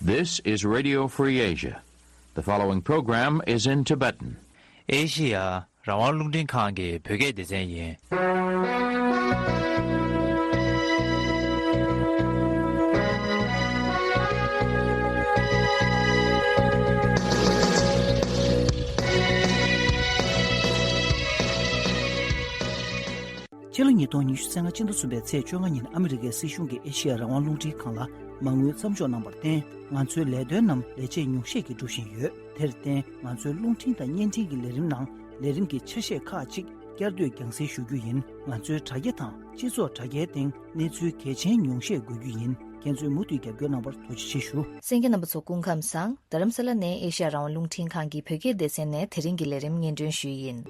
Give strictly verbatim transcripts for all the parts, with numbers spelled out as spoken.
This is Radio Free Asia. The following program is in Tibetan. ཨེ་ཤི་ཡ་རང་དབང་རླུང་འཕྲིན་ཁང་གི་བོད་སྐད་སྡེ་ཚན་ཡིན། ཕྱི་ལོ་ཉིས་སྟོང་ཉི་ཤུ་རྩ་ལྔ་སྤྱི་ཟླ་གསུམ་པའི་ཚེས་བཅོ་ལྔ་ཉིན་ཨ་མི་རི་ཀའི་སྲིད་གཞུང་གིས་ཨེ་ཤི་ཡ་རང་དབང་རླུང་འཕྲིན་ཁང་ལ་མ་དངུལ་མཚམས་འཇོག་གནང་བར་བརྟེན། ང་ཚོའི་ལས་དོན་རྣམས་ལས་བྱེད་ཉུང་ཤས་ཀྱིས་སྒྲུབ་བཞིན་ཡོད། དེར་བརྟེན། ང་ཚོའི་རླུང་འཕྲིན་དང་བརྙན་འཕྲིན་གྱི་ལས་རིམ་ནང་ལས་རིམ་གྱི་ཆ་ཤས་ཁག་ཅིག་བསྐྱར་ཟློས་རྒྱང་སྲིང་ཞུ་རྒྱུ་ཡིན། ང་ཚོའི་དྲ་རྒྱ་དང་སྤྱི་ཚོགས་དྲ་རྒྱའི་སྟེང་གནས་ཚུལ་གལ་ཆེན་ཉུང་ཤས་འགོད་རྒྱུ་ཡིན། ཁྱེད་ཚོས་མུ་མཐུད་རྒྱབ་སྐྱོར་གནང་བར་ཐུགས་རྗེ་ཆེ་ཞུ། གསན་མཁན་རྣམ་པ་ཚོ་སྐུ་ཁམས་བཟང་། རྡ་རམ་ས་ལ་ནས་ཨེ་ཤ་ཡ་རང་དབང་རླུང་འཕྲིན་ཁང་གི་བོད་སྐད་སྡེ་ཚན་ནས་དེ་རིང་གི་ལས་རིམ་སྙན་སྒྲོན་ཞུས་ཡིན།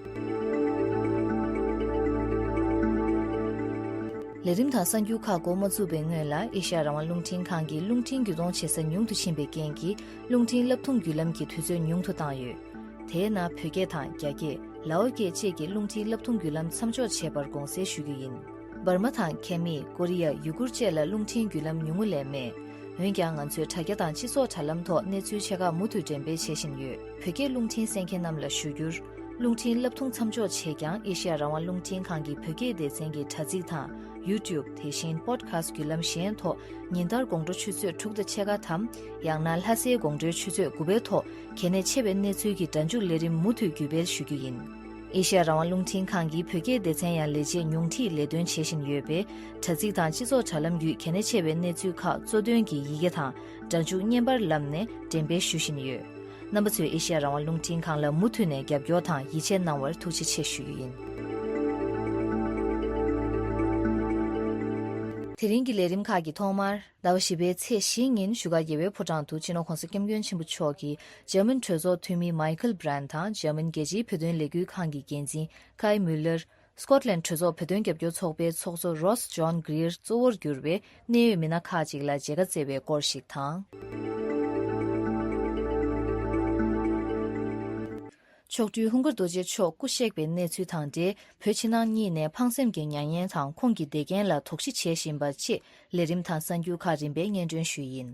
ལས་རིམ་དང་གསར་འགྱུར་ཁག་འགོ་མ་བཙུགས་པའི་སྔོན་ལ་ཨེ་ཤ་ཡ་རང་དབང་རླུང་འཕྲིན་ཁང་གིས་རླུང་འཕྲིན་བརྒྱུད་གཏོང་བྱེད་ས་ཉུང་དུ་ཕྱིན་པའི་རྐྱེན་གྱིས་རླུང་འཕྲིན་བསླབ་ཐུང་བརྒྱུད་ལམ་གྱི་དུས་ཚོད་ཉུང་དུ་བཏང་ཡོད། དེས་ན་བོད་སྐད་དང་རྒྱ་སྐད། ལའོ་སྐད་བཅས་ཀྱི་རླུང་འཕྲིན་བསླབ་ཐུང་བརྒྱུད་ལམ་མཚམས་འཇོག་བྱས་པར་དགོངས་སེལ་ཞུ་རྒྱུ་ཡིན། འབར་མ་དང་ཁེ་མི། ཀོ་རི་ཡ། ཡུ་གུར་བཅས་ལ་རླུང་འཕྲིན་བརྒྱུད་ལམ་ཉུང་ངུ་ལས་མེད། འོན་ཀྱང་ང་ཚོས་དྲ་རྒྱ་དང་སྤྱི་ཚོགས་དྲ་ལམ་ཐོག་གནས་ཚུལ་ཆེ་ཁག་མུ་མཐུད་འགྲེམས་སྤེལ་བྱེད་བཞིན་ཡོད། བོད་སྐད་རླུང་འཕྲིན་གསན་མཁན་རྣམས་ལ་ཞུ་རྒྱུར། རླུང་འཕྲིན་བསླབ་ཐུང་མཚམས་འཇོག་བྱས་ཀྱང་ཨེ་ཤ་ཡ་རང་དབང་རླུང་འཕྲིན་ཁང་གི་བོད་སྐད་སྡེ་ཚན་གྱི་དྲ་ཚིགས་དང་ཡུ་ཊུབ། དེ་བཞིན་པོ་ཌི་ཁ་སི་ཊི་བརྒྱུད་ལམ་གཞན་ཐོག་ཉིན་ལྟར་དགོང་དྲོ་ཆུ་ཚོད་དྲུག་དང་ཕྱེད་ཀ་དམ། ཡང་ན་ལྷ་སའི་དགོང་དྲོའི་ཆུ་ཚོད་དགུ་པའི་ཐོག་གལ་གནད་ཆེ་བའི་གནས་ཚུལ་གྱི་སྒྲ་འཇུག་ལས་རིམ་མུ་མཐུད་བརྒྱུད་སྤེལ་ཞུ་རྒྱུ་ཡིན། ཨེ་ཤ་ཡ་རང་དབང་རླུང་འཕྲིན་ཁང་གིས་བོད་སྐད་སྡེ་ཚན་ཡང་ལས་བྱེད་ཉུང་འཕྲིས་ལས་དོན་བྱེད་བཞིན་ཡོད་པས། དྲ་ཚིགས་དང་སྤྱི་ཚོགས་དྲ་ལམ་བརྒྱུད་གལ་གནད་ཆེ་བའི་གནས་ཚུལ་ཁག་གཙོ་དོན་གྱི་ཡི་གེ་དང་སྒྲ་འཇུག་བརྙན་པར་ལམ་ནས་འགྲེམས་སྤེལ་ཞུ་བཞིན་ཡོད། རྣམ་པ་ཚོས་ཨེ་ཤ་ཡ་རང་དབང་རླུང་འཕྲིན་ཁང་ལ་མུ་མཐུད་ནས་རྒྱབ་སྐྱོར་དང་ཡིད་ཆེས་གནང་བར་ཐུགས་རྗེ་ཆེ་ཞུ་རྒྱུ་ཡིན། དེ་རིང་གི་ལས་རིམ་ཁག་གི་ཐོག་མར། ཟླ་བ་བཞི་པའི་ཚེས་བཞི་ཉིན་བཞུགས་སྒར་རྒྱལ་བའི་ཕོ་བྲང་དུ་སྤྱི་ནོར་༸གོང་ས་༸སྐྱབས་མགོན་ཆེན་པོ་མཆོག་གིས་འཇར་མན་གྲོས་ཚོགས་འཐུས་མི་མའི་ཁལ་བྷི་རན་དང་འཇར་མན་རྒྱལ་སྤྱིའི་བོད་དོན་ལས་འགུལ་ཁང་གི་འགན་འཛིན་ཀའི་མུ་ལར། སྐོཊ་ལན་གྲོས་ཚོགས་བོད་དོན་རྒྱབ་སྐྱོར་ཚོགས་པའི་ཚོགས་གཙོ་རོས་ཇོན་གྷི་རིར་གཙོ་བོར་གྱུར་པའི་གནད་ཡོད་མི་སྣ་ཁག་ཅིག་ལ་མཇལ་ཁ་བསྩལ་བའི་སྐོར་ཞིག་དང་། མཆོག་སྤྲུལ་ཧུན་སྒར་རྡོ་རྗེ་མཆོག་སྐུ་གཤེགས་པའི་གནས་ཚུལ་དང་འབྲེལ་བོད་ཕྱི་ནང་གཉིས་ནས་ཕངས་སེམས་ཀྱི་མྱ་ངན་དང་ཁོང་གི་བདེ་རྐྱེན་ལ་དོགས་གཞི་བྱེད་བཞིན་པ་བཅས་ལས་རིམ་དང་གསར་འགྱུར་ཁག་རིམ་པས་སྙན་སྒྲོན་ཞུས་ཡིན།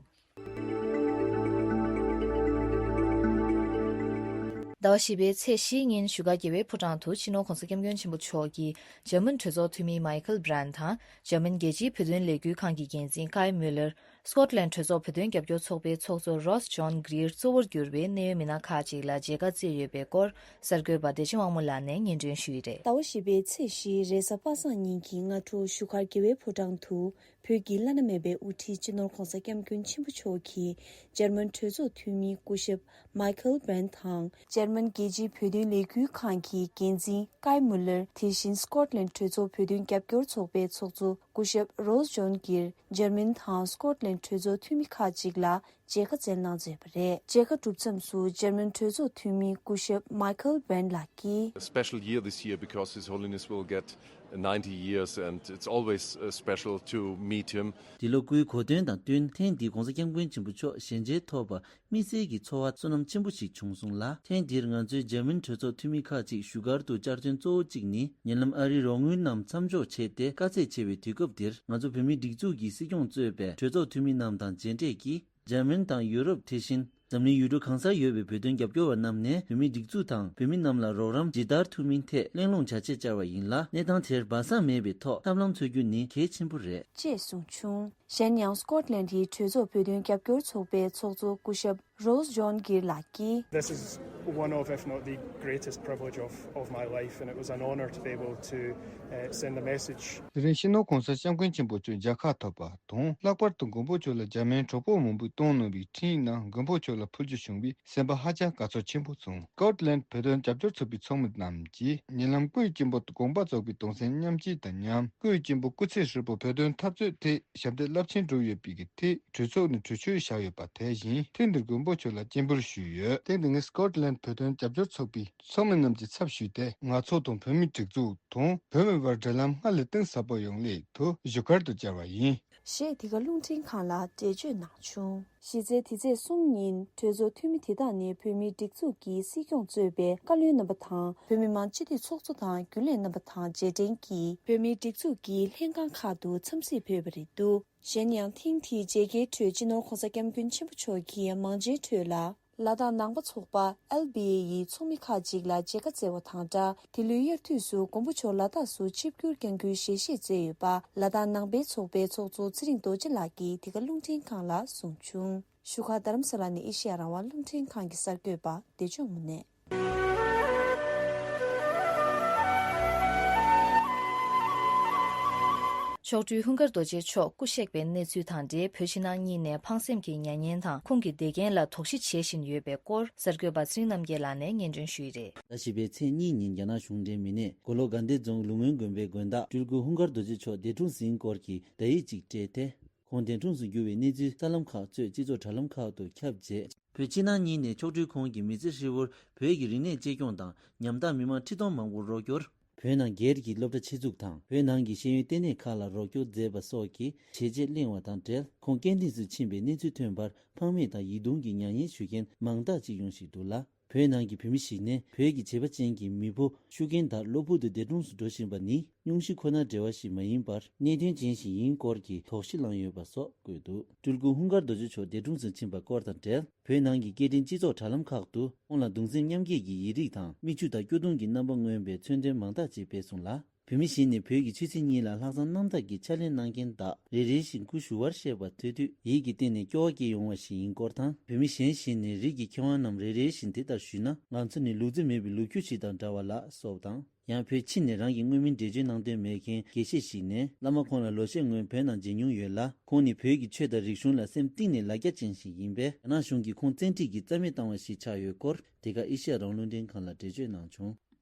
ཟླ་བ་བཞི་པའི་ཚེས་བཞི་ཉིན་བཞུགས་སྒར་རྒྱལ་བའི་ཕོ་བྲང་དུ་སྤྱི་ནོར་༸གོང་ས་༸སྐྱབས་མགོན་ཆེན་པོ་མཆོག་གིས་འཇར་མན་གྲོས་ཚོགས་འཐུས་མི་མའི་ཁལ་བྷི་རན་དང་འཇར་མན་རྒྱལ་སྤྱིའི་བོད་དོན་ལས་འགུལ་ཁང་གི་འགན་འཛིན་ཀའི་མུ་ལར། སྐོཊ་ལན་གྲོས་ཚོགས་བོད་དོན་རྒྱབ་སྐྱོར་ཚོགས་པའི་ཚོགས་གཙོ་རོས་ཇོན་གྷི་རིར་གཙོ་བོར་གྱུར་པའི་གནད་ཡོད་མི་སྣ་ཁག་ཅིག་ལ་མཇལ་ཁ་བསྩལ་ཡོད་པའི་སྐོར་གསར་འགོད་པ་བདེ་ཆེན་དབང་མོ་ལགས་ནས་སྙན་སྒྲོན་ཞུས་ཡོད་རེད། ཟླ་བ་བཞི་པའི་ཚེས་བཞི་རེས་གཟའ་པ་སངས་ཉིན་གྱི་སྔ་དྲོ་བཞུགས་སྒར་རྒྱལ་བའི་ཕོ་བྲང་དུ་བོད་ཀྱི་བླ་ན་མེད་པའི་དབུ་ཁྲིད་སྤྱི་ནོར་༸གོང་ས་༸སྐྱབས་མགོན་ཆེན་པོ་མཆོག་གིས་འཇར་མན་གྲོས་ཚོགས་འཐུས་མི་སྐུ་ཞབས་མའི་ཁལ་བྷི་རན་དང་། འཇར་མན་རྒྱལ་སྤྱིའི་བོད་དོན་ལས་འགུལ་ཁང་གི་འགན་འཛིན་ཀའི་མུ་ལར། དེ་བཞིན་སྐོཊ་ལན་གྲོས་ཚོགས་བོད་དོན་རྒྱབ་སྐྱོར་ཚོགས་པའི་ཚོགས་གཙོ་སྐུ་ཞབས་རོས་ཇོན་གྷིར། འཇར་མན་དང་སྐོཊ་ལན་གྲོས་ཚོགས་འཐུས་མི་ཁག་ཅིག་ལ་མཇལ་ཁ་བསྩལ་གནང་མཛད་པ་རེད། མཇལ་ཁ་གྲུབ་མཚམས་སུ་འཇར་མན་གྲོས་ཚོགས་འཐུས་མི་སྐུ་ཞབས་མའི་ཁལ་བྷི་རན་ལགས་ཀྱིས། A special year this year because His Holiness will get ninety years, and it's always uh, special to meet him. འདི་ལོ་སྐུའི་གོ་སྟོན་དང་བསྟུན་ཐེངས་འདིའི་༸གོང་ས་༸སྐྱབས་མགོན་ཆེན་པོ་མཆོག་ཞལ་མཇལ་ཐོབ་པ་དམིགས་བསལ་གྱི་ཚོར་བ་བསོད་ནམས་ཆེན་པོ་ཞིག་བྱུང་སོང་ལ། ཐེངས་འདིར་ང་ཚོའི་འཇར་མན་གྲོས་ཚོགས་འཐུས་མི་ཁག་ཅིག་བཞུགས་སྒར་དུ་བཅར་དོན་གཙོ་བོ་གཅིག་ནི་ཉེ་ལམ་ཨ་རིའི་རོགས་དངུལ་རྣམས་མཚམས་འཇོག་བྱས་ཏེ་དཀའ་ཚེགས་ཆེ་བའི་དུས་སྐབས་འདིར་ང་ཚོ་བོད་མིའི་སྒྲིག་འཛུགས་ཀྱི་སྲིད་སྐྱོང་གཙོས་པའི་གྲོས་ཚོགས་འཐུས་མི་རྣམས་དང་མཇལ་འཕྲད་ཀྱིས། འཇར་མན་དང་ཡུ་རོབ་དེ་བཞིན་འཛམ་གླིང་ཡུལ་གྲུ་གང་སར་ཡོད་པའི་བོད་དོན་རྒྱབ་སྐྱོར་བ་རྣམས་ནས་བོད་མིའི་སྒྲིག་འཛུགས་དང་བོད་མི་རྣམས་ལ་རོགས་རམ་ཇི་ལྟར་ཐུབ་མིན་ཐད་གླེང་སློང་བྱ་ཆེད་བཅར་བ་ཡིན་ལ། གནས་སྟངས་དེར་སྦ་གསང་མེད་པའི་ཐོག་ཐབས་ལམ་འཚོལ་རྒྱུ་ནི་གལ་ཆེན་པོ་རེད། ཅེས་གསུངས་བྱུང་། གཞན་ཡང་སྐོཊ་ལན་ཌིའི་གྲོས་ཚོགས་བོད་དོན་རྒྱབ་སྐྱོར་ཚོགས་པའི་ཚོགས་གཙོ་སྐུ་ཞབས་རོས་ཇོན་གྷིར་ལགས་ཀྱིས། This is one of, if not the greatest privilege of, of my life, and it was an honour to be able to uh, send a message. དེ་རིང་སྤྱི་ནོར་༸གོང་ས་༸སྐྱབས་མགོན་ཆེན་པོ་མཆོག་མཇལ་ཁ་ཐོབ་པ་དང་། ལྷག་པར་དུ་མགོན་པོ་མཆོག་ལ་འཇར་མན་གྲོགས་པོ་མང་པོས་གཏོང་གནང་བའི་འཕྲིན་ཡིག་རྣམས་མགོན་པོ་མཆོག་ལ་ཕུལ་རྒྱུ་བྱུང་བས་སེམས་པ་ཧ་ཅང་དགའ་ཚོར་ཆེན་པོ་བྱུང་། སྐོཊ་ལན་བོད་དོན་རྒྱབ་སྐྱོར་ཚོགས་པའི་ཚོགས་མི་རྣམས་ཀྱིས་ཉེ་ལམ་སྐུའི་གཅེན་པོ་དགོངས་པ་རྫོགས་པའི་གདུང་སེམས་མཉམ་སྐྱེད་དང་མཉམ། སྐུའི་གཅེན་པོ་སྐུ་ཚེ་ཧྲིལ་པོ་བོད་དོན་འཐབ་རྩོད་ཐད་ཞབས་འདེགས་རླབས་ཆེན་བསྒྲུབས་ཡོད་པའི་གི་ཐད་གྲོས་ཚོགས་ནས་གྲོས་ཆོད་བཞག་ཡོད་པ་དེ་བཞིན་ཐེངས་འདིར་མགོན་པོ་མཆོག་ལ་སྤྱན་འབུལ་ཞུས་ཡོད། ཐེངས་འདི་ངས་སྐོཊ་ལན་བོད་དོན་རྒྱབ་སྐྱོར་ཚོགས་པའི་ཚོགས་མི་རྣམས་ཀྱི་ཚབ་ཞུས་ཏེ། ང་ཚོ་དང་བོད་མིའི་སྒྲིག་འཛུགས་དང་བོད་མི་བར་འབྲེལ་ལམ་སྔར་ལས་གཏིང་ཟབ་པོ་ཡོང་སླད་དུ་བཞུགས་སྒར་དུ་བཅར་བ་ཡིན། ཞེས་འདི་ག་རླུང་འཕྲིན་ཁང་ལ་འགྲེལ་བརྗོད་གནང་བྱུང་། གཞི་རྩའི་དེ་ཚེས་གསུམ་ཉིན་གྲོས་ཚོགས་འཐུས་མི་དེ་དག་ནས་བོད་མིའི་སྒྲིག་འཛུགས་ཀྱི་སྲིད་སྐྱོང་གཙོས་པའི་བཀའ་བློན་རྣམ་པ་དང་། བོད་མི་མང་སྤྱི་འཐུས་ཚོགས་གཙོ་དང་རྒྱུན་ལས་རྣམ་པ་དང་རྗེས་དྲན་གྱིས་བོད་མིའི་སྒྲིག་འཛུགས་ཀྱི་ལྷན་ཁང་ཁག་ཏུ་འཚམས་གཟིགས་ཕེབས་པ་རེད་འདུག། གཞན་ཡང་ཐེངས་འདིའི་མཇལ་ཁའི་ཁྲོད་སྤྱི་ནོར་༸གོང་ས་༸སྐྱབས་མགོན་ཆེན་པོ་མཆོག་གིས་མང་ཆེན་ཁྲོད་ལ་ལ་དྭགས་ནང་པ་ཚོགས་པ་ཨེལ་བི་ཨེ་ཡི་ཚོགས་མི་ཁག་ཅིག་ལ་མཇལ་ཁ་བསྩལ་བ་དང་སྦྲགས། དེ་ལོའི་དབྱར་དུས་སུ་མགོན་པོ་མཆོག་ལ་དྭགས་སུ་ཆིབས་བསྒྱུར་བསྐྱང་རྒྱུའི་ཞལ་བཞེས་མཛད་ཡོད་པ་ལ་དྭགས་ནང་པའི་ཚོགས་པའི་ཚོགས་གཙོ་ཚེ་རིང་རྡོ་རྗེ་ལགས་ཀྱིས་འདི་ག་རླུང་འཕྲིན་ཁང་ལ་གསུངས་བྱུང་། བཞུགས་སྒར་རྡ་རམ་ས་ལ་ནས་ཨེ་ཤེ་ཡ་རང་དབང་རླུང་འཕྲིན་ཁང་གི་གསར་འགོད་པ་བདེ་སྐྱོང་དངོས་གནས། མཆོག་སྤྲུལ་ཧུན་སྒར་རྡོ་རྗེ་མཆོག་སྐུ་གཤེགས་པའི་གནས་ཚུལ་དང་འབྲེལ། བོད་ཕྱི་ནང་གཉིས་ནས་ཕངས་སེམས་ཀྱི་མྱ་ངན་དང་ཁོང་གི་བདེ་རྐྱེན་ལ་དོགས་གཞི་བྱེད་བཞིན་ཡོད་པའི་སྐོར། གསར་འགོད་པ་ཚེ་རིང་རྣམ་རྒྱལ་ལགས་ནས་སྙན་སྒྲོན་ཞུས་ཡི་རེད། ཟླ་བཞི་པའི་ཚེས་གཉིས་ཉིན་རྒྱ་ནག་གཞུང་འབྲེལ་མི་སྣས་མགོ་ལོག་དགའ་ལྡན་རྫོང་ལུང་སྨོན་དགོན་པའི་དགོན་བདག་སྤྲུལ་སྐུ་ཧུན་སྒར་རྡོ་རྗེ་མཆོག་འདས་གྲོངས་ཟིན་སྐོར་གྱི་བརྡ་ཡིག་ཅིག་སྤྲད་དེ། ཁོང་འདས་གྲོངས་སུ་གྱུར་བའི་གནས་ཚུལ་གསར་ལམ་ཁག་གཙོས་སྤྱི་ཚོགས་དྲ་ལམ་ཁག་ཏུ་ཁྱབ་རྗེས། བོད་ཕྱི་ནང་གཉིས་ནས་མཆོག་སྤྲུལ་ཁོང་གི་མི་ཚེ་ཧྲིལ་བོར་བོད་ཀྱི་རིག་གནས་གཅེས་སྐྱོང་དང་ཉམ་ཐག་མི་མང་ཁྲི་སྟོང་མང་པོར་རོགས་སྐྱོར། བོད་ནང་སྒེར་གྱི་སློབ་གྲྭ་ཆེད་འཛུགས་དང་བོད་ནང་གི་ཤེས་ཡོན་ལྟེ་གནས་ཁག་ལ་རོགས་སྐྱོར་མཛད་པ་སོགས་ཀྱི་བྱས་རྗེས་གླེང་བ་དང་འབྲེལ། ཁོང་རྐྱེན་འདས་སུ་ཕྱིན་པའི་གནས་ཚུལ་ཐོན་པར་ཕངས་མེད་དང་ཡིད་གདུང་གི་མྱ་ངན་ཞུ་མཁན་མང་དག་ཅིག་ཡོང་བཞིན་འདུག་ལ། བོད་ནང་གི་བོད་མི་ཞིག་ནས་བོད་ཀྱི་བྱེད་པ་ཅན་གྱི་མི་བུ་ཤུགས་རྐྱེན་དག་གློ་བུར་དུ་འདས་གྲོངས་སུ་འགྲོ་བཞིན་པ་ནི་སྙུང་གཞི་ཁོ་ནར་འབྲེལ་བ་ཞིག་མ་ཡིན་པར་གནད་དོན་ཅན་ཞིག་ཡིན་སྐོར་གྱི་དོགས་གཞི་བསླངས་ཡོད་པ་སོགས་བཀོད་འདུག་སྤྲུལ་སྐུ་ཧུན་སྒར་རྡོ་རྗེ་མཆོག་འདས་གྲོངས་སུ་ཕྱིན་པ་སྐོར་དང་འབྲེལ། བོད་ནང་གི་སྐད་འཕྲིན་སྤྱི་ཚོགས་དྲ་ལམ་ཁག་ཏུ་ཁོང་ལ་གདུང་སེམས་མཉམ་སྐྱེད་ཀྱི་ཡི་རིགས་དང་མིག་ཆུ་དང་སྐྱོ་གདུང་གི་རྣམ་པ་མངོན་པའི་མཚོན་དོན་མང་དག་ཅིག་སྤེལ་སོང་ལ། བོད་མི་གཞན་ནས་བོད་ཀྱི་ཆོས་སྲིད་གཉིས་ལ་ལྷག་བསམ་རྣམ་དག་གིས་ཕྱག་ལས་གནང་མཁན་དག་རེ་རེ་བཞིན་སྐུ་ཞུ་བར་བཤད་པ་ཐོས་དུས་ཡིད་ཀྱི་གཏིང་ནས་སྐྱོ་བ་སྐྱེ་ཡོང་བ་ཞིག་ཡིན་སྐོར་དང་། བོད་མི་གཞན་ཞིག་ནས་རིགས་ཀྱི་མཁས་དབང་རྣམས་རེ་རེ་བཞིན་དེ་ལྟར་ཞུས་ན་ང་ཚོ་ནི་ལུག་རྫི་མེད་པའི་ལུག་ཁྱུ་ཞིག་དང་འདྲ་བ་ལགས་སོགས་དང་། ཡང་བོད་ཕྱི་ནས་རང་གི་མངོན་མིན་འགྲེལ་བརྗོད་གནང་འདོད་མེད་མཁན་དགེ་བཤེས་ཤིག་ནས་བླ་མ་ཁོང་ལ་ལོ་ཤས་སྔོན་བོད་ནང་མཇལ་མྱོང་ཡོད་ལ། ཁོང་ནི་བོད་ཀྱི་ཆོས་དང་རིག་གཞུང་ལ་སེམས་གཏིང་ནས་ལ་རྒྱ་ཅན་ཞིག་ཡིན་པས། རྒྱ་ནག་གཞུང་གིས་ཁོང་བཙན་ཁྲིད་ཀྱིས་རྩ་མེད་བཏང་བ་ཞིག་ཆགས་ཡོད་སྐོར་དེ་ག་ཨེ་ཤེ་ཡ་རང་དབང་རླུང་འཕྲིན་ཁང་ལ་འགྲེལ་བརྗོད་གནང་བྱུང་།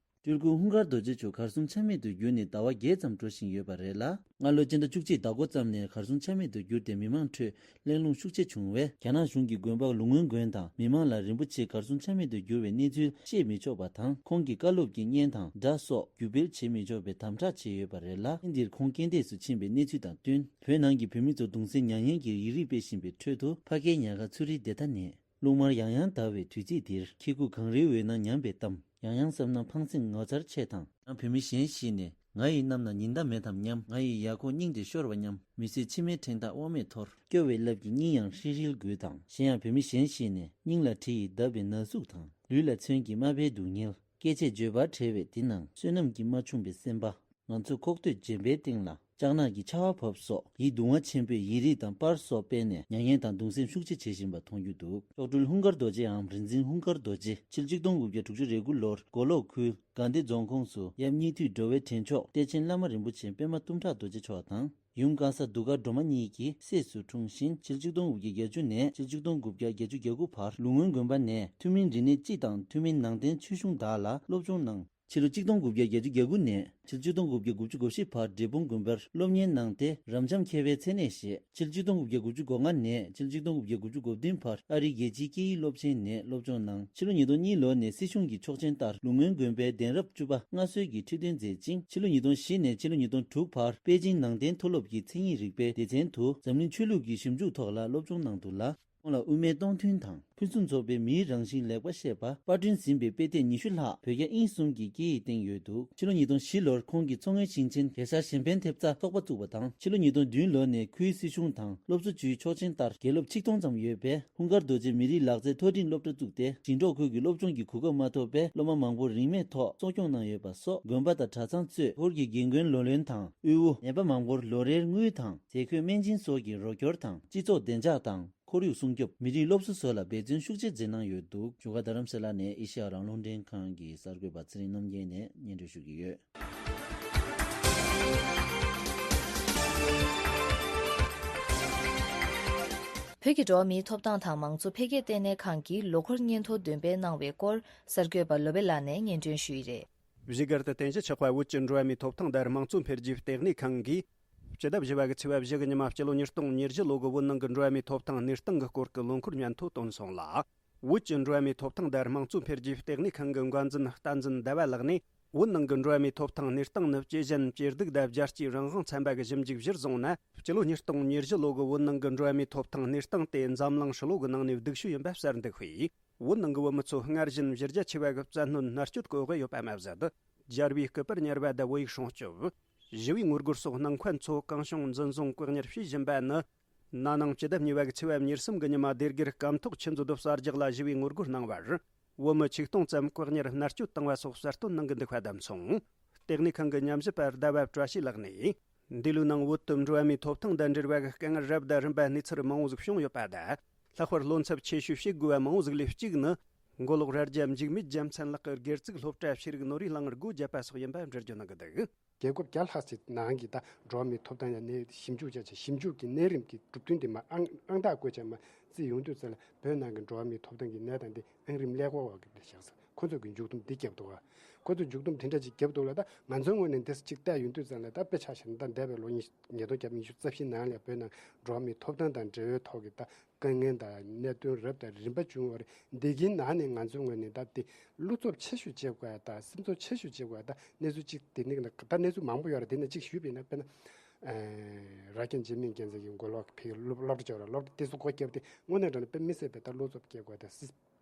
སྤྲུལ་སྐུ་ཧུན་སྒར་རྡོ་རྗེ་མཆོག་གར་སོང་ཆ་མེད་དུ་གྱུར་ནས་ཟླ་བ་བརྒྱད་ཙམ་འགྲོ་བཞིན་ཡོད་པ་རེད་ལ། སྔ་ལོ་སྤྱི་ཟླ་བཅུ་གཅིག་ཟླ་འགོ་ཙམ་ནས་གར་སོང་ཆ་མེད་དུ་གྱུར་ཏེ་མི་མང་ཁྲོད་གླེང་སློང་ཤུགས་ཆེ་བྱུང་བས། རྒྱ་ནག་གཞུང་གིས་དགོན་པ་ལུང་སྨོན་དགོན་དང་མི་མང་ལ་རིན་པོ་ཆེ་གར་སོང་ཆ་མེད་དུ་གྱུར་བའི་གནས་ཚུལ་བཤད་མི་ཆོག་པ་དང་། ཁོང་གི་བཀའ་སློབ་ཀྱི་བརྙན་དང་སྒྲ་སོགས་བརྒྱུད་སྤེལ་བྱེད་མི་ཆོག་པའི་དམ་དྲག་བྱས་ཡོད་པ་རེད་ལ། ཐེངས་འདིར་ཁོང་རྐྱེན་འདས་སུ་ཕྱིན་པའི་གནས་ཚུལ་དང་བསྟུན། བོད་ནང་གི་བོད་མི་ཚོ་གདུང་སེམས་མྱ་ངན་གྱི་ཡིག་རིགས་སྤེལ་བཞིན་པའི་ཁྲོད་དུ། ཕ་སྐད་ཉག་ག་ཚུ་རིའི་བདེ་མཐའ་ནས། རླུང་དམར་ཡང་ཡང་ལྡང་བའི་དུས་ཚིགས་འདིར། ཁྱེད་སྐུ་གངས་རིའི་འོད་སྣང་ཉམས་པའི་གཏམ། ཡང་ཡང་བསམ་ན་ཕངས་སེམས་ངོ་མཚར་ཆེ་དང་། ཡང་བོད་མི་གཞན་ཞིག་ནས། ང་ཡི་རྣམ་སྣང་ཉི་ཟླ་མེད་དམ་སྙམ། ང་ཡི་ཡ་ཁོག་སྙིང་དེ་ཤོར་བ་སྙམ། མི་བཟོད་ཕྱི་མའི་ཕྲེང་ཐག་དབང་མེད་འཐོར། སྐྱོ་བའི་རླབས་ཀྱིས་སྙིང་ཡང་ཧྲིལ་ཧྲིལ་འགུལ་དང་། གཞན་ཡང་བོད་མི་གཞན་ཞིག་ནས། སྙིང་ལ་གྲི་ཡིས་བརྡབས་པའི་ན་ཟུག་དང་། ལུས་ལ་མཚོན་གྱིས་རྨ་བའི་སྡུག་བསྔལ། སྐད་ཆས་བརྗོད་པར་བྲེལ་བའི་འདི་སྣང་། བསོད་ནམས་ཀྱིས་མ་ཕྱུང་པའི་སེམས་པ། ང་ཚོས་ཁོག་སྟོད་འཇེམ་པའི་སྟེང་ལ། ལྕགས་ནག་གི་ཆར་པ་བབས་སོགས་ཡིད་གདུང་བ་ཆེན་པོས་ཡིག་རིགས་དང་པར་སོགས་སྤེལ་ནས་མྱ་ངན་དང་གདུང་སེམས་ཤུགས་ཆེ་བྱེད་བཞིན་པ་མཐོང་རྒྱུ་འདུག་མཆོག་སྤྲུལ་ཧུན་སྒར་རྡོ་རྗེའམ་རིག་འཛིན་ཧུན་སྒར་རྡོ་རྗེ་ཕྱི་ལོ་ཆིག་སྟོང་དགུ་བརྒྱ་དྲུག་ཅུ་རེ་དགུ་ལོར་མགོ་ལོག་ཁུལ་དགའ་ལྡན་རྫོང་ཁོངས་སུ་ཡབ་གཉིས་འཐུས་འགྲོ་བའི་དྲན་མཆོག་གཏེར་ཆེན་བླ་མ་རིན་པོ་ཆེ་པད་མ་གཏུམ་དྲག་རྡོ་རྗེ་མཆོག་དང་། ཡུམ་གང་ཟག་གདུགས་དཀར་སྒྲོལ་མ་གཉིས་ཀྱི་སྲས་སུ་འཁྲུངས་ཤིང་། ཕྱི་ལོ་ཆིག་སྟོང་དགུ་བརྒྱ་བརྒྱད་ཅུ་ནས་ཕྱི་ལོ་ཆིག་སྟོང་དགུ་བརྒྱ་བརྒྱད་ཅུ་གྱ་དགུ་བར་ལུང་སྨོན་དགོན་པ་ནས་ཐུན་མིན་རིག་གནས་སྤྱི་དང་ཐུན་མིན་ནང་བསྟན་ཆོས་གཞུང་དག་ལ་སློབ་སྦྱོང་གནང་། ཕྱི་ལོ་ཆིག་སྟོང་དགུ་བརྒྱ་བརྒྱད་ཅུ་གྱ་དགུ་ནས་ཕྱི་ལོ་ཆིག་སྟོང་དགུ་བརྒྱ་དགུ་བཅུ་གོ་བཞི་བར་འབྲས་སྤུངས་དགོན་པར་སློབ་གཉེར་གནང་སྟེ། རབ་འབྱམས་མཁས་པའི་མཚན་གནས་བཞེས། ཕྱི་ལོ་ཆིག་སྟོང་དགུ་བརྒྱ་དགུ་བཅུ་གོ་ལྔ་ནས་ཕྱི་ལོ་ཆིག་སྟོང་དགུ་བརྒྱ་དགུ་བཅུ་གོ་བདུན་བར་ཨ་རིའི་རྒྱལ་སྤྱིའི་སྐད་ཡིག་སློབ་ཆེན་ནས་སློབ་སྦྱོང་གནང་། ཕྱི་ལོ་ཉིས་སྟོང་གཉིས་ལོ་ནས་སྲིད་གཞུང་གི་ཆོག་མཆན་ལྟར་ལུང་སྨོན་དགོན་པའི་གདན་རབས་བཅུ་པ་མངའ་གསོལ་གྱི་ཁྲི་འདོན་མཛད་ཅིང་། ཕྱི་ལོ་ཉིས་སྟོང་བཞི་ནས་ཕྱི་ལོ་ཉིས་སྟོང་དྲུག་བར་པེ་ཅིང་ནང་བསྟན་མཐོ་སློབ་ཀྱི་མཚན་ཉིད་རིག་པའི་སྡེ་ཚན་དུ་འཛམ་གླིང་ཆོས་ལུགས་ཀྱི་ཞིབ་འཇུག་ཐོག་ལ་སློབ་སྦྱོང་གནང་འདུག་ལ། ཁོང་ལ་དབུ་མའི་སྟོང་ཐུན་དང་ཕུན་སུམ་ཚོགས་པའི་མིའི་རང་བཞིན་ལེགས་པར་བཤད་པ། དཔར་སྐྲུན་ཟིན་པའི་དཔེ་དེབ་ཉི་ཤུ་ལྷག་བོད་རྒྱ་དབྱིན་གསུམ་གྱི་སྐད་ཡིག་སྟེང་ཡོད་འདུག་ཕྱི་ལོ་ཉིས་སྟོང་བཞི་ལོར་ཁོང་གིས་མཚོ་སྔོན་ཞིང་ཆེན་གེ་སར་གཞན་ཕན་ཐེབས་རྩ་ཚོགས་པ་བཙུགས་པ་དང་། ཕྱི་ལོ་ཉིས་སྟོང་བདུན་ལོ་ནས་ཁུལ་སྲིད་གཞུང་དང་སློབ་གསོ་ཅུའི་ཆོག་མཆན་ལྟར་དགེ་སློབ་ཆིག་སྟོང་ཙམ་ཡོད་པའི་ཧུན་སྒར་རྡོ་རྗེ་མི་རིགས་ལག་རྩལ་མཐོ་འབྲིང་སློབ་གྲྭ་བཙུགས་ཏེ། ཞིང་འབྲོག་ཁུལ་གྱི་སློབ་སྦྱོང་གི་གོ་སྐབས་མ་ཐོབ་པའི་སློབ་མ་མང་པོར་རིན་མེད་ཐོག་གསོ་སྐྱོང་གནང་ཡོད་པ་སོགས། དགོན་པ་དང་གྲྭ་ཚང་གཙོས་ཧོར་གྱི་དགེ་རྒན་ལོ་ལོན་དང་དབུལ་བོ། ནད་པ་མང་པོར་ལོ་རེར་དངུལ་དང་ཟས་གོས་སྨན་སྦྱིན་སོགས་ཀྱི་རོགས་སྐྱོར་དང་། སྤྱི་ཚོགས་བདེ་འཇགས་དང་། ཁོར་ཡུག་སྲུང་སྐྱོབ། མི་རིགས་སློབ་གསོ་སོགས་ལ་འབད་བརྩོན་ཤུགས་ཆེ་མཛད་གནང་ཡོད་འདུག་བཞུགས་སྒར་རྡ་རམ་ས་ལ་ནས་ཨེ་ཤེ་ཡ་རང་དབང་རླུང་འཕྲིན་ཁང་གི་གསར་འགོད་པ་ཚེ་རིང་རྣམ་རྒྱལ་ནས་སྙན་སྒྲོན་ཞུ་གི་ཡོད། བོད་ཀྱི་འགྲོ་བ་མིའི་ཐོབ་ཐང་དང་མང་གཙོ་འཕེལ་རྒྱས་ལྟེ་གནས་ཁང་གིས་ལོ་འཁོར་སྙན་ཐོ་འདོན་སྤེལ་གནང་བའི་སྐོར་གསར་འགོད་པ་བློ་བྷེ་ལགས་ནས་སྙན་སྒྲོན་ཞུས་ཡི་རེད། བཞུགས་སྒར་དུ་རྟེན་གཞི་ཆགས་པ་བོད་ཀྱི་འགྲོ་བ་མིའི་ཐོབ་ཐང་དང་དམངས་གཙོ་འཕེལ་རྒྱས་ལྟེ་གནས་ཁང་གིས། སྤྱི་ཟླ་བཞི་པ་གི་ཚེས་པ་བཞི་གི་ཉི་མ་སྤྱི་ལོ་ཉིས་སྟོང་ཉེར་བཞི་ལོ་གི་བོད་ནང་གི་འགྲོ་བ་མིའི་ཐོབ་ཐང་གནས་སྟངས་ཀྱི་སྐོར་གྱི་ལོ་འཁོར་སྙན་ཐོ་བཏོན་སོང་ལ། བོད་ཀྱི་འགྲོ་བ་མིའི་ཐོབ་ཐང་དང་དམངས་གཙོ་འཕེལ་རྒྱས་ལྟེ་གནས་ཁང་གི་འགན་འཛིན་བསྟན་འཛིན་ཟླ་བ་ལགས་ནས། བོད་ནང་གི་འགྲོ་བ་མིའི་ཐོབ་ཐང་གནས་སྟངས་ནི་ཇེ་ཞན་ཇེ་སྡུག་དང་རྒྱལ་སྤྱིའི་རང་དབང་ཚན་པ་གི་ཞིབ་འཇུག་གཞིར་བཟུང་ན། སྤྱི་ལོ་ཉིས་སྟོང་ཉེར་བཞི་ལོ་གི་བོད་ནང་གི་འགྲོ་བ་མིའི་ཐོབ་ཐང་གནས་སྟངས་དེ་འཛམ་གླིང་ཧྲིལ་བོ་གི་ནང་ནས་སྡུག་ཤོས་ཡིན་པ་གསལ་འདུག་པས། བོད་ནང་གི་བོད་མི་ཚོ་སྔར་བཞིན་གཞི་རྒྱ་ཆེ་བ་གི་བཙན་གནོན་མནར་གཅོད་གོ་གི་ཡོད་པ་མ་ཟད། རྒྱལ་བའི་སྐུ་པར་ཉར་བ་དང་བོད་ཡིག་སྲུང་སྐྱོབ། ཞི་བའི་ངོ་རྒོལ་སོགས་གནང་མཁན་ཚོ་གང་བྱུང་འཛིན་བཟུང་བཀག་ཉར་བྱེད་བཞིན་པ་ནི། ན་ནིང་སྤྱི་ཟླ་གཉིས་པ་གི་ཚེས་པ་ཉེར་གསུམ་གི་ཉི་མ་སྡེ་དགེར་སྐམ་ཐོག་ཆུ་མཛོད་དུ་གསར་རྒྱག་ལ་ཞི་བའི་ངོ་རྒོལ་གནང་བར། བོད་མི་ཆིག་སྟོང་ཙམ་བཀག་ཉར་མནར་གཅོད་བཏང་བ་སོགས་གསལ་སྟོན་གནང་གི་འདུག་པ་དང་མཚུངས། ལྟེ་གནས་ཁང་གི་ཉམས་ཞིབ་པ་ཟླ་བ་བཀྲ་ཤིས་ལགས་ནས། འདི་ལོའི་ནང་བོད་དུ་འགྲོ་བ་མིའི་ཐོབ་ཐང་དང་འབྲེལ་བ་གི་དཀའ་ངལ་རབ་དང་རིམ་པ་གནས་ཚུལ་མང་བོ་ཟིག་བྱུང་ཡོད་པ་དང་། ལྷག་པར་བློ་འཚབ་ཆེ་ཤོས་བྱེད་དགོས་པ་མང་བོ་ཟིག་ལས་གཅིག་ནི། མགོ་ལོག་རྭ་རྒྱ་འཇིགས་མེད་རྒྱལ་མཚན་ལགས་ཀྱི་སྒེར་བཙུགས་སློབ་གྲྭ་ཤེས་རིག་ནོར་བུའི་གླིང་སྒོ་བརྒྱབ་པ་སོགས་ཡིན་པ་འགྲེལ་བརྗོད་གནང་གི་འདུག། རྒྱལ་ཁབ་བརྒྱ་ལྷག་ཅིག་ནང་གི་ད་འགྲོ་བ་མིའི་ཐོབ་ཐང་ཡང་ནས་ཞིབ་འཇུག་བྱས་ཆེད་ཞིབ་འཇུག་གི་གནས་རིམ་གྱི་གྲུབ་དོན་དེ་མ་ཨང་ཨང་རྟགས་བཀོད་ཆེད་མ་བརྩིས་ཡོང་དུས་ཙམ་ལ་བོད་ནང་གི་འགྲོ་བ་མིའི་ཐོབ་ཐང་གི་གནས་སྟངས་དེ་ཨང་རིམ་ཀླད་ཀོར་འོག་གི་ལས་བཞག་ས་ཁོ་ཚོ་གི་མཇུག་སྡོམ་འདི་བརྒྱབ་འདུག་ག། ཁོ་ཚོ་མཇུག་སྡོམ་དེ་འདྲ་ཅིག་བརྒྱབ་འདུག་ལ། ད་ང་ཚོའི་ངོས་ནས་འདི་ཅིག་བལྟས་ཡོང་དུས་ཙམ་ལ་ད་དཔེ་ཆ་བཞག་ན་ད་འདས་པའི་ལོ་ཉིས་ཉིས་སྟོང་ཉི་ཤུ་རྩ་བཞི་ནང་ལ་བོད་ནང་འགྲོ་བ་མིའི་ཐོབ་ཐང་དང་འབྲེལ་བའི་ཐོག་གི་ད་དཀའ་ངལ་དང་གནད་དོན་རབ་དང་རིམ་པ་བྱུང་བ་རེད། འདི་གའི་ནང་ནས་ང་ཚོའི་ངོས་ནས་ད་དེ་བློ་འཚབ་ཆེ་ཤོས་བྱེད་དགོས་ཡ་ད་སེམས་ཚོར་ཆེ་ཤོས་བྱེད་དགོས་ཡ་ད་གནས་ཚུལ་གཅིག་དེ་ནི་ད་གནས་ཚུལ་མང་པོ་ཡོད་རེད། དེ་ནས་གཅིག་ཞུས་པ་ཡིན་ན་དཔེར་ན། ཨ། རྭ་རྒྱ་འཇིགས་མེད་རྒྱལ་མཚན་གྱི་མགོ་ལོག་ཕེབས་སློབ་སློབ་གྲྭ་བཅོ་ལ་སློབ་གྲྭ་དེ་ཚོ་སྒོ་བརྒྱབ་སྟེ་དངོས་གནས་དྲང་གནས་དཔེ་མི་སྲིད་པའི་ད་བློ་འཚབ་སྐྱེ་དགོས་ཡ་ད་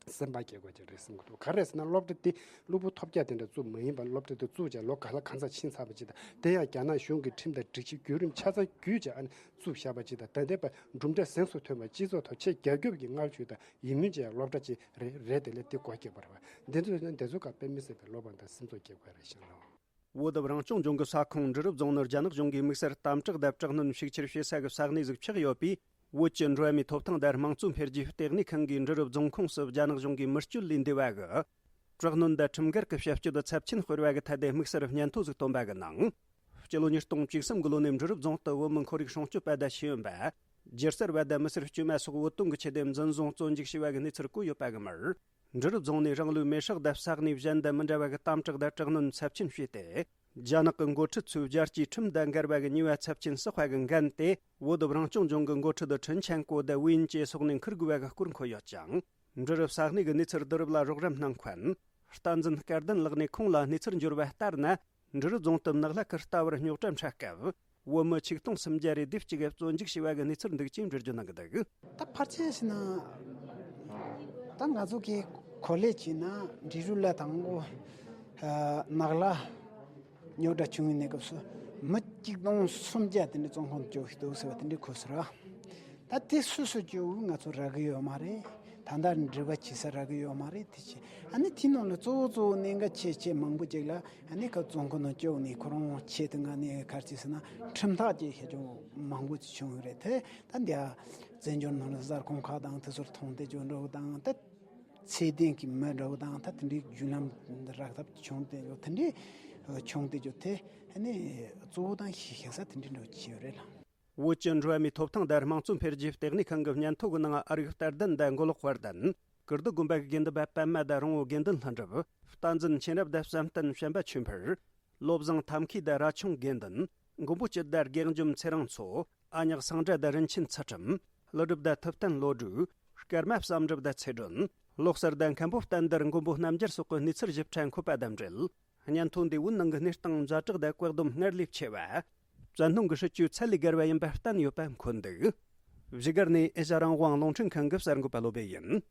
སེམས་པ་སྐྱེ་དགོས་ཀྱི་རེད་བསམ་གྱི་འདུག། ག་རེ་ཟེར་ན་སློབ་གྲྭ་དེ་གློ་བུར་ཐོལ་རྒྱག་དེ་འདྲ་བཙུགས་མ་ཡིན་པར་སློབ་གྲྭ་དེ་བཙུགས་བྱས་ལོ་ག་ལ་གང་ཙམ་ཕྱིན་ཚར་བ་ཅིག་དང་དེ་ཡང་རྒྱ་ནག་གཞུང་གི་ཁྲིམས་དང་སྒྲིག་གཞི་བརྒྱུད་རིམ་ཆ་ཚང་བརྒྱུད་བྱས་ཨ་ནི་བཙུགས་བཞག་པ་ཅིག་དང་ད་ལྟའི་བར་གྲུབ་འབྲས་གཟེངས་སུ་ཐོན་པ་སྤྱི་ཚོགས་ཐོག་ཆེས་རྒྱ་ཁྱབ་ཀྱི་བསྔགས་བརྗོད་དང་ཡིད་སྨོན་བྱས་སློབ་གྲྭ་ཅིག་རེད་རེད། དེ་ལས་དེ་སྒོ་བརྒྱབ་པ་རེད་བ། འདི་ཚོ་ཡིན་ན་འདི་ཚོ་ག་དཔེ་མི་སྲིད་པའི་བློ་ཕམ་དང་སེམས་ཚོར་སྐྱེ་དགོས་རེད་ཤག་ལོ། བོད་རང་སྐྱོང་ལྗོངས་ཀྱི་ས་ཁོངས་འབྲི་རུ་རྫོང་ནི་རྒྱ་ནག་གཞུང་གིས་དམིགས་བསལ་དམ་དྲག་དང་དྲག་གནོན་ཤུགས་ཆེར་བྱེད་ས་གི་ས་གནས་ཟིག་ཆགས་ཡོད་པས། བོད་ཀྱི་འགྲོ་བ་མིའི་ཐོབ་ཐང་དང་དམངས་གཙོ་འཕེལ་རྒྱས་ལྟེ་གནས་ཁང་གིས་འབྲི་རུ་རྫོང་ཁོངས་སུ་རྒྱ་ནག་གཞུང་གིས་མི་སྤྱོད་ལས་འདས་པ་གི་དྲག་གནོན་དང་ཁྲིམས་འགལ་གྱི་བྱ་སྤྱོད་ཚབས་ཆེན་སྤེལ་བ་གི་ཐད་དེ་དམིགས་བསལ་སྙན་ཐོ་ཟིག་བཏོན་པ་གི་ནང་། སྤྱི་ལོ་ཉིས་སྟོང་བཅུ་གསུམ་གི་ལོ་ནས་འབྲི་རུ་རྫོང་དུ་བོད་མི་ཁོར་ཡུག་སྲུང་སྐྱོབ་པ་དང་ཤེས་ཡོན་པ། སྒྱུ་རྩལ་བ་དང་མི་སེར་དཀྱུས་མ་སོགས་བོད་དོན་གྱི་ཆེད་དུ་འཛིན་བཟུང་བཙོན་འཇུག་བྱས་པ་གི་གནས་ཚུལ་བཀོད་ཡོད་པ་གི་མར། འབྲི་རུ་རྫོང་ནས་རང་ལུས་མེར་བསྲེགས་དང་ས་གནས་གཞན་དང་མི་འདྲ་བ་གི་དམ་དྲག་དང་དྲག་གནོན་ཚབས་ཆེན་བྱས་ཏེ། རྒྱ་ནག་གི་འགོ་ཁྲིད་ཚོས་རྒྱལ་སྤྱིའི་ཁྲིམས་དང་འགལ་བ་གི་ཉེས་པ་ཚབས་ཆེན་བསགས་པ་གི་འགན་དེ་བོད་རང་སྐྱོང་ལྗོངས་ཀྱི་འགོ་ཁྲིད་ཁྲིན་ཆན་ཀོ་དང་ཝུའུ་ཡིན་ཅེ་སོགས་ནས་འཁུར་དགོས་པ་གི་སྐོར་འཁོད་ཡོད་ཅིང་། འབྲི་རུ་ས་གནས་ཀྱི་གནས་ཚུལ་བསྡུ་རུབ་ལ་རོགས་རམ་གནང་མཁན། བསྟན་འཛིན་སྐལ་ལྡན་ལགས་ནས་ཁོང་ལ་གནས་ཚུལ་འབྱོར་བ་ལྟར་ན། འབྲི་རུ་རྫོང་དུ་ནགས་ལྷ་ཁུལ་ལྟ་བུར་རྙོག་དྲ་འཕྲད་སྐབས། བོད་མི་ཆིག་སྟོང་སུམ་བརྒྱ་རེ་སྡེབ་གཅིག་གིས་བཙོན་འཇུག་བྱས་པ་གི་གནས་ཚུལ་འདུག་ཅེས་འགྲེལ་བརྗོད་གནང་གི་འདུག། ད་ཕལ་ཆེར་ཞིག་ན། ད་ང་ཚོ་གི་གོ་ལས་བྱས་ན་འབྲི་རུ་ལ་དང་པོ། ཨ། ནགས་ལྷ་རྙོག་དྲ་བྱུང་བའི་གནས་སྐབས་སུ་མི་ཆིག་སྟོང་སུམ་བརྒྱ་དེ་འདྲ་བཙོན་ཁང་དུ་བཅུག་གི་འདུག་ཟེར་བ་དེ་འདྲ་གོ་སོང་ར། ད་དེ་སུ་སུ་བཅུག་ང་ཚོ་རག་གི་ཡོད་མ་རེད། ད་ལྟ་འབྲེལ་བ་བྱེད་ས་རག་གི་ཡོད་མ་རེད། དེ་བྱས་ཨ་ནི་དེའི་ནང་ལ་གཙོ་བོ་གཙོ་བོ་གནད་འགག་ཆེ་ཆེ་མང་པོ་ཅིག་ལ་ཨ་ནི་ཁ་བཙོན་ཁང་ནང་བཅུག་ནས་ཁོ་རང་ཆེད་དུ་ང་ནི་ག་རེ་བྱས་ཟེར་ན་ཁྲིམས་ཐག་ཅིག་ཞེ་ཅུང་མང་པོ་ཅིག་བྱུང་ཡོད་རེད་དེ། ད་འདི་ཨ་བཙན་བྱོལ་ནང་ལ་གསར་ཁང་ཁག་དང་དེ་ཚོར་མཐོང་བསྡད་རྒྱུ་འདྲ་བོ་དང་ད་ཚད་ལྡན་གྱི་མི་འདྲ་བོ་དང་ད་དེ་འདྲའི་བརྒྱུད་ལམ་རག་ཐབས་བྱུང་བསྡད་རྒྱུ་དེ་འདྲའི་བྱུང་བསྡད་རྒྱུ་དེ་ཨ་ནི་གཙོ་བོ་དང་གཞི་བཞག་ས་དེ་འདྲའི་འདྲ་བོ་ཅིག་ཡོད་རེད་ལ། བོད་ཀྱི་འགྲོ་བ་མིའི་ཐོབ་ཐང་དང་དམངས་གཙོ་འཕེལ་རྒྱས་ལྟེ་གནས་ཁང་གི་སྙན་ཐོ་གི་ནང་ཨ་རིག་དཔལ་ལྡན་དང་མགོ་ལོག་དཔལ་ལྡན། ཀིརྟི་དགོན་པ་གི་དགེ་འདུན་པ་པད་མ་དང་རོང་བོ་དགེ་འདུན་ལྷུན་གྲུབ། བསྟན་འཛིན་མཁྱེན་རབ་དང་བསམ་གཏན་བྱམས་པ་ཆོས་འཕེལ། བློ་བཟང་ཐབས་མཁས་དང་ར་ཆུང་དགེ་འདུན། མགོན་པོ་སྐྱིད་དང་དགེ་འཇོམས་ཚེ་རིང་མཚོ། ཨ་ཉག་སངས་རྒྱས་དང་རིན་ཆེན་ཚུལ་ཁྲིམས། ཀླུ་སྒྲུབ་དང་ཐུབ་བསྟན་བློ་གྲོས། ཀརྨ་བསམ་གྲུབ་དང་ཚེ་སྒྲོན། ལོ་གསར་དང་མཁན་པོ་བསྟན་དར་མགོན་པོ་རྣམ་རྒྱལ་སོགས་ཀྱི་གནས་ཚུལ་ཞིབ་ཕྲ་འཁོད་པ་དང་འབྲེལ། སྙན་ཐོ་འདིའི་བོད་ནང་གི་གནས་སྟངས་ཛ་དྲག་དང་བཀག་སྡོམ་སྔར་ལས་ཆེ་བ། བཙན་གནོན་གྱི་སྲིད་བྱུས་ཚད་ལས་བརྒལ་བ་ཡིན་པ་བསྟན་ཡོད་པ་འཁོད་འདུག། བཞུགས་སྒར་ནས་ཨེ་ཤ་རང་དབང་རླུང་འཕྲིན་ཁང་གི་གསར་འགོད་པ་བློ་བྷེ་ཡིན།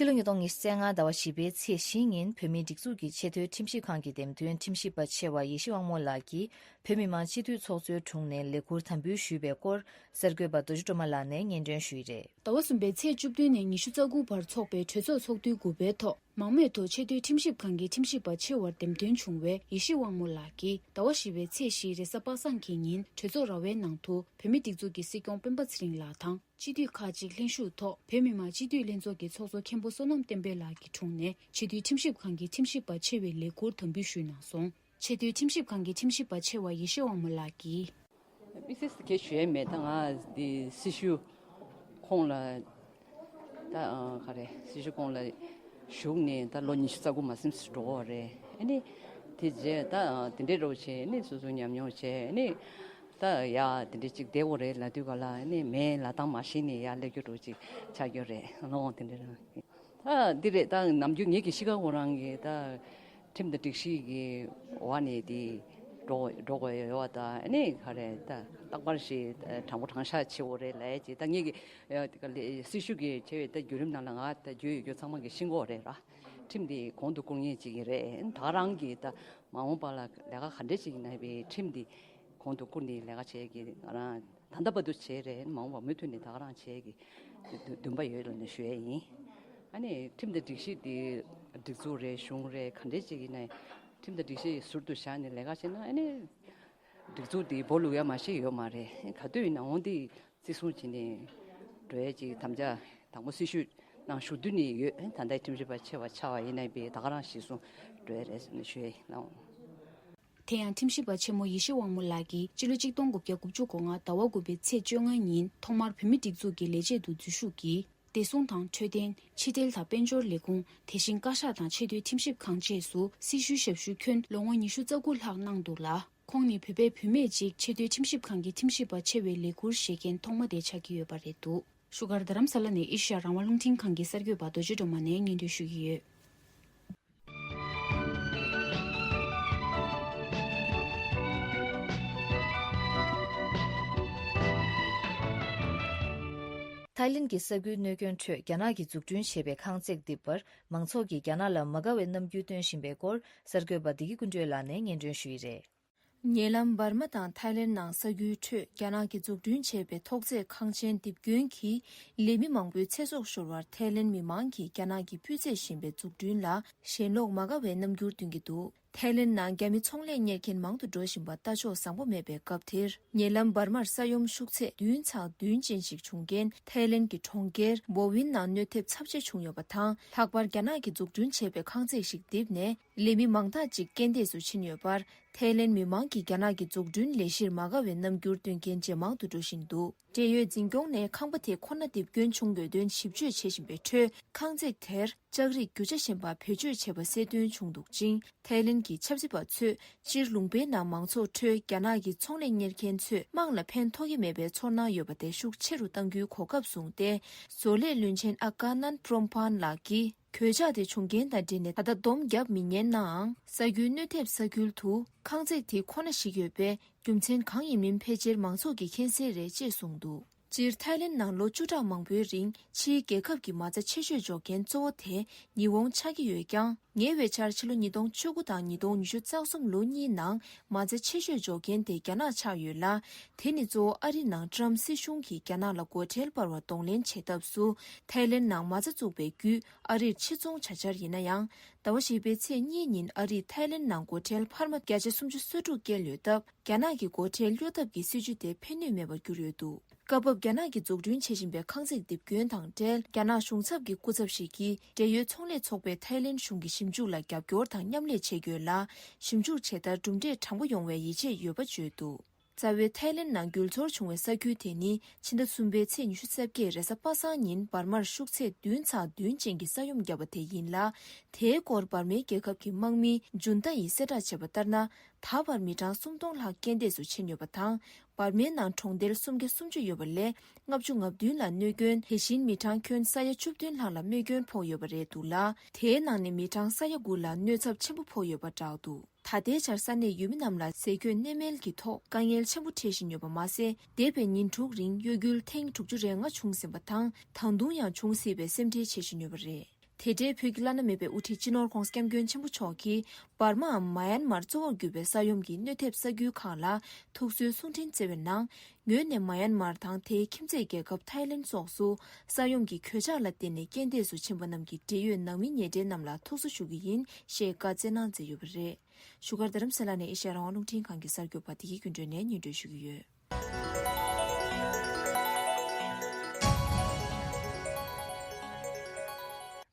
ཕྱི་ལོ་ཉིས་སྟོང་ཉི་ཤུ་རྩ་ལྔ་ཟླ་བ་བཞི་པའི་ཚེས་བཞི་ཉིན་བོད་མིའི་སྒྲིག་འཛུགས་ཀྱི་ཆེས་མཐོའི་ཁྲིམས་ཞིབ་ཁང་གི་འདེམས་ཐོན་ཁྲིམས་ཞིབ་པ་ཆེ་བ་ཡེ་ཤེས་དབང་མོ་ལགས་ཀྱིས་བོད་མི་མང་སྤྱི་འཐུས་ཚོགས་གཙོའི་དྲུང་ནས་ལས་འཁུར་དམ་འབུལ་ཞུས་པའི་སྐོར་གསར་འགོད་པ་རྡོ་རྗེ་སྒྲོལ་མ་ལགས་ནས་སྙན་སྒྲོན་ཞུས་ཡི་རེད། ཟླ་བ་གསུམ་པའི་ཚེས་བཅུ་བདུན་ནས་ཉི་ཤུ་རྩ་དགུ་བར་འཚོགས་པའི་གྲོས་ཚོགས་ཚོགས་དུས་དགུ་པའི་ཐོག་མང་མོས་ཐོག་ཆེས་མཐོའི་ཁྲིམས་ཞིབ་ཁང་གི་ཁྲིམས་ཞིབ་པ་ཆེ་བར་འདེམས་ཐོན་བྱུང་བའི་ཡེ་ཤེས་དབང་མོ་ལགས་ཀྱིས་ཟླ་བ་བཞི་པའི་ཚེས་བཞི་རེས་གཟའ་པ་སངས་ཀྱི་ཉིན་གྲོས་ཚོགས་ར་བའི་ནང་དུ་བོད་མིའི་སྒྲིག་འཛུགས་ཀྱི་སྲིད་སྐྱོང་སྤེན་པ་ཚེ་རིང་ལགས་དང་། སྤྱི་འཐུས་ཁག་ཅིག་ལྷན་ཞུགས་ཐོག་བོད་མི་མང་སྤྱི་འཐུས་ལྷན་ཚོགས་ཀྱི་ཚོགས་གཙོ་མཁན་པོ་བསོད་ནམས་བསྟན་འཕེལ་ལགས་ཀྱི་དྲུང་ནས་ཆེས་མཐོའི་ཁྲིམས་ཞིབ་ཁང་གི་ཁྲིམས་ཞིབ་པ་ཆེ་བའི་ལས་འཁུར་དམ་འབུལ་ཞུས་གནང་སོང་། ཆེས་མཐོའི་ཁྲིམས་ཞིབ་ཁང་གི་ཁྲིམས་ཞིབ་པ་ཆེ་བ་ཡེ་ཤེས་དབང་མོ་ལགས་ཀྱིས། དམིགས་བསལ་གྱི་ཞུ་ཡས་མེད། ད་ང་འདི་སྲི་ཞུ་ཁོངས་ལ་ད་ག་རེ་སྲི་ཞུ་ཁོངས་ལ་ཞུགས་ནས་ད་ལོ་ཉི་ཤུ་རྩ་དགུ་མ་ཟིན་ཙམ་འགྲོ་བ་རེད། ཨ་ནི་དེ་རྗེས་ད་དེ་འདྲའི་རོགས་བྱས་ནས་སོ་སོ་ཉམས་མྱོང་བྱས་ནས། ད་ཡ་དེ་འདྲ་ཅིག་བསྡད་དགོས་རེད་ལབ་དུས་ག་ལ་ནི་མེད་ལབ་སྟངས་མ་ཤེས་ནས་ཡར་སླེབས་རྒྱུ་འདྲ་ཅིག་ཆགས་རྒྱུ་རེད། ལོ་དེ་འདྲ་རང་ད་འདི་རེད། ད་ནམ་རྒྱུན་ངེད་ཀྱི་གཤིས་ཀ་ཁོ་རང་གི་ད་ཁྲིམས་དང་སྒྲིག་གཞི་གི་འོག་ནས་དེ་ འགྲོ་འགྲོ་དགོས་ཡོད་པ་དང་། ཨ་ནི་ག་རེ་ད་རྟག་པར་ཞིག་དྲང་པོ་དྲང་བཞག་བྱེད་དགོས་རེད་ལབ་ཀྱི། ད་ངེད་ཀྱི་ཡ་དེ་ག་ལས་སྲི་ཞུ་གི་བྱས་པའི་ད་བརྒྱུད་རིམ་ནང་ལ་ང་ད་བརྒྱུད་ཡོད་རྒྱུ་ཚང་མ་གི་ཤེས་ཀྱི་ཡོད་རེད་ར། ཁྲིམས་འདི་གོང་དུ་བཀུར་མཁན་ཅིག་ཡིན་རེད། ད་ག་རང་གི་ད་མ་འོངས་པ་ལ་ལས་ཀ་ག་འདྲས་ཅིག་ཡིན་ན་བའི་ཁྲིམས་འདི་གོང་དུ་བཀུར་ནས་ལས་ཀ་བྱེད་ཀྱི། ང་རང་ད་ལྟ་བར་དུ་བྱས་རེད། མ་འོངས་པ་མུ་མཐུད་ནས་ད་ག་རང་བྱེད་ཀྱི་འདུན་པ་ཡོད་ལབ་ནས་ཞུ་ཡས་ཡིན། ཨ་ནི་ཁྲིམས་དང་སྒྲིག་གཞི་འདི་སྒྲིག་འཛུགས་རེད། གཞུང་རེད། ག་འདྲས་ཅིག་ཡིན་ན་ཁྲིམས་དང་སྒྲིག་གཞི་ཟུར་དུ་བཞག་ནས་ལས་ཀ་བྱེད་ན། ཨ་ནི་སྒྲིག་འཛུགས་འདི་སྦོ་ལུག་ཡ་མ་ཤེས་ཡོད་མ་རེད། ག་དུས་ཡིན་ན་འོང་འདི་བརྩི་སྲུང་བྱས་ནས་འགྲོ་ཡས་ཅིག་དམ་བཅའ་དང་པོ་སྲི་ཞུ་ནང་ཞུགས་དུས་ནས་ཡོད། ད་ལྟའི་ཁྲིམས་ཞིབ་པ་ཆེ་བ་ཆགས་པ་ཡིན་ན་བའི་ད་ག་རང་གཞིར་བཟུང་འགྲོ་ཡས་རེད་ཟེར་ནས་ཞུ་ཡས་ཡིན། དེ་ཡང་ཁྲིམས་ཞིབ་པ་ཆེན་མོ་ཡེ་ཤེས་དབང་མོ་ལགས་ཀྱིས་སྤྱི་ལོ་གཅིག་སྟོང་དགུ་བརྒྱ་དགུ་བཅུ་གོ་ལྔ་ཟླ་བ་དགུ་པའི་ཚེས་བཅོ་ལྔ་ཉིན་ཐོག་མར་བོད་མིའི་སྒྲིག་འཛུགས་ཀྱི་ལས་བྱེད་དུ་འཛུལ་ཞུགས་ཀྱིས། བདེ་སྲུང་དང་འཕྲོད་བསྟེན། ཕྱི་དྲིལ་དང་དཔལ་འབྱོར་ལས་ཁུངས། དེ་བཞིན་བཀའ་ཤག་དང་ཆེས་མཐོའི་ཁྲིམས་ཞིབ་ཁང་བཅས་སུ་སྲི་ཞུའི་ཞབས་ཞུ་ཁྱོན་ལོ་ངོ་ཉི་ཤུ་རྩ་དགུ་ལྷག་གནང་འདུག་ལ། ཁོང་ནི་བོད་པའི་བུད་མེད་ཅིག་ཆེས་མཐོའི་ཁྲིམས་ཞིབ་ཁང་གི་ཁྲིམས་ཞིབ་པ་ཆེ་བའི་ལས་འཁུར་བཞེས་མཁན་ཐོག་མ་དེ་ཆགས་ཀྱི་ཡོད་པ་རེད་འདུག་བཞུགས་སྒར་རྡ་རམ་ས་ལ་ནས་ཨེ་ཤ་ཡ་རང་དབང་རླུང་འཕྲིན་ཁང་གི་གསར་འགོད་པ་རྡོ་རྗེ་སྒྲོལ་མ་ནས་སྙན་སྒྲོན་ཞུ་གི་ཡོད། ཐའི་ལེན་གྱི་ས་ཁུལ་གནོད་སྐྱོན་ཁྲོད་རྒྱ་ནག་གིས་འཛུགས་སྐྲུན་བྱས་པའི་ཁང་བརྩེགས་རྡིབ་པར་མང་ཚོགས་ཀྱིས་རྒྱ་ནག་ལ་མ་དགའ་བའི་རྣམ་འགྱུར་སྟོན་བཞིན་པའི་སྐོར་གསར་འགོད་པ་བདེ་སྐྱིད་ཀུན་སྒྲོན་ལགས་ནས་སྙན་སྒྲོན་ཞུས་ཡི་རེད། ཉེ་ལམ་འབར་མ་དང་ཐའི་ལེན་ནང་ས་ཁུལ་ཁྲོད་རྒྱ་ནག་གིས་འཛུགས་སྐྲུན་བྱས་པའི་ཐོག་བརྩེགས་ཁང་ཆེན་རྡིབ་སྐྱོན་གྱིས་ལས་མི་མང་པོའི་ཚེ་སྲོག་ཤོར་བར་ཐའི་ལེན་མི་མང་གིས་རྒྱ་ནག་གིས་སྤུས་ཚད་ཞན་པའི་འཛུགས་སྐྲུན་ལ་ཞེན་ལོག་མ་དགའ་བའི་རྣམ་འགྱུར་སྟོན་གྱི་འདུག་ཐའི་ལེན་ནང་རྒྱ་མི་ཚོང་ལས་གཉེར་མཁན་མང་དུ་འགྲོ་བཞིན་པ་ལྟ་ཕྱོགས་བཟང་པོ་མེད་པའི་སྐབས་དེར། ཉེ་ལམ་འབར་མར་ས་ཡོམ་ཤུགས་ཚད་བདུན་ཚེག་བདུན་ཅན་ཞིག་བྱུང་རྐྱེན། ཐའི་ལེན་གྱི་གྲོང་ཁྱེར་བོ་ཝིན་ནང་གནོད་ཐེབས་ཚབས་ཆེ་བྱུང་ཡོད་པ་དང་། ལྷག་པར་རྒྱ་ནག་གིས་འཛུགས་སྐྲུན་བྱས་པའི་ཁང་བརྩེགས་ཤིག་རྡིབ་ནས་ལས་མི་མང་དག་ཅིག་རྐྱེན་འདས་སུ་ཕྱིན་ཡོད་པར། ཐའི་ལེན་མི་མང་གིས་རྒྱ་ནག་གི་འཛུགས་སྐྲུན་ལས་གཞིར་མ་དགའ་བའི་རྣམ་འགྱུར་སྟོན་མཁན་ཇེ་མང་དུ་འགྲོ་བཞིན་འདུག་འབྲེལ་ཡོད་འཛིན་སྐྱོང་ནས་ཁང་པ་དེ་ཁོ་ན་རྡིབ་སྐྱོན་བྱུང་ཡོད་དོན་ཞིབ་དཔྱོད་བྱེད་བཞིན་པའི་ཁྲོད། ཁང་བརྩེགས་དེར་ལྕགས་རིགས་རྒྱུ་ཆ་གཞན་པ་བེད་སྤྱོད་བྱས་པ་གསལ་སྟོན་བྱུང་འདུག་ཅིང་། ཐའི་ལེན་གྱི་ཆབ་སྲིད་པ་ཚོས་སྤྱིར་ལུང་པའི་ནང་མང་ཚོགས་ཁྲོད་རྒྱ་ནག་གི་ཚོང་ལས་གཉེར་མཁན་ཚོས་དམངས་ལ་ཕན་ཐོགས་ཀྱི་མེད་པའི་ཚོར་སྣང་ཡོད་པ་དེ་ཤུགས་ཆེ་རུ་གཏང་རྒྱུའི་གོ་སྐབས་བཟུང་སྟེ། བཟོ་ལས་བློན་ཆེན་ཨ་ཀ་ནན་པྲོམ་ཕན་ལགས་ཀྱིས། གོད་ཆག་དེ་བྱུང་རྐྱེན་དང་འབྲེལ་ནས་ད་ལྟ་སྡོམ་བརྒྱབ་མི་ཉན་ནའང་། ས་ཁུལ་གནོད་ཐེབས་ས་ཁུལ་དུ་ཁང་བརྩེགས་དེ་ཁོ་ན་ཞིག་ཡོད་པས། རྒྱུ་མཚན་གང་ཡིན་མིན་ཕལ་ཆེར་མང་ཚོགས་ཀྱིས་མཁྱེན་གསལ་རེད་ཅེས་གསུངས་འདུག་སྤྱིར་ཐའི་ལེན་ནང་ལོ་བཅུ་ཕྲག་མང་པོའི་རིང་ཕྱིའི་རྒྱལ་ཁབ་ཀྱི་མ་རྩ་ཆེ་ཤོས་འཇོག་མཁན་གཙོ་བོ་དེ་ཉི་འོང་ཆགས་ཀྱི་ཡོད་ཀྱང་། ཉེ་བའི་ཆར་ཕྱི་ལོ་ཉིས་སྟོང་བཅུ་དགུ་དང་ཉིས་སྟོང་ཉི་ཤུ་རྩ་གསུམ་ལོ་གཉིས་ནང་མ་རྩ་ཆེ་ཤོས་འཇོག་མཁན་དེ་རྒྱ་ནག་ཆགས་ཡོད་ལ། དེ་ནི་གཙོ་བོ་ཨ་རི་ནང་ཀྲམ་སྲིད་གཞུང་གིས་རྒྱ་ནག་ལ་སྒོ་ཁྲལ་སྤར་བ་གདོང་ལེན་བྱེད་ཐབས་སུ་ཐའི་ལེན་ནང་མ་རྩ་བཙུགས་པའི་བརྒྱུད་ཨ་རིར་ཕྱིར་ཚོང་བྱ་འཆར་ཡིན་ན་ཡང་། ཟླ་བ་བཞི་པའི་ཚེས་གཉིས་ཉིན་ཨ་རིས་ཐའི་ལེན་ནང་སྒོ་ཁྲལ་འཕར་མ་བརྒྱ་ཆ་སུམ་ཅུ་སོ་དྲུག་བཀལ་ཡོད་སྟབས། རྒྱ་ནག་གི་སྒོ་ཁྲལ་གཡོ་ཐབས་ཀྱི་སྲིད་ཇུས་དེ་ཕན་ནུས་མེད་པར་གྱུར་ཡོད་འདུག་སྐབས་བབ་རྒྱ་ནག་གིས་འཛུགས་སྐྲུན་བྱེད་བཞིན་པའི་ཁང་བརྩེགས་རྡིབ་སྐྱོན་དང་འབྲེལ། རྒྱ་ནག་གཞུང་ཚབ་ཀྱི་སྐུ་ཚབ་ཞིག་གིས་འབྲེལ་ཡོད་ཚོང་ལས་ཚོགས་པས་ཐའི་ལེན་གཞུང་གི་ཞིབ་འཇུག་ལ་རྒྱབ་སྐྱོར་དང་མཉམ་ལས་བྱེད་ཀྱི་ཡོད་ལ། ཞིབ་འཇུག་བྱས་མཐར་གྲུབ་འབྲས་དྲང་པོ་ཡོང་བའི་ཡིད་ཆེས་ཡོད་པ་བརྗོད་འདུག་རྩ་བའི་ཐའི་ལེན་ནང་འགྱུར་ཚོར་བྱུང་བའི་ས་ཁུལ་དེ་ནི་ཕྱི་ཟླ་གསུམ་པའི་ཚེས་ཉི་ཤུ་རྩ་བརྒྱད་རེས་གཟའ་པ་སངས་ཉིན་འབར་མར་ཤུགས་ཚད་བདུན་ཚེག་བདུན་ཅན་གྱི་ས་ཡོམ་བརྒྱབ་པ་དེ་ཡིན་ལ། དེའི་སྐོར་འབར་མའི་རྒྱལ་ཁབ་ཀྱི་དམག་མི་ཇུན་ཏ་ཡིས་གསལ་བསྒྲགས་བྱས་པ་ལྟར་ན། ད་བར་མི་གྲངས་སུམ་སྟོང་ལྷག་རྐྱེན་འདས་སུ་ཕྱིན་ཡོད་པ་དང་། འབར་མའི་ནང་གྲོང་རྡལ་སུམ་བརྒྱ་སུམ་ཅུ་ཡོད་པ་ལས་ལྔ་བཅུ་ང་བདུན་ལ་གནོད་སྐྱོན། དེ་བཞིན་མི་གྲངས་ཁྱོན་ས་ཡ་བཅུ་བདུན་ལྷག་ལ་རྨས་སྐྱོན་ཕོག་ཡོད་པ་རེད་འདུག་ལ། དེའི་ནང་ནས་མི་གྲངས་ས་ཡ་དགུ་ལ་གནོད་ཚབས་ཆེན་པོ་ཕོག་ཡོད་པ་བསྒྲགས་འདུག་ད་ལྟའི་ཆར་ས་གནས་ཡུལ་མི་རྣམས་ལ་ཟས་གོས་གནས་མལ་གྱི་ཐོག་དཀའ་ངལ་ཆེན་པོ་འཕྲད་བཞིན་ཡོད་པ་མ་ཟད། འདས་པའི་ཉིན་དྲུག་རིང་གཡོ་འགུལ་ཐེངས་དྲུག་ཅུ་རེ་ལྔ་བྱུང་ཟིན་པ་དང་། ད་དུང་ཡང་འབྱུང་སྲིད་པའི་སེམས་ཁྲལ་བྱེད་བཞིན་ཡོད་པ་རེད། དེ་འབྲེལ་བོད་ཀྱི་བླ་ན་མེད་པའི་དབུ་ཁྲིད་སྤྱི་ནོར་༧གོང་ས་༧སྐྱབས་མགོན་ཆེན་པོ་མཆོག་གིས་འབར་མའམ་མ་ཡན་མར་གཙོ་བོར་གྱུར་པའི་ས་ཡོམ་གྱི་གནོད་ཐེབས་ས་ཁུལ་ཁག་ལ་ཐུགས་གསོའི་གསུང་འཕྲིན་བསྩལ་བའི་ནང་། ངོས་ནས་མ་ཡན་མར་དང་དེའི་ཁྱིམ་མཚེས་རྒྱལ་ཁབ་ཐའི་ལེན་སོགས་སུ་ས་ཡོམ་གྱི་གོད་ཆག་ལ་བརྟེན་ནས་རྐྱེན་འདས་སུ་ཕྱིན་པ་རྣམས་ཀྱི་འབྲེལ་ཡོད་ནང་མི་ཉེ་འབྲེལ་རྣམས་ལ་ཐུགས་གསོ་ཞུ་གི་ཡིན་ཞེས་བཀའ་སྩལ་གནང་མཛད་ཡོད་པ་རེད། བཞུགས་སྒར་རྡ་རམ་ས་ལ་ནས་ཨེ་ཤ་ཡ་རང་དབང་རླུང་འཕྲིན་ཁང་གི་གསར་འགོད་པ་བདེ་སྐྱིད་ཀུན་སྒྲོན་ནས་སྙན་སྒྲོན་ཞུ་གི་ཡོད།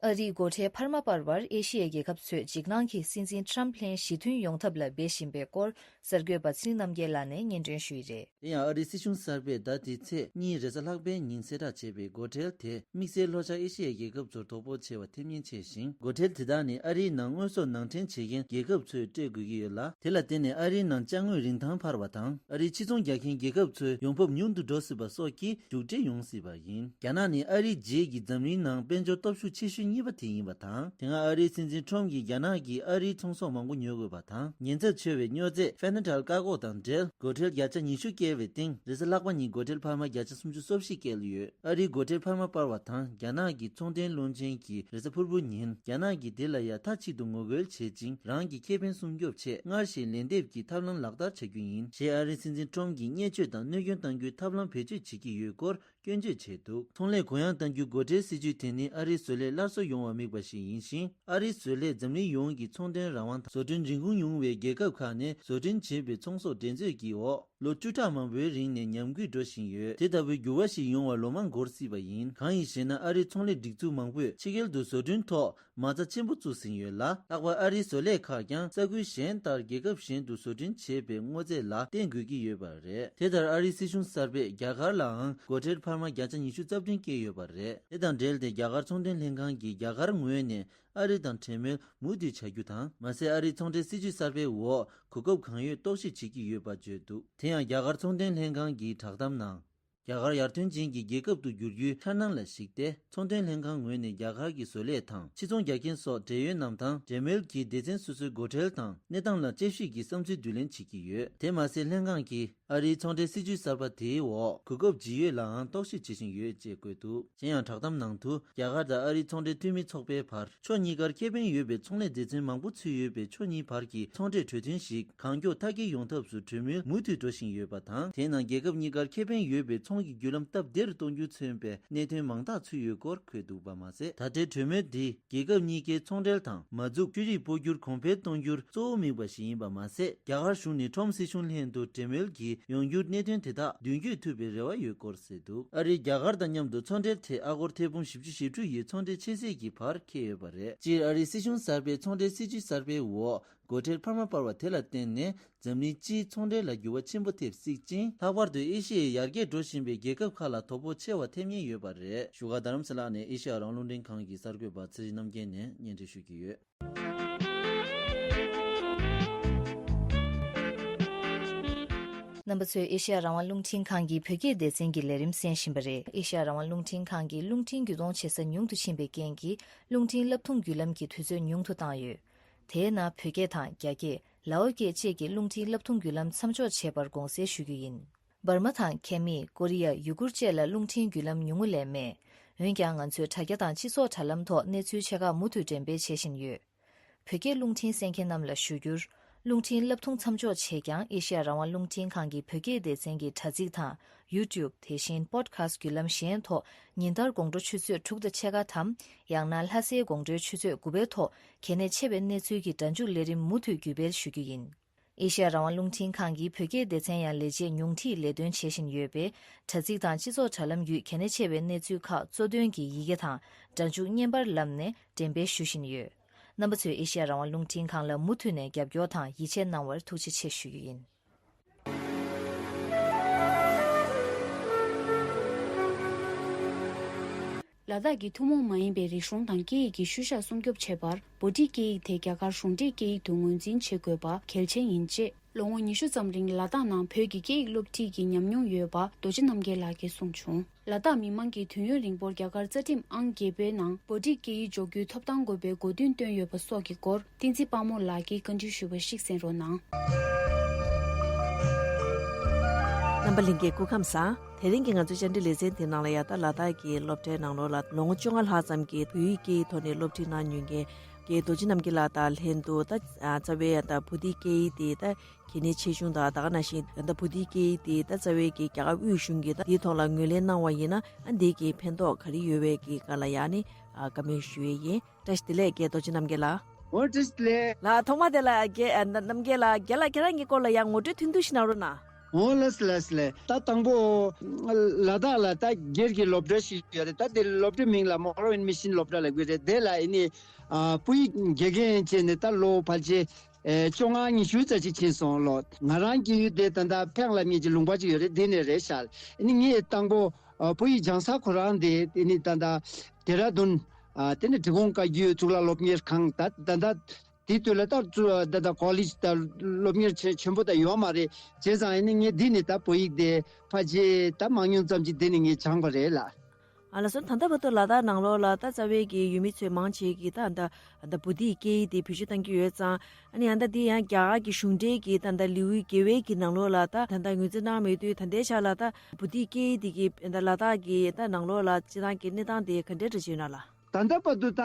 ཨ་རིས་སྒོ་ཁྲལ་འཕར་མ་སྤར་བར་ཨེ་ཤི་ཡའི་རྒྱལ་ཁབ་ཚོས་འཇིགས་སྣང་གིས་སྲིད་འཛིན་ཁྲམ་ལྷན་ཞི་མཐུན་ཡོང་ཐབས་ལ་འབད་བཞིན་པའི་སྐོར་གསར་འགོད་པ་ཚེ་རིང་རྣམ་རྒྱལ་ལགས་ནས་སྙན་སྒྲོན་ཞུས་རེད། དེ་ཡང་ཨ་རིའི་སྲིད་གཞུང་གསར་པས་ཟླ་འདིའི་ཚེས་གཉིས་རེས་གཟའ་ལྷག་པའི་ཉིན་གསལ་བསྒྲགས་བྱས་པའི་སྒོ་ཁྲལ་དེ་དམིགས་བསལ་ལྷོ་བྱང་ཨེ་ཤི་ཡའི་རྒྱལ་ཁབ་ཚོར་དོ་ཕོག་ཆེ་བ་ཐེབས་ཉེན་ཆེ་ཞིང་། སྒོ་ཁྲལ་དེ་དག་ནི་ཨ་རིའི་ནང་དངོས་ཟོག་ནང་འདྲེན་བྱེད་མཁན་རྒྱལ་ཁབ་ཚོས་སྤྲད་དགོས་ཀྱི་ཡོད་ལ། དེ་ལ་བརྟེན་ནས་ཨ་རིའི་ནང་ཅ་དངོས་རིན་ཐང་འཕར་བ་དང་། ཨ་རིའི་ཕྱི་ཚོང་རྒྱག་མཁན་རྒྱལ་ཁབ་ཚོའི་ཡོང་འབབ་ཉུང་དུ་འགྲོ་སྲིད་པ་སོགས་ཀྱི་མཇུག་འབྲས་ཡོང་སྲིད་པ་ཡིན། རྒྱ་ནག་ནི་ཨ་རིའི་རྗེས་ཀྱི་འཛམ་གླིང་ནང་དཔལ་འབྱོར་སྟོབས་ཤུགས་ཆེ་ཤོས་ གཉིས་པ་དེ་ཡིན་པ་དང་། དེ་སྔ་ཨ་རིའི་སྲིད་འཛིན་ཁྲོམ་གྱིས་རྒྱ་ནག་གིས་ཨ་རིའི་ཚོང་ཟོག་མང་པོ་ཉོ་དགོས་པ་དང་། ཉེན་ཚབས་ཆེ་བའི་སྨྱོ་རྫས་ཕེ་ན་ཌལ་བཀག་འགོག་དང་འབྲེལ་སྒོ་ཁྲལ་བརྒྱ་ཆ་ཉི་ཤུ་བཀལ་བའི་སྟེང་། རེས་གཟའ་ལྷག་པ་ཉིན་སྒོ་ཁྲལ་འཕར་མ་བརྒྱ་ཆ་སུམ་ཅུ་སོ་བཞི་བཀལ་ཡོད། ཨ་རིའི་སྒོ་ཁྲལ་འཕར་མ་སྤར་བ་དང་། རྒྱ་ནག་གི་ཚོང་དོན་བློན་ཆེན་གྱིས་རེས་གཟའ་ཕུར་བུ་ཉིན་རྒྱ་ནག་གིས་དེ་ལ་ཡ་མཐའ་གཅིག་ཏུ་ངོ་རྒོལ་བྱེད་ཅིང་། རང་གི་ཁེ་ཕན་སྲུང་སྐྱོབ་ཆེད་སྔར་བཞིན་ལན་འདེབས་ཀྱི་ཐབས་ལམ་ལག་བསྟར་བྱ་རྒྱུ་ཡིན་ཞེས་ཨ་རིའི་སྲིད་འཛིན་ཁྲོམ་གྱིས་བརྙས་བཅོས་དང་གནོད་སྐྱོན་གཏང་རྒྱུའི་ཐབས་ལམ་བེད་སྤྱོད་བྱེད་ཀྱི་ཡོད་སྐོར་སྐྱོན་བརྗོད་བྱས་འདུག་ཚོང་ལས་གུ་ཡངས་གཏང་རྒྱུའི་སྒོ་ཁྲལ་སྲིད་ཇུས་དེ་ནི་ཨ་རིའི་བཟོ་ལས་སླར་གསོ་ཡོང་བར་དམིགས་པ་ཞིག་ཡིན་ཞིང་། ཨ་རིའི་བཟོ་ལས་འཛམ་གླིང་ཡོངས་ཀྱི་ཚོང་དོན་རང་དབང་དང་། བཟོ་སྐྲུན་རིན་གོང་ཉུང་བའི་རྒྱལ་ཁབ་ཁག་ནས་བཟོ་སྐྲུན་བྱས་པའི་ཚོང་ཟོག་འགྲན་རྩོད་ཀྱི་འོག་ལོ་བཅུ་ཕྲག་མང་པོའི་རིང་ནས་ཉམས་རྒུད་འགྲོ་བཞིན་ཡོད། དེ་ལྟ་བུའི་འགྱུར་བ་ཞིག་ཡོང་བར་ལོ་མང་འགོར་སྲིད་པ་ཡིན། གང་ཡིན་ཞེ་ན། ཨ་རིའི་ཚོང་ལས་སྒྲིག་འཛུགས་མང་པོས་ཕྱི་རྒྱལ་དུ་བཟོ་སྐྲུན་ཐོག་མ་རྩ་ཆེན་པོ་བཙུགས་ཟིན་ཡོད་ལ། ལྷག་པར་ཨ་རིའི་བཟོ་ལས་ཁག་ཀྱང་ས་ཁུལ་གཞན་ལྟར་རྒྱལ་ཁབ་གཞན་དུ་བཟོ་སྐྲུན་བྱས་པའི་དངོས་རྫས་ལ་བརྟེན་དགོས་ཀྱི་ཡོད་པ་རེད། དེ་ལྟར་ཨ་རིའི་སྲིད་གཞུང་གསར་པས་རྒྱ་གར་ལའང་སྒོ་ཁྲལ་འཕར་མ་བརྒྱ་ཆ་ཉི་ཤུ་རྩ་བདུན་བཀལ་ཡོད་པ་རེད། དེ་དང་འབྲེལ་ཏེ་རྒྱ་གར་ཚོང་དོན་ལྷན་ཁང་གིས་རྒྱ་གར་ངོས་ནས་ཨ་རི་དང་གྲོས་མོལ་མུ་མཐུད་བྱ་རྒྱུ་དང་། མ་ཟད་ཨ་རིའི་ཚོང་འབྲེལ་སྲིད་ཇུས་གསར་པའི་འོག་གོ་སྐབས་གང་ཡོད་རྟོག་ཞིབ་བྱེད་ཀྱི་ཡོད་པ་བརྗོད་འདུག་དེ་ཡང་རྒྱ་གར་ཚོང་དོན་ལྷན་ཁང་གི་བསྒྲགས་གཏམ་ནང་། རྒྱ་གར་ཡར་ཐོན་ཅན་གྱི་རྒྱལ་ཁབ་ཏུ་འགྱུར་རྒྱུའི་འཆར་སྣང་ལ་གཞིགས་ཏེ། ཚོང་དོན་ལྷན་ཁང་ངོས་ནས་རྒྱ་གར་གྱི་བཟོ་ལས་དང་ཕྱིར་ཚོང་རྒྱག་མཁན་སོགས་འབྲེལ་ཡོད་རྣམས་དང་། གྲོས་མོལ་གྱི་སྡེ་ཚན་སོ་སོའི་སྒོ་ཁྲལ་དང་གནས་སྟངས་ལ་དཔྱད་ཞིབ་ཀྱིས་བསམ་ཚུལ་བསྡུ་ལེན་བྱེད་ཀྱི་ཡོད། དེ་མ་ཟད་ལྷན་ཁང་གིས་ཨ་རིའི་ཚོང་འབྲེལ་སྲིད་ཇུས་གསར་པ་དེའི་འོག་གོ་སྐབས་ཇི་ཡོད་ལའང་རྟོག་ཞིབ་བྱེད་བཞིན་ཡོད་ཅེས་བཀོད་འདུག་གཞན་ཡང་བསྒྲགས་གཏམ་ནང་དུ། རྒྱ་གར་དང་ཨ་རིའི་ཚོང་འབྲེལ་འཐུས་མི་ཚོགས་པའི་བར། ཕྱོགས་གཉིས་ཀར་ཁེ་ཕན་ཡོད་པའི་ཚོང་ལས་སྡེ་ཚན་མང་པོ་ཚུད་ཡོད་པའི་ཕྱོགས་གཉིས་བར་གྱི་ཚོང་འབྲེལ་གྲོས་མཐུན་ཞིག་གང་མགྱོགས་མཐའ་འཁྱོལ་ཡོང་ཐབས་སུ་གྲོས་མོལ་མུ་མཐུད་འགྲོ་བཞིན་ཡོད་པ་དང་། དེའི་ནང་རྒྱལ་ཁབ་གཉིས་ཀར་ཁེ་ཕན་ཡོད་པའི་ཚོང་གི་བརྒྱུད་ལམ་སྟབས་བདེ་རུ་གཏོང་རྒྱུ་མཚོན་པའི་གནད་དོན་མང་དག་ཚུད་ཡོད་སྐོར་འཁོད་འདུག་པ་མ་ཟད། ད་ལྟའི་གྲོས་མོལ་འདི་རྒྱལ་ཁབ་གཉིས་ཀའི་ཚོང་འབྲེལ་དང་མ་འཛུགས་ཤེས་རིག་སྤོ་སྒྱུར་གོང་འཕེལ་གཏོང་རྒྱུར་གཙོ་བོ་དམིགས་པ་ཞིག་ཡིན་པ་མ་ཟད། རྒྱ་གར་གཞུང་ནས་ཁྲོམ་སྲིད་གཞུང་ལྷན་དུ་གྲོས་མོལ་གྱི་ཡོང་རྒྱུར་གནད་དོན་དེ་དག་མདུན་སྐྱོད་ཐུབ་པའི་རེ་བ་ཡོད་སྐོར་གསལ་འདུག་ཨ་རིས་རྒྱ་གར་དང་མཉམ་དུ་ཚོང་འབྲེལ་ཐད་ཨ་སྒོར་ཐེར་འབུམ་བཞི་བཅུ་ཞེ་དྲུག་ཡི་ཚོང་འབྲེལ་ཆེ་སའི་གི་བར་འཁེལ་ཡོད་པ་རེད། སྤྱིར་ཨ་རིའི་སྲིད་གཞུང་གསར་པའི་ཚོང་འབྲེལ་སྲིད་ཇུས་གསར་པའི་འོག་སྒོ་ཁྲལ་འཕར་མ་སྤར་བ་དེ་ལ་བརྟེན་ནས་འཛམ་གླིང་སྤྱིའི་ཚོང་འབྲེལ་ལ་འགྱུར་བ་ཆེན་པོ་ཐེབས་སྲིད་ཅིང་། ལྷག་པར་དུ་ཨེ་ཤི་ཡའི་ཡར་རྒྱས་འགྲོ་བཞིན་པའི་རྒྱལ་ཁབ་ཁག་ལ་དོ་ཕོག་ཆེ་བ་ཐེབས་ཉེན་ཡོད་པ་རེད། བཞུགས་སྒར་རྡ་རམ་ས་ལ་ནས་ཨེ་ཤི་ཡ་རང་དབང་རླུང་འཕྲིན་ཁང་གི་གསར་འགོད་པ་ཚེ་རིང་རྣམ་རྒྱལ་ནས་སྙན་སྒྲོན་ཞུ་གི་ཡོད། རྣམ་པ་ཚོས་ཨེ་ཤེ་ཡ་རང་དབང་རླུང་འཕྲིན་ཁང་གི་བོད་སྐད་སྡེ་ཚན་གྱི་ལས་རིམ་གསན་བཞིན་པ་རེད། ཨེ་ཤེ་ཡ་རང་དབང་རླུང་འཕྲིན་ཁང་གིས་རླུང་འཕྲིན་བརྒྱུད་གཏོང་བྱེད་ས་ཉུང་དུ་ཕྱིན་པའི་རྐྱེན་གྱིས་རླུང་འཕྲིན་བསླབ་ཐུང་བརྒྱུད་ལམ་གྱི་དུས་ཚོད་ཉུང་དུ་བཏང་ཡོད། དེའི་ནང་བོད་སྐད་དང་རྒྱ་སྐད། ལའོ་སྐད་བཅས་ཀྱི་རླུང་འཕྲིན་བསླབ་ཐུང་བརྒྱུད་ལམ་མཚམས་འཇོག་བྱས་པར་དགོངས་སེལ་ཞུ་རྒྱུ་ཡིན། འབར་མ་དང་ཁེ་མི། ཀོ་རི་ཡ། ཡུ་གུར་བཅས་ལ་རླུང་འཕྲིན་བརྒྱུད་ལམ་ཉུང་ངུ་ལས་མེད། འོན་ཀྱང་ང་ཚོས་དྲ་རྒྱ་དང་སྤྱི་ཚོགས་དྲ་ལམ་ཐོག་གནས་ཚུལ་ཆེ་ཁག་མུ་མཐུད་འགྲེམས་སྤེལ་བྱེད་བཞིན་ཡོད། བོད་སྐད་རླུང་འཕྲིན་གསན་མཁན་རྣམས་ལ་ཞུ་རྒྱུར། རླུང་འཕྲིན་བསླབ་ཐུང་མཚམས་འཇོག་བྱས་ཀྱང་ཨེ་ཤེ་ཡ་རང་དབང་རླུང་འཕྲིན་ཁང་གི་བོད་སྐད་སྡེ་ཚན་གྱི་དྲ་ཚིགས་དང་ཡུ་ཊུབ། དེ་བཞིན་པོ་ཌི་ཁ་སི་ཊི་བརྒྱུད་ལམ་གཞན་ཐོག་ཉིན་ལྟར་དགོང་དྲོ་ཆུ་ཚོད་དྲུག་དང་ཕྱེད་ཀ་དམ། ཡང་ན་ལྷ་སའི་དགོང་དྲོའི་ཆུ་ཚོད་དགུ་པའི་ཐོག་གལ་གནད་ཆེ་བའི་གནས་ཚུལ་གྱི་སྒྲ་འཇུག་ལས་རིམ་མུ་མཐུད་བརྒྱུད་སྤེལ་ཞུ་རྒྱུ་ཡིན། ཨེ་ཤེ་ཡ་རང་དབང་རླུང་འཕྲིན་ཁང་གི་བོད་སྐད་སྡེ་ཚན་ཡང་ལས་བྱེད་ཉུང་འཕྲིས་ལས་དོན་བྱེད་བཞིན་ཡོད་པས། དྲ་ཚིགས་དང་སྤྱི་ཚོགས་དྲ་ལམ་བརྒྱུད་གལ་གནད་ཆེ་བའི་གནས་ཚུལ་ཁག་གཙོ་དོན་གྱི་ཡི་གེ་དང་སྒྲ་འཇུག་བརྙན་པར་ལམ་ནས་འགྲེམས་སྤེལ་ཞུ་བཞིན་ཡོད། རྣམ་པ་ཚོས་ཨེ་ཤེ་ཡ་རང་དབང་རླུང་འཕྲིན་ཁང་ལ་མུ་མཐུད་ནས་རྒྱབ་སྐྱོར་དང་ཡིད་ཆེས་གནང་བར་ཐུགས་རྗེ་ཆེ་ཞུ་རྒྱུ་ཡིན། ལ་དྭགས་ཀྱི་ཐུན་མོང་མ་ཡིན་པའི་རིག་གཞུང་དང་སྐད་ཡིག་གི་ཤུལ་བཞག་སྲུང་སྐྱོབ་བྱེད་པར་བྷོ་ཊིག་སྐད་ཡིག་དེ་རྒྱ་གར་གཞུང་འབྲེལ་སྐད་ཡིག་ཏུ་ངོས་འཛིན་བྱེད་དགོས་པ་གལ་ཆེན་ཡིན་ཅེས། ལོ་ངོ་ཉི་ཤུ་ཙམ་རིང་ལ་དྭགས་ནང་བོད་ཀྱི་སྐད་ཡིག་སློབ་ཁྲིད་ཀྱི་ཉམས་མྱོང་ཡོད་པ་རྡོ་རྗེ་རྣམ་རྒྱལ་ལགས་ཀྱིས་གསུངས་བྱུང་། ལ་དྭགས་མི་མང་གིས་དུས་ཡུན་རིང་པོར་རྒྱ་གར་རྩ་ཁྲིམས་ཨང་བརྒྱད་པའི་ནང་བྷོ་ཊིག་སྐད་ཡིག་འཇོག་རྒྱུའི་ཐོབ་ཐང་དགོས་པའི་དགོས་འདུན་བཏོན་ཡོད་པ་སོགས་ཀྱི་སྐོར། བསྟན་འཛིན་དཔལ་མོ་ལགས་ཀྱིས་བཀའ་འདྲི་ཞུས་པ་ཞིག་གསན་རོགས་གནང་། རྣམ་པ་ལྷན་རྒྱས་སྐུ་ཁམས་བཟང་། དེ་རིང་གི་ང་ཚོའི་བཅར་འདྲི་ལེ་ཚན་དེའི་ནང་ལ་ཡ་ད་ལ་དྭགས་ཀྱི་སློབ་གྲྭའི་ནང་ལོགས་ལ་ལོ་ངོ་བཅོ་ལྔ་ལྷག་ཙམ་གྱི་བོད་ཡིག་སྐད་ཡིག་ཐོག་ནས་སློབ་ཁྲིད་གནང་མྱོང་མཁན་གྱི་རྡོ་རྗེ་རྣམ་རྒྱལ་ལགས་དང་ལྷན་དུ་ད་རྩ་བའི་ཡ་ད་བོད་ཡིག་སྐད་ཡིག་དེ་ད་གལ་གནད་ཆེ་ཆུང་དང་ད་ག་ནང་བཞིན་ད་བོད་ཡིག་སྐད་ཡིག་དེ་ད་རྩ་བའི་གི་རྒྱ་གར་དབུས་གཞུང་གིས་ད་འདིའི་ཐོག་ལ་ངོས་ལེན་གནང་བ་ཡིན་ན་ཨ་འདི་གི་ཕན་ཐོགས་ག་རེ་ཡོད་པའི་གི་སྒང་ལ་ཡ་ནི་ཨ་བཀའ་མོལ་ཞུ་ཡས་ཡིན། བཀྲ་ཤིས་བདེ་ལེགས་རྒན་རྡོ་རྗེ་རྣམ་རྒྱལ་ལགས། འོ་བཀྲ་ཤིས་བདེ་ལེགས། ལགས་ཐོག་མ་དེ་ལ་རྒན་ཨ་རྣམ་རྒྱལ་ལགས། རྒན་ལགས་ཁྱེད་རང་གི་སྐོར་ལ་ཡང་ངོ་སྤྲོད་ཐུང་ཐུང་ཞིག་གནང་རོགས་གནང་། འོ་ལགས་སོ་ལགས་སོ་ལགས། ད་དང་པོ་ལ་དྭགས་ལ་ད་སྒེར་གྱི་སློབ་གྲྭ་ཞིག་ཡོད་རེད། ད་དེ་སློབ་གྲྭའི་མིང་ལ་Morrowind Mission སློབ་གྲྭ་ལབ་ཀྱི་རེད། དེ་ལ་ཨ་ནི་ཨ་བོད་ཡིག་དགེ་རྒན་བྱས་ནས་ད་ལོ་ཕལ་ཆེར་ཨེ་བཅོ་ལྔ་ཉི་ཤུ་ཙམ་ཅིག་ཕྱིན་སོང་ལོ། ང་རང་སྐྱེས་ཡུལ་དེ་ད་ལྟ་ཕེང་ལབ་མཁན་གྱི་ལུང་པ་ཅིག་ཡོད་རེད། དེ་ནས་རེད་ཤག་ཨ་ནི་ངས་དང་པོ་ཨ་བོད་ཡིག་སྦྱང་ས་ཁོ་རང་དེ་ཨ་ནི་ད་ལྟ་ལྡེ་ར་ལྡུན། ཨ་དེ་ནི་འབྲི་གུང་བཀའ་བརྒྱུད་གཙུག་ལག་སློབ་གཉེར་ཁང་། ད་ད་ལྟ་དེ་དུས་ལ་ད་གཙུག་ད་ལྟ་ཀོ་ལེཇ་ད་སློབ་གཉེར་ཆེ་ཆེན་པོ་ད་ཡོད་མ་རེད། བྱས་ཙང་ཨ་ནི་ངས་འདི་ནས་ད་བོད་ཡིག་དེ་ཕལ་ཆེར་ད་མང་ཉུང་ཙམ་ཅིག་འདི་ནས་ངས་སྦྱངས་པ་རེད་ལགས། ཨ་ལགས་སོ། ད་ལྟ་བར་དུ་ལ་དྭགས་ནང་ལོགས་ལ་ད་རྩ་བའི་གི་ཡུལ་མི་ཚོས་མང་ཆེ་གིས་ད་ད་ད་བོ་ཏི་སྐད་ཡིག་དེ་བེད་སྤྱོད་གཏང་གི་ཡོད་ཙང་། ཨ་ནི་ཡང་ད་འདི་ཡང་རྒྱ་གར་གྱི་གཞུང་འབྲེལ་གྱི་ད་ད་ལེའུ་བརྒྱད་པའི་གི་ནང་ལོགས་ལ་ད་ད་ད་ངོས་འཛིན་གནང་མེད་དུས། ད་ལྟའི་ཆ་ལ་ད་བོ་ཏི་སྐད་ཡིག་དེ་གི་ད་ལ་དྭགས་ཀྱི་ད་ནང་ལོགས་ལ་སྤྱི་བཏང་གི་གནས་སྟངས་དེ་ག་འདྲ་འདྲ་ཅིག་ཡོད་ན་ལགས། ད་ལྟ་བར་དུ་ད་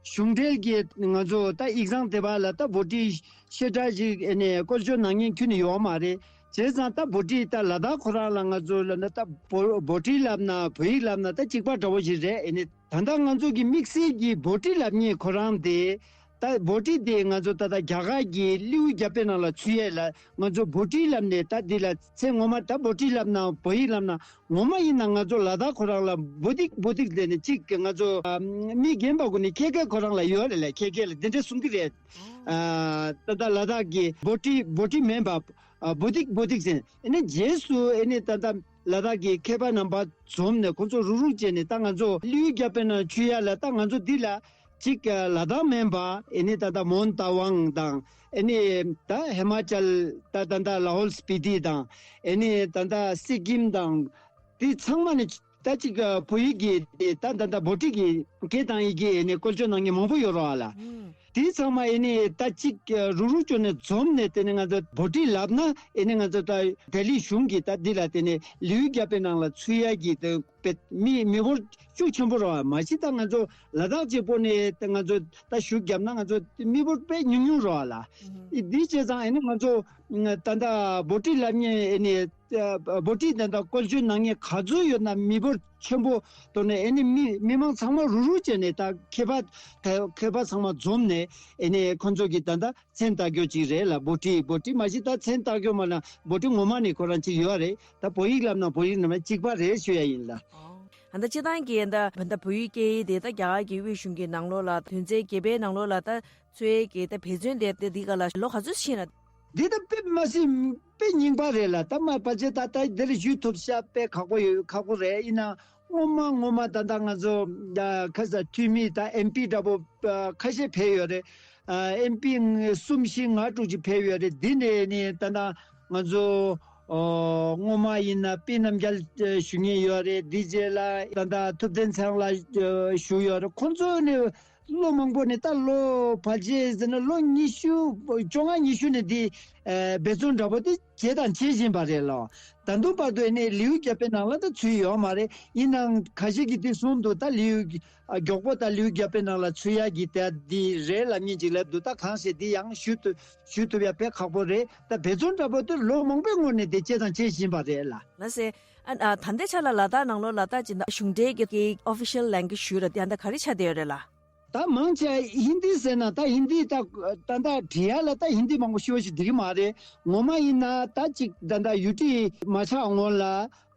གཞུང་འབྲེལ་གྱི་ང་ཚོ་ད་ཡིག་ཚང་དེ་བ་ལ་ད་བྷོ་ཊི་བཤད་གྲྭ་ཞིག་ཨེ་ནས་བཀོལ་སྤྱོད་གནང་མཁན་ཁྱོན་ནས་ཡོད་མ་རེད། བྱས་ཙང་ད་བྷོ་ཊི་ད་ལ་དྭགས་ཁོ་རང་ལ་ང་ཚོ་ལ་ན་ད་བྷོ་བྷོ་ཊི་ལབ་ན་བོད་ཡིག་ལབ་ན་ད་གཅིག་པ་འདྲ་བོ་ཞིག་རེད། ཨེ་ནས་ད་ལྟ་ང་ཚོ་གི་དམིགས་བསལ་གྱི་བྷོ་ཊི་ལབ་མཁན་ཁོ་རང་དེ། ད་བྷོ་ཊི་དེ་ང་ཚོ་ད་ལྟ་རྒྱ་གར་གྱི་ལེའུ་བརྒྱད་པའི་ནང་ལ་ཚུད་ཡས་ལ་ང་ཚོ་བྷོ་ཊི་ལབ་ནས་ད་འདི་ལ་ཚེ་སྔོན་མ་ད་བྷོ་ཊི་ལབ་ན་བོད་ཡིག་ལབ་ན། ངོ་མ་ཡིན་ན་ང་ཚོ་ལ་དྭགས་ཁོ་རང་ལ་བོ་ཏིག་བོ་ཏིག་ཟེར་ནས་གཅིག་ང་ཚོ་ཨ་མི་རྒན་པ་ཀུན་ནས་ཁྱེད་ཁྱེད་ཁོ་རང་ལ་ཡོད་རེད་ལ། ཁྱེད་ཁྱེད་ལ་འདི་འདྲ་གསུང་གི་རེད། ཨ་ད་ལྟ་ལ་དྭགས་ཀྱི་བྷོ་ཊི་བྷོ་ཊི་མིན་པ་ཨ་བོ་ཏིག་བོ་ཏིག་ཟེར། ཨེ་ནས་རྗེས་སུ་ཨེ་ནས་ད་ལྟ་ལ་དྭགས་ཀྱི་མཁས་པ་རྣམ་པ་འཛོམས་ནས་ཁོ་ཚོ་རུག་རུག་བྱས་ནས་ད་ང་ཚོ་ལེའུ་བརྒྱད་པའི་ནང་ཚུད་ཡ་ལ་ད་ང་ཚོ་འདི་ལ་གཅིག་ལ་དྭགས་མིན་པ་ཨེ་ནས་ད་ལྟ་མོན་རྟ་དབང་དང་། ཨེ་ནས་ད་ཧི་མ་ཅལ་ད་ད་ལྟ་ལ་ཧོལ་སྤི་ཏི་དང་། ཨེ་ནས་ད་ལྟ་སི་ཀིམ་དང་། དེ་ཚང་མ་ནི་ད་ཅིག་བོད་ཡིག་གི་དེ་ད་ད་ད་བྷོ་ཊི་གི་སྐད་དང་ཡི་གེ་ནས་བཀོལ་སྤྱོད་གནང་མཁན་མང་པོ་ཡོད་རེད་བ་ལ། དེ་ཚང་མ་ཨེ་ནས་ད་ཅིག་རུ་རུ་ཅོ་ནས་འཛོམས་ནས་དེ་ནས་ང་ཚོ་བྷོ་ཊི་ལབ་ན་ཨེ་ནས་ང་ཚོ་ད་ལྡི་ལི་གཞུང་གི་ད་འདི་ལ་དེ་ནས་ལེའུ་བརྒྱ་པའི་ནང་ལ་ཚུད་ཡ་གི་དེ་མི་མི་འབོར་ཤུགས་ཆེན་པོ་རེད་བ། མ་གཞི་ད་ང་ཚོ་ལ་དྭགས་གཅིག་པོ་ནས་ད་ང་ཚོ་ད་ཞུགས་བརྒྱབ་ན་ང་ཚོ་མི་འབོར་དཔེ་ཉུང་ཉུང་རེད་བ་ལ། འདི་བྱས་ཙང་ཨེ་ནས་ང་ཚོ་ད་ད་བྷོ་ཊི་ལབ་མཁན་ཨེ་ནས། ཨ་བྷོ་ཊི་དེ་འདྲ་བཀོལ་སྤྱོད་གནང་མཁན་ག་ཚོད་ཡོད་ན་མི་འབོར་ཆེན་པོ་ཐོག་ནས་ཨེ་ནི་མི་མི་མང་ཚང་མ་རུ་རུ་བྱས་ནས་ད་མཁས་པ་མཁས་པ་ཚང་མ་འཛོམས་ནས་ཨེ་ནི་ཁོང་ཚོ་གི་ད་ལྟ་མཚན་བཏགས་རྒྱུ་ཅིག་རེད་ལ། བྷོ་ཊི་བྷོ་ཊི་མ་གཞི་ད་མཚན་བཏགས་རྒྱུ་མ་ན་བྷོ་ཊི་ངོ་མ་ནས་ཁོ་རང་ཅིག་ཡོད་རེད། ད་བོད་ཡིག་ལབ་ན་བོད་ཡིག་ནང་མ་གཅིག་པ་རེད་ཞུ་ཡ་ཡིན་ལ། ཨ་ད་སྤྱི་བཏང་གི་ད་ད་བོད་ཡིག་སྐད་ཡིག་དེ་ད་རྒྱ་གར་གྱི་དབུས་གཞུང་གི་ནང་ལོགས་ལ་དོན་ཚན་བརྒྱད་པའི་ནང་ལོགས་ལ་ད་ཚུད་ཡས་ཀྱི་ད་འབད་བརྩོན་དེ་དེ་འདི་ག་ལ་ལོ་ག་ཚོད་ཕྱིན་ན། འདི་ད་དཔེ་མ་སྲིད་དཔེ་རྙིང་པ་རེད་ལ། ད་མ་ཕལ་ཆེར་ད་ལྟ་འདིར་ཞུ་ཐུབ་ཤག་དཔེ་ཁག་པོ་ཡོད་ཁག་པོ་རེད། ཡིན་ན་སྔོན་མ་སྔོན་མ་ད་ལྟ་ང་ཚོ་ཁ་ས་འཐུས་མི་ད་ཨེམ་པི་འདྲ་པོ་ཁ་ཤས་ཕེབས་ཡོད་རེད། ཨེམ་པི་གསུམ་བཞི་ལྔ་དྲུག་ཅིག་ཕེབས་ཡོད་རེད། འདི་ནས་ནི་ད་ལྟ་ང་ཚོ་སྔོན་མ་ཡིན་ན་པི་རྣམ་རྒྱལ་ཞུ་མཁན་ཡོད་རེད། འདི་རྗེས་ལ་ད་ལྟ་ཐུབ་བསྟན་ཚེ་རིང་ལགས་ཞུ་ཡོད་རེད། ཁོང་ཚོ་ནི། ལོ་མང་པོ་ནས་ད་ལོ་ཕལ་ཆེར་ཟེར་ན་ལོ་ཉི་ཤུ་བཅོ་ལྔ་ཉི་ཤུ་ནས་འདི་འབད་བརྩོན་འདྲ་པོ་དེ་བྱས་དང་བྱེད་བཞིན་པ་རེད་ལོ། ད་དུང་བར་དུ་ཨེ་ནས་ལེའུ་བརྒྱ་པའི་ནང་ལ་ད་ཚུད་ཡོད་མ་རེད། ཡིན་ནའང་ཁ་ཤས་ཀྱིས་དེ་གསུངས་འདུག་ད་ལེའུ་མགྱོགས་པོ་ད་ལེའུ་བརྒྱ་པའི་ནང་ལ་ཚུད་ཡག་གི་ད་འདི་རེད་ལབ་མཁན་ཅིག་ལབ་འདུག་ད་གང་ཟེར་འདི་ཡང་ཞུ་ཐུབ་ཞུ་ཐུབ་ཡ་དཔེ་ཁག་པོ་རེད། ད་འབད་བརྩོན་འདྲ་པོ་དེ་ལོ་མང་པོའི་སྔོན་ནས་དེ་བྱས་དང་བྱེད་བཞིན་པ་རེད་ལ། ལགས་སེ། ཨ་ཨ་ད་ལྟའི་ཆ་ལ་ལ་དྭགས་ནང་ལོགས་ལ་ད་ཅི་འདྲ་གཞུང་འབྲེལ་གྱི་ཨོ་ཕི་ཤལ་ལེང་གུ་ཨེཇ་ཞུ་ར་དེ་ཨ་ད་ག་རེ་ཆགས་བསྡད་ཡོད་རེད་ལ། ད་མང་ཆེ་ཧིན་དི་ཟེར་ན་ད་ཧིན་དི་ད་ད་ད་བྲིས་ཡ་ལ་ད་ཧིན་དི་མང་པོ་ཤོད་ཞིག་འགྲིག་གི་མ་རེད། ངོ་མ་ཡིན་ན་ད་ཅིག་ད་ད་ཡུ་ཊི་མ་ཆགས་སྔོན་ལ་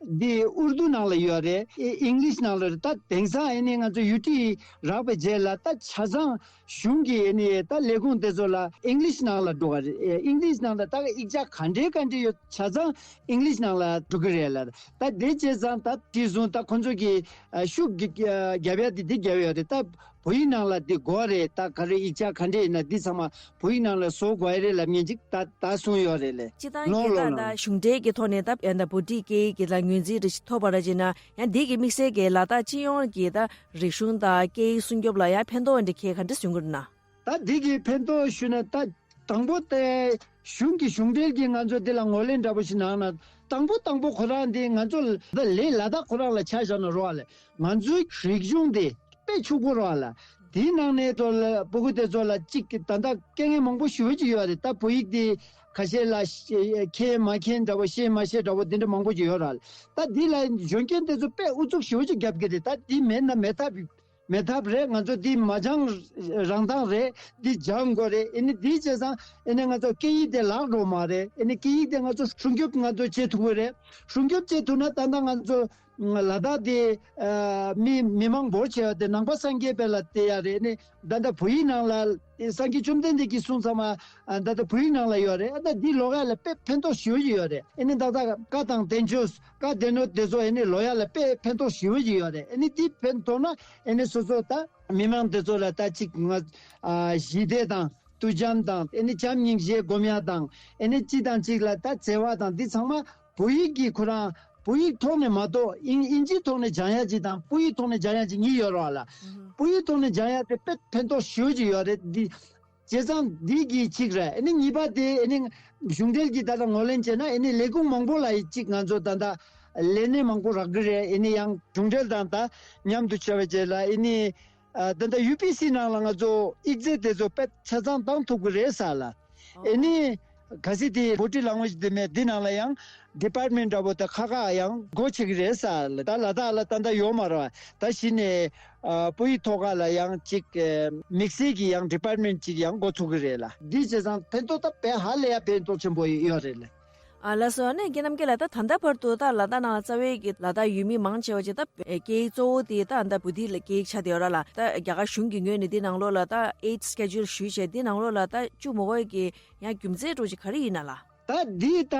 འདི་ཨུར་དུ་ནང་ལ་ཡོད་རེད། ཨི་ཨིང་ལིཤ་ནང་ལ་རེད། ད་དེང་སང་ཨེ་ནི་ང་ཚོ་ཡུ་ཊི་རག་པའི་རྗེས་ལ་ད་ཆ་ཚང་གཞུང་གི་ཨེ་ནི་ད་ལས་ཁུངས་དེ་ཚོ་ལ་ཨིང་ལིཤ་ནང་ལ་འགྲོ་ག་རེད། ཨིང་ལིཤ་ནང་ལ་ད་ཡིག་ཆ་ག་འདྲའི་ག་འདྲའི་ཡོད་ཆ་ཚང་ཨིང་ལིཤ་ནང་ལ་འགྲོ་གི་རེད་ལ། ད་དེ་བྱས་ཙང་ད་དེ་བཟུང་ད་ཁོ་ཚོ་གི་ཤུགས་རྒྱབ་ཡ་དེ་དེ་རྒྱབ་ཡོད་རེད། ད་བོད་ཡིག་ནང་ལ་དེ་དགོས་རེད། ད་ག་རེ་ཡིག་ཆ་ག་འདྲ་ཡིན་ན་འདི་ཚང་མ་བོད་ཡིག་ནང་ལ་བཟོ་དགོས་རེད་ལབ་མཁན་ཅིག་ད་ད་གསུངས་ཡོད་རེད་ལེ། སྤྱི་བཏང་གི་ད་ད་གཞུང་འབྲེལ་གྱི་ཐོག་ནས་ད་ཡང་ད་བོ་ཊི་སྐད་ཡིག་གི་ད་ངོས་འཛིན་རེ་ཞིག་ཐོབ་པ་ར་ཅིག་ན་ཡང་འདི་གི་དམིགས་བསལ་གྱི་ལ་དྭགས་སྤྱི་ཡོངས་ཀྱི་ད་རིག་གཞུང་དང་སྐད་ཡིག་སྲུང་སྐྱོབ་ལ་ཡང་ཕན་ཐོགས་འདྲ་ཁྱེད་ག་འདྲ་གསུང་གི་རེད་ན། ད་འདི་གི་ཕན་ཐོགས་ཞུ་ན་ད་དང་པོ་དེ་གཞུང་གི་གཞུང་འབྲེལ་གྱིས་ང་ཚོ་འདི་ལ་ངོས་ལེན་འདྲ་པོ་ཞིག་གནང་ན། དང་པོ་དང་པོ་ཁོ་རང་འདི་ང་ཚོ་ད་ལས་ལ་དྭགས་ཁོ་རང་ལ་ཆ་བཞག་ན་རོགས་ལས་ང་ཚོའི་རིག་གཞུང་འདི་དཔེ་ཕྱུག་པོ་རོགས་ལ། དེའི་ནང་ནས་ཐོག་ལ་སྤུ་གུ་དེ་ཚོ་ལ་གཅིག་ད་ལྟ་དཀའ་ངལ་མང་པོ་ཞེ་པོ་ཅིག་ཡོད་རེད། ད་བོད་ཡིག་འདི་ཁ་ཤས་ལ་མཁྱེན་མ་མཁྱེན་འདྲ་པོ་ཤེས་མ་ཤེས་འདྲ་པོ་འདི་འདྲ་མང་པོ་ཅིག་ཡོད་རེད། ད་འདི་ལ་གཞོན་སྐྱེས་དེ་ཚོ་དཔེ་ཨུ་ཚུགས་ཞེ་པོ་ཅིག་རྒྱབ་ཀྱི་རེད། ད་འདི་མེད་ན་མེད་ཐབས་མེད་ཐབས་རེད། ང་ཚོ་འདི་མ་སྦྱང་རང་མདངས་རེད། འདི་སྦྱང་དགོས་རེད། ཨེ་ནི་འདི་བྱས་ཙང་ཨེ་ནི་ང་ཚོ་སྐད་ཡིག་དེ་བརླག་འགྲོ་མ་རེད། ཨེ་ནི་སྐད་ཡིག་དེ་ང་ཚོ་སྲུང་སྐྱོབ་ང་ཚོ་བྱེད་ཐུབ་ཀྱི་རེད། སྲུང་སྐྱོབ་བྱེད་ཐུབ་ན་ད་ལྟ་ང་ཚོ་ལ་དྭགས་དེ་ཨ་མི་མི་མང་འབོར་ཆེ་བ་དེ་ནང་པ་སངས་རྒྱས་པའི་ལ་བལྟས་ཡ་རེད། ཨེ་ནི་ད་ལྟ་བོད་ཡིག་ནང་ལ་སངས་རྒྱས་བཅོམ་ལྡན་འདས་ཀྱིས་གསུངས་ཚང་མ་ཨ་ད་ལྟ་བོད་ཡིག་ནང་ལ་ཡོད་རེད། ཨ་ད་འདི་ཀློག་ཡ་ལ་དཔེ་ཕན་ཐོགས་ཞེ་པོ་ཅིག་ཡོད་རེད། ཨེ་ནི་ད་ལྟ་བཀའ་དང་བསྟན་བཅོས་བཀའ་སྡེ་སྣོད་དེ་ཚོ་ཨེ་ནི་ཀློག་ཡ་ལ་དཔེ་ཕན་ཐོགས་ཞེ་པོ་ཅིག་ཡོད་རེད། ཨེ་ནི་འདི་ཕན་ཐོགས་ན་ཨེ་ནི་སོ་སོ་ད་མི་མང་དེ་ཚོ་ལ་ད་ཅིག་ང་ཨ་ཞི་བདེ་དང་ཏུ་བྱམ་དང་ཨེ་ནི་བྱམས་སྙིང་རྗེ་སྒོམ་ཡ་དང་ཨེ་ནི་གཅིག་དང་གཅིག་ལ་ད་བརྩེ་བ་དང་འདི་ཚང་མ་བོད་ཡིག་གིས་ཁོ་རང་ བོད་ཡིག་ཐོག་ནས་མ་གཏོགས་ཨིན་ཨིན་ཇིའི་ཐོག་ནས་སྦྱང་ཡ་གཅིག་དང་བོད་ཡིག་ཐོག་ནས་སྦྱང་ཡ་གཅིག་གཉིས་ཡོད་རེད་བ་ལ། ཨུ་ཧུ། བོད་ཡིག་ཐོག་ནས་སྦྱང་ཡ་དེ་དཔེ་ཕན་ཐོགས་ཞེ་པོ་ཅིག་ཡོད་རེད་འདི། བྱས་ཙང་འདི་གི་གཅིག་རེད། ཨ་ནི་གཉིས་པ་དེ་ཨ་ནི་གཞུང་འབྲེལ་གྱི་ད་ལྟ་ངོས་ལེན་བྱས་ན་ཨ་ནི་ལས་ཁུངས་མང་པོ་ལ་གཅིག་ང་ཚོ་ད་ལྟ་ལས་གནས་མང་པོ་རག་གི་རེད། ཨ་ནི་ཡང་གཞུང་འབྲེལ་དང་ད་མཉམ་དུ་བྱས་པ་བྱས་ལ་ཨ་ནི་ད་ལྟ་ཡུ་པི་སི་ནང་ལ་ང་ཚོ་ཡིག་ཚད་དེ་ཚོ་དཔེ་ཆ་ཚང་བཏང་ཐུབ་ཀྱི་རེད་ས་ལ། ཨ་ནི་གལ་སྲིད་དེ་བྷོ་ཊི་ལེང་གུ་ཨེཇ་དེ་མེད་འདི་ནང་ལ་ཡང་ཌི་པཱར་ཊི་མེན་ཊི་འདྲ་པོ་དེ་ཁག་ཁག་ཡང་སྒོ་ཕྱེ་གི་རེད་ས་ལ། ད་ལ་དྭགས་ལ་ད་ལྟ་ཡོད་མ་རེད་བ། ད་གཞི་ནས་ཨ་བོད་ཡིག་ཐོག་ཁག་ལ་ཡང་གཅིག་ཨ་དམིགས་བསལ་གྱི་ཡང་ཌི་པཱར་ཊི་མེན་ཊི་གཅིག་ཡང་འགོ་ཚུགས་ཀྱི་རེད་ལ། འདི་བྱས་ཙང་ཕན་ཐོགས་ད་དཔེ་ཧ་ལས་ཡ་ཕན་ཐོགས་ཆེན་པོ་ཡོད་རེད་ལ། ཨ་ལགས་སོ། ཨ་ནི་རྒན་རྣམ་རྒྱལ་ལགས། ད་ད་ལྟ་བར་དུ་ད་ལ་དྭགས་ནང་ལ་རྩ་བའི་གི་ལ་དྭགས་ཡུལ་མི་མང་ཆེ་བ་ཅིག་ད་སྐད་ཡིག་གཙོ་བོ་དེ་ད་ད་བོད་ཡིག་ལ་སྐད་ཡིག་ཆགས་བསྡད་ཡོད་ར་ལ། ད་རྒྱ་གར་གཞུང་གི་ངོས་ནས་འདི་ནང་ལོགས་ལ་ད་ཨེ་ཊི་སི་ཀེ་ཇུ་ཨེལ་ཞུས་བྱས་འདི་ནང་ལོགས་ལ་ད་བཅུག་མ་དགོས་ཀྱི་ཡང་རྒྱུ་མཚན་འདྲ་པོ་ཅིག་ག་རེ་ཡིན་ན་ལགས། ད་འདི་ད་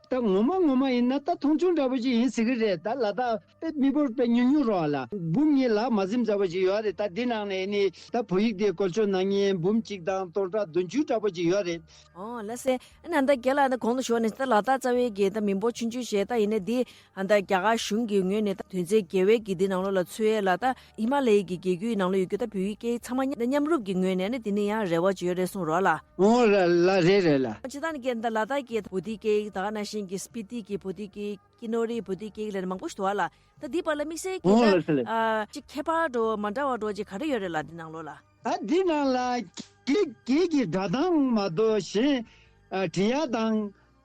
ད་ངོ་མ་ངོ་མ་ཡིན་ན་ད་མཐོང་ཆུང་འདྲ་པོ་ཅིག་ཡིན་ཟེར་གི་རེད། ད་ལ་དྭགས་དཔེ་མི་འབོར་དཔེ་ཉུང་ཉུང་རེད་བ་ལ། འབུམ་གཉིས་ལྷག་མ་ཟིན་ཙམ་པ་ཅིག་ཡོད་རེད། ད་འདི་ནང་ནས་ནི་ད་བོད་ཡིག་དེ་བཀོལ་སྤྱོད་གནང་མཁན་འབུམ་གཅིག་དང་སྟོང་ཕྲག་བདུན་ཅུ་འདྲ་པོ་ཅིག་ཡོད་རེད། ཨོ་ལགས་སེ། ཨ་ནི་ད་རྒན་ལགས་ད་གོང་དུ་ཞུས་པ་ནི་ད་ལ་དྭགས་རྩ་བའི་གི་ད་མི་འབོར་ཆུང་ཆུང་ཞིག་ད་ཡིན་ནའི་འདི་ཨ་ད་རྒྱ་གར་གཞུང་གི་ངོས་ནས་ད་དོན་ཚན་བརྒྱད་པའི་གི་འདི་ནང་ལོགས་ལ་ཚུད་ཡས་ལ་ད་ཧི་མ་ལ་ཡའི་གི་རྒྱལ་རྒྱུད་ནང་ལོགས་ཡོད་རྒྱུ་ད་བོད་ཡིག་སྐད་ཡིག་ཚང་མ་མཉམ་རུབ་ཀྱི་ངོས་ནས་ནི་འདི་ནི་ཡང་རེ་བ་ཅིག་ཡོད་རེད་གསུངས་རོགས་ལ། ཨོ་ལ་ལ་རེད་རེད་ལ། ཅི་ད་ནི་རྒན་ད་ལ་དྭགས་ཀྱི་བོ་དྷི་སྐད་ཡིག་ད་ག་ནང་བཞིན་གྱི་སྤི་ཏི་གི་བོ་དྷི་སྐད་ཡིག་ཀི་ནོ་རི་བོ་དྷི་སྐད་ཡིག་ལ་ནི་མང་པོ་ཞིག་འདུག་བ་ལ། ད་འདི་བར་ལ་དམིགས་བསལ་གྱི་ཨོ་ལ་ད་ལ། ཨ་ཅིག་ཁྱད་པར་འགྲོ་མ་འདྲ་བ་འགྲོ་ཅིག་ག་རེ་ཡོད་རེད་ལ་འདི་ནང་ལོགས་ལ། ད་འདི་ནང་ལ་སྐད་སྐད་ཀྱི་སྒྲ་གདངས་མ་གཏོགས་གཞན་ཨ་འབྲི་ཡ་དང་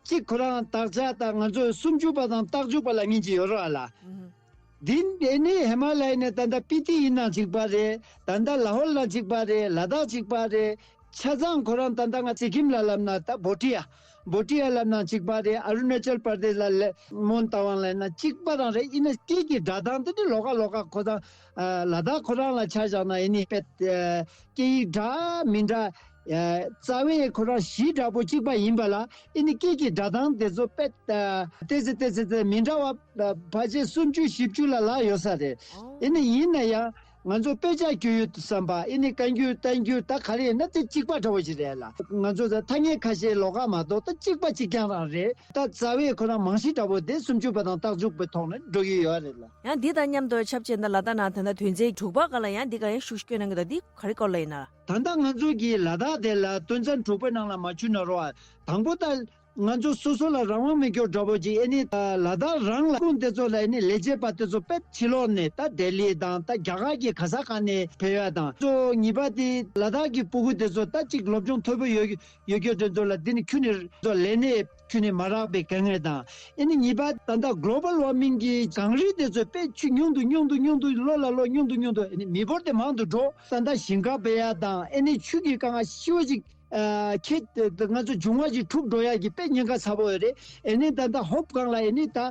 གཅིག་ཁོ་རང་དག་ཆ་དང་ང་ཚོ་སུམ་ཅུ་པ་དང་རྟགས་འཇུག་པ་ལབ་མཁན་ཅིག་ཡོད་རེད་བ་ལ། ཨུ་ཧུ། འདི་འདི་ནི་ཧི་མ་ལ་ཡ་ནས་ད་ལྟ་སྤི་ཏི་ཡིན་ནའང་གཅིག་པ་རེད། ད་ལྟ་ལ་ཧོར་ལ་གཅིག་པ་རེད། ལ་དྭགས་གཅིག་པ་རེད། ཆ་ཚང་ཁོ་རང་ད་ལྟ་ང་སི་ཀིམ་ལ་ལབ་ན་ད་བྷོ་ཊི་ཡ། བྷོ་ཊི་ཡ་ལབ་ན་གཅིག་པ་རེད། ཨ་རུ་ན་ཅལ་པར་དེ་ལ་ལེ་མོན་རྟ་དབང་ལབ་ན་གཅིག་པ་རང་རེད། ཡིན་ན་སྐད་ཀྱི་སྒྲ་གདངས་དེ་ནི་ལོགས་ཀ་ལོགས་ཀ་ཁོ་ཚང་ཨ་ལ་དྭགས་ཁོ་རང་ལ་ཆ་བཞག་ན་ཡིན་ནི་དཔེ་ཨ་སྐད་ཡིག་འདྲ་མི་འདྲ་ཨ་རྩ་བའི་ཁོ་རང་གཞི་འདྲ་པོ་གཅིག་པ་ཡིན་པ་ལ་ཡིན་ནི་སྐད་ཀྱི་སྒྲ་གདངས་དེ་ཚོ་དཔེ་ཨ་ཏོག་ཙམ་ཏོག་ཙམ་ཏོག་ཙམ་མི་འདྲ་བ་ཨ་ཕལ་ཆེར་སུམ་ཅུ་བཞི་བཅུ་ལ་ལྷག་ཡོད་ས་རེད། ཨོ། ཡིན་ནི་ཡིན་ན་ཡང་། ང་ཚོ་དཔེ་ཆ་བསྒྱུར་ཡོད་དུ་བསམ་པ་ཨེ་ནི་བཀའ་འགྱུར་བསྟན་འགྱུར་ད་ག་རེ་ཡིན་ན་དེ་གཅིག་པ་འདྲ་བོ་ཞིག་རེད་ལ། ང་ཚོ་ད་ཐ་སྙད་ཁ་ཤས་ལོགས་ཀ་མ་གཏོགས་ད་གཅིག་པ་གཅིག་རྐྱང་རང་རེད། ད་རྩ་བའི་ཁོ་རང་རྨང་གཞི་འདྲ་བོ་དེ་སུམ་ཅུ་པ་དང་རྟགས་འཇུག་པའི་ཐོག་ནས་འགྲོ་གི་ཡོད་རེད་ལ། ཡང་འདི་དང་མཉམ་དུ་ཆབས་ཅིག་ད་ལ་དྭགས་ནང་ད་ལྟ་དོན་ཚན་དྲུག་པ་སྒང་ལ་ཡང་འདི་ག་ཡང་ཤུགས་སྐྱོན་གནང་གི་ད་འདི་ག་རེ་སྐོར་ལ་ཡིན་ན། ད་ལྟ་ང་ཚོ་གི་ལ་དྭགས་དེ་ལ་དོན་ཚན་དྲུག་པའི་ནང་ལ་མ་ཆུད་ན་རོ། དང་པོ་ད། ང་ཚོ་སོ་སོ་ལ་རང་དབང་མེད་སྐྱོར་འདྲ་པོ་ཅིག་ཨེ་ནི་ད་ལ་དྭགས་རང་ལ་ཁུངས་དེ་ཚོ་ལ་ཨེ་ནི་ལས་བྱེད་པ་དེ་ཚོ་དཔེ་ཕྱི་ལོགས་ནས་ད་ལྡི་ལི་དང་ད་རྒྱ་གར་གྱི་ག་ས་ག་ནས་ཕེབས་ཡ་དང་། གཙོ་བོ་གཉིས་པ་དེ་ལ་དྭགས་ཀྱི་སྤུ་གུ་དེ་ཚོ་ད་ཅིག་སློབ་སྦྱོང་མཐོ་པོ་ཡོད་ཡོད་སྐྱོར་དེ་ཚོ་ལ་དེ་ནི་ཁྱོན་ནས་ཚོ་ལས་གནས་ཁྱོན་ནས་མ་རག་པའི་དཀའ་ངལ་དང་། ཨེ་ནི་གཉིས་པ་ད་ལྟ་གློ་བལ་ཝར་མིང་གི་གངས་རི་དེ་ཚོ་དཔེ་ཆུ་ཉུང་དུ་ཉུང་དུ་ཉུང་དུ་ལོ་ལ་ལོ་ཉུང་དུ་ཉུང་དུ་ཨེ་ནི་མི་འབོར་དེ་མང་དུ་འགྲོ། ད་ལྟ་ཞིང་ཁ་སྤེལ་ཡ་དང་ཨེ་ནི་ཆུ་གི་དཀའ་ངལ་ཞེ་པོ་ཅིག་ཨ་ཁྱེད་ང་ཚོ་འབྱུང་བ་ཅིག་འཁྲུག་འགྲོ་ཡ་གི་དཔེ་ཉེན་ཁ་ཚ་པོ་ཡོད་རེད། ཨེ་ནི་ད་ལྟ་ཧོབ་སྒང་ལ་ཨེ་ནི་ད་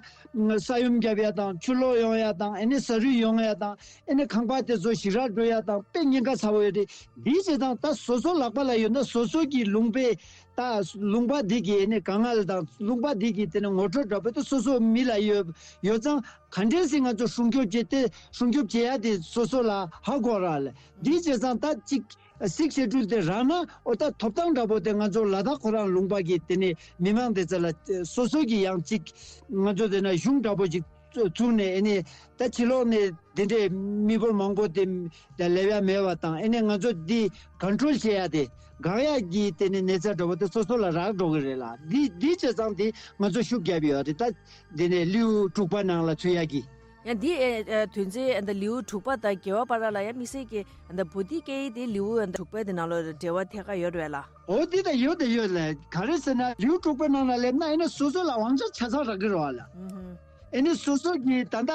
ས་ཡོམ་བརྒྱབ་ཡ་དང་ཆུ་ལོག་ཡོང་ཡ་དང་ཨེ་ནི་ས་རུད་ཡོང་ཡ་དང་ཨེ་ནི་ཁང་པ་དེ་ཚོ་ཞིག་རལ་འགྲོ་ཡ་དང་དཔེ་ཉེན་ཁ་ཚ་པོ་ཡོད་རེད། འདིའི་བྱེད་སྟངས་ད་སོ་སོ་ལག་པ་ལ་ཡོད་ན་སོ་སོ་གི་ལུང་པའི་ད་ལུང་པ་འདི་གི་ཨེ་ནི་དཀའ་ངལ་དང་ལུང་པ་འདི་གི་དེ་ནི་ངོ་སྤྲོད་འདྲ་པོ་དེ་སོ་སོ་མི་ལ་ཡོད་ཡོད་ཙང་ག་འདྲས་སེ་ང་ཚོ་སྲུང་སྐྱོབ་བྱེད་དེ་སྲུང་སྐྱོབ་བྱེད་ཡ་དེ་སོ་སོ་ལ་ཧ་གོ་ར་ལ་འདིའི་བྱེད་སྟངས་ད་ཅིག་སིག་ཤེ་ཌུལ་དེ་རག་ན་ཨོ་ད་ཐོབ་ཐང་འདྲ་པོ་དེ་ང་ཚོ་ལ་དྭགས་ཁོ་རང་ལུང་པ་གི་དེ་ནས་མི་མང་དེ་ཚོ་ལ་སོ་སོ་གི་ཡང་ཅིག་ང་ཚོ་དེ་ན་གཞུང་འདྲ་པོ་ཅིག་བཙུགས་ནས་ཨེ་ནི་ད་ཕྱི་ལོགས་ནས་དེ་འདྲའི་མི་འབོར་མང་པོ་དེ་ལས་ཡ་མེད་པ་དང་ཨེ་ནི་ང་ཚོ་འདི་ཀོན་ཊོལ་བྱེད་ཡ་དེ་འགག་ཡ་གི་དེ་ནས་གནས་ཚད་འདྲ་པོ་དེ་སོ་སོ་ལ་རག་འགྲོ་གི་རེད་ལ། འདི་འདི་བྱས་ཙང་དེ་ང་ཚོ་ཤུགས་རྒྱབ་ཡོད་རེད། ད་དེ་ནས་ལེའུ་དྲུག་པ་ནང་ལ་ཚུད་ཡ་གི་ཡང་འདི་ཨེ་ཨེ་དོན་ཚན་ཨ་ད་ལེའུ་དྲུག་པ་དང་བརྒྱད་པ་བར་ལ་ཡང་དམིགས་བསལ་གྱི་ཨ་ད་བོ་དྷི་སྐད་ཡིག་དེ་ལེའུ་ཨ་ད་དྲུག་པའི་དེ་ནང་ལ་འབྲེལ་བ་ཐད་ཀར་ཡོད་རེད་ལ། འོ་འདི་ད་ཡོད་ད་ཡོད་ལ། ག་རེ་ཟེར་ན་ལེའུ་དྲུག་པའི་ནང་ལ་སླེབས་ན་ཨེ་ནི་སོ་སོ་ལ་དབང་ཆ་ཆ་ཚང་རག་གི་རེད་བ་ལ། ཨུ་ཧུ། ཨེ་ནི་སོ་སོ་གི་ད་ལྟ་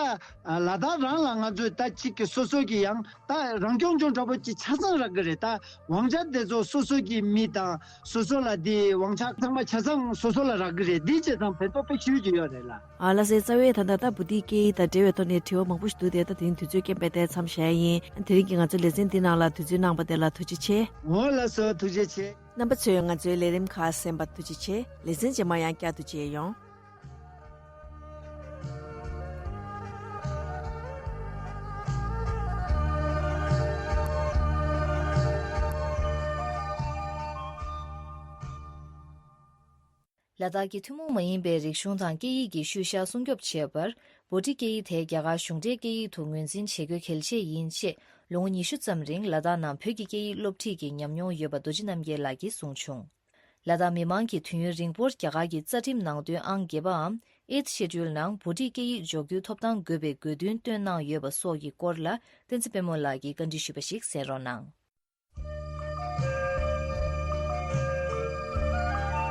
ལ་དྭགས་རང་ལ་ང་ཚོས་ད་གཅིག་གི་སོ་སོ་གི་ཡང་ད་རང་སྐྱོང་ལྗོངས་འདྲ་པོ་ཅིག་ཆ་ཚང་རག་གི་རེད། ད་དབང་ཆ་དེ་ཚོ་སོ་སོ་གི་མི་དང་སོ་སོ་ལ་དེ་དབང་ཆ་ཚང་མ་ཆ་ཚང་སོ་སོ་ལ་རག་གི་རེད། འདི་བྱས་ཙང་ཕན་ཐོགས་དཔེ་ཤུགས་ཀྱི་ཡོད་རེད་ལ། ཨ་ལགས་སེ། རྩ་བའི་ད་ལྟ་ད་བོ་དྷི་སྐད་ཡིག་དང་འབྲེལ་བའི་ཐོག་ནས་དྲི་བ་མང་པོ་ཞིག་འདུག་སྟེ་ད་དེ་རིང་དུས་ཚོད་རྐྱེན་པས་དེ་མཚམས་བཞག་ཡ་ཡིན། དེ་རིང་གི་ང་ཚོའི་ལེ་ཚན་འདི་ནང་ལ་དུས་ཚོད་གནང་བ་དེ་ལ་ཐུགས་རྗེ་ཆེ། འོ་ལགས་སོ། ཐུགས་རྗེ་ཆེ། རྣམ་པ་ཚོས་ང་ཚོའི་ལས་རིམ་ཁག་གསན་པར་ཐུགས་རྗེ་ཆེ། ལེ་ཚན་རྗེས་མ་ཡང་བསྐྱར་དུ་མཇལ་ཡོང་། ལ་དྭགས་ཀྱི་ཐུན་མོང་མ་ཡིན་པའི་རིག་གཞུང་དང་སྐད་ཡིག་གི་ཤུལ་བཞག་སྲུང་སྐྱོབ་བྱེད་པར། བྷུ་ཏི་སྐད་ཡིག་དེ་རྒྱ་གར་གཞུང་འབྲེལ་སྐད་ཡིག་ཏུ་ངོས་འཛིན་བྱེད་དགོས་གལ་ཆེ་ཡིན་ཞེས། ལོ་ངོ་ཉི་ཤུ་ཙམ་རིང་ལ་དྭགས་ནང་བོད་ཀྱི་སྐད་ཡིག་སློབ་ཁྲིད་ཀྱི་ཉམས་མྱོང་ཡོད་པ་རྡོ་རྗེ་རྣམ་རྒྱལ་ལགས་ཀྱིས་གསུངས་བྱུང་། ལ་དྭགས་མི་མང་གིས་དུས་ཡུན་རིང་པོར་རྒྱ་གར་གྱི་རྩ་ཁྲིམས་ནང་དོན་ཨང་བརྒྱད་པའམ་Eighth Schedule ནང་བྷུ་ཏིའི་སྐད་ཡིག་འཇོག་རྒྱུའི་ཐོབ་ཐང་དགོས་པའི་དགོས་འདུན་བཏོན་གནང་ཡོད་པ་སོགས་ཀྱི་སྐོར་ལ། བསྟན་འཛིན་དཔལ་མོ་ལགས་ཀྱིས་བཀའ་འདྲི་ཞུས་པ་ཞིག་གསན་རོགས་གནང་།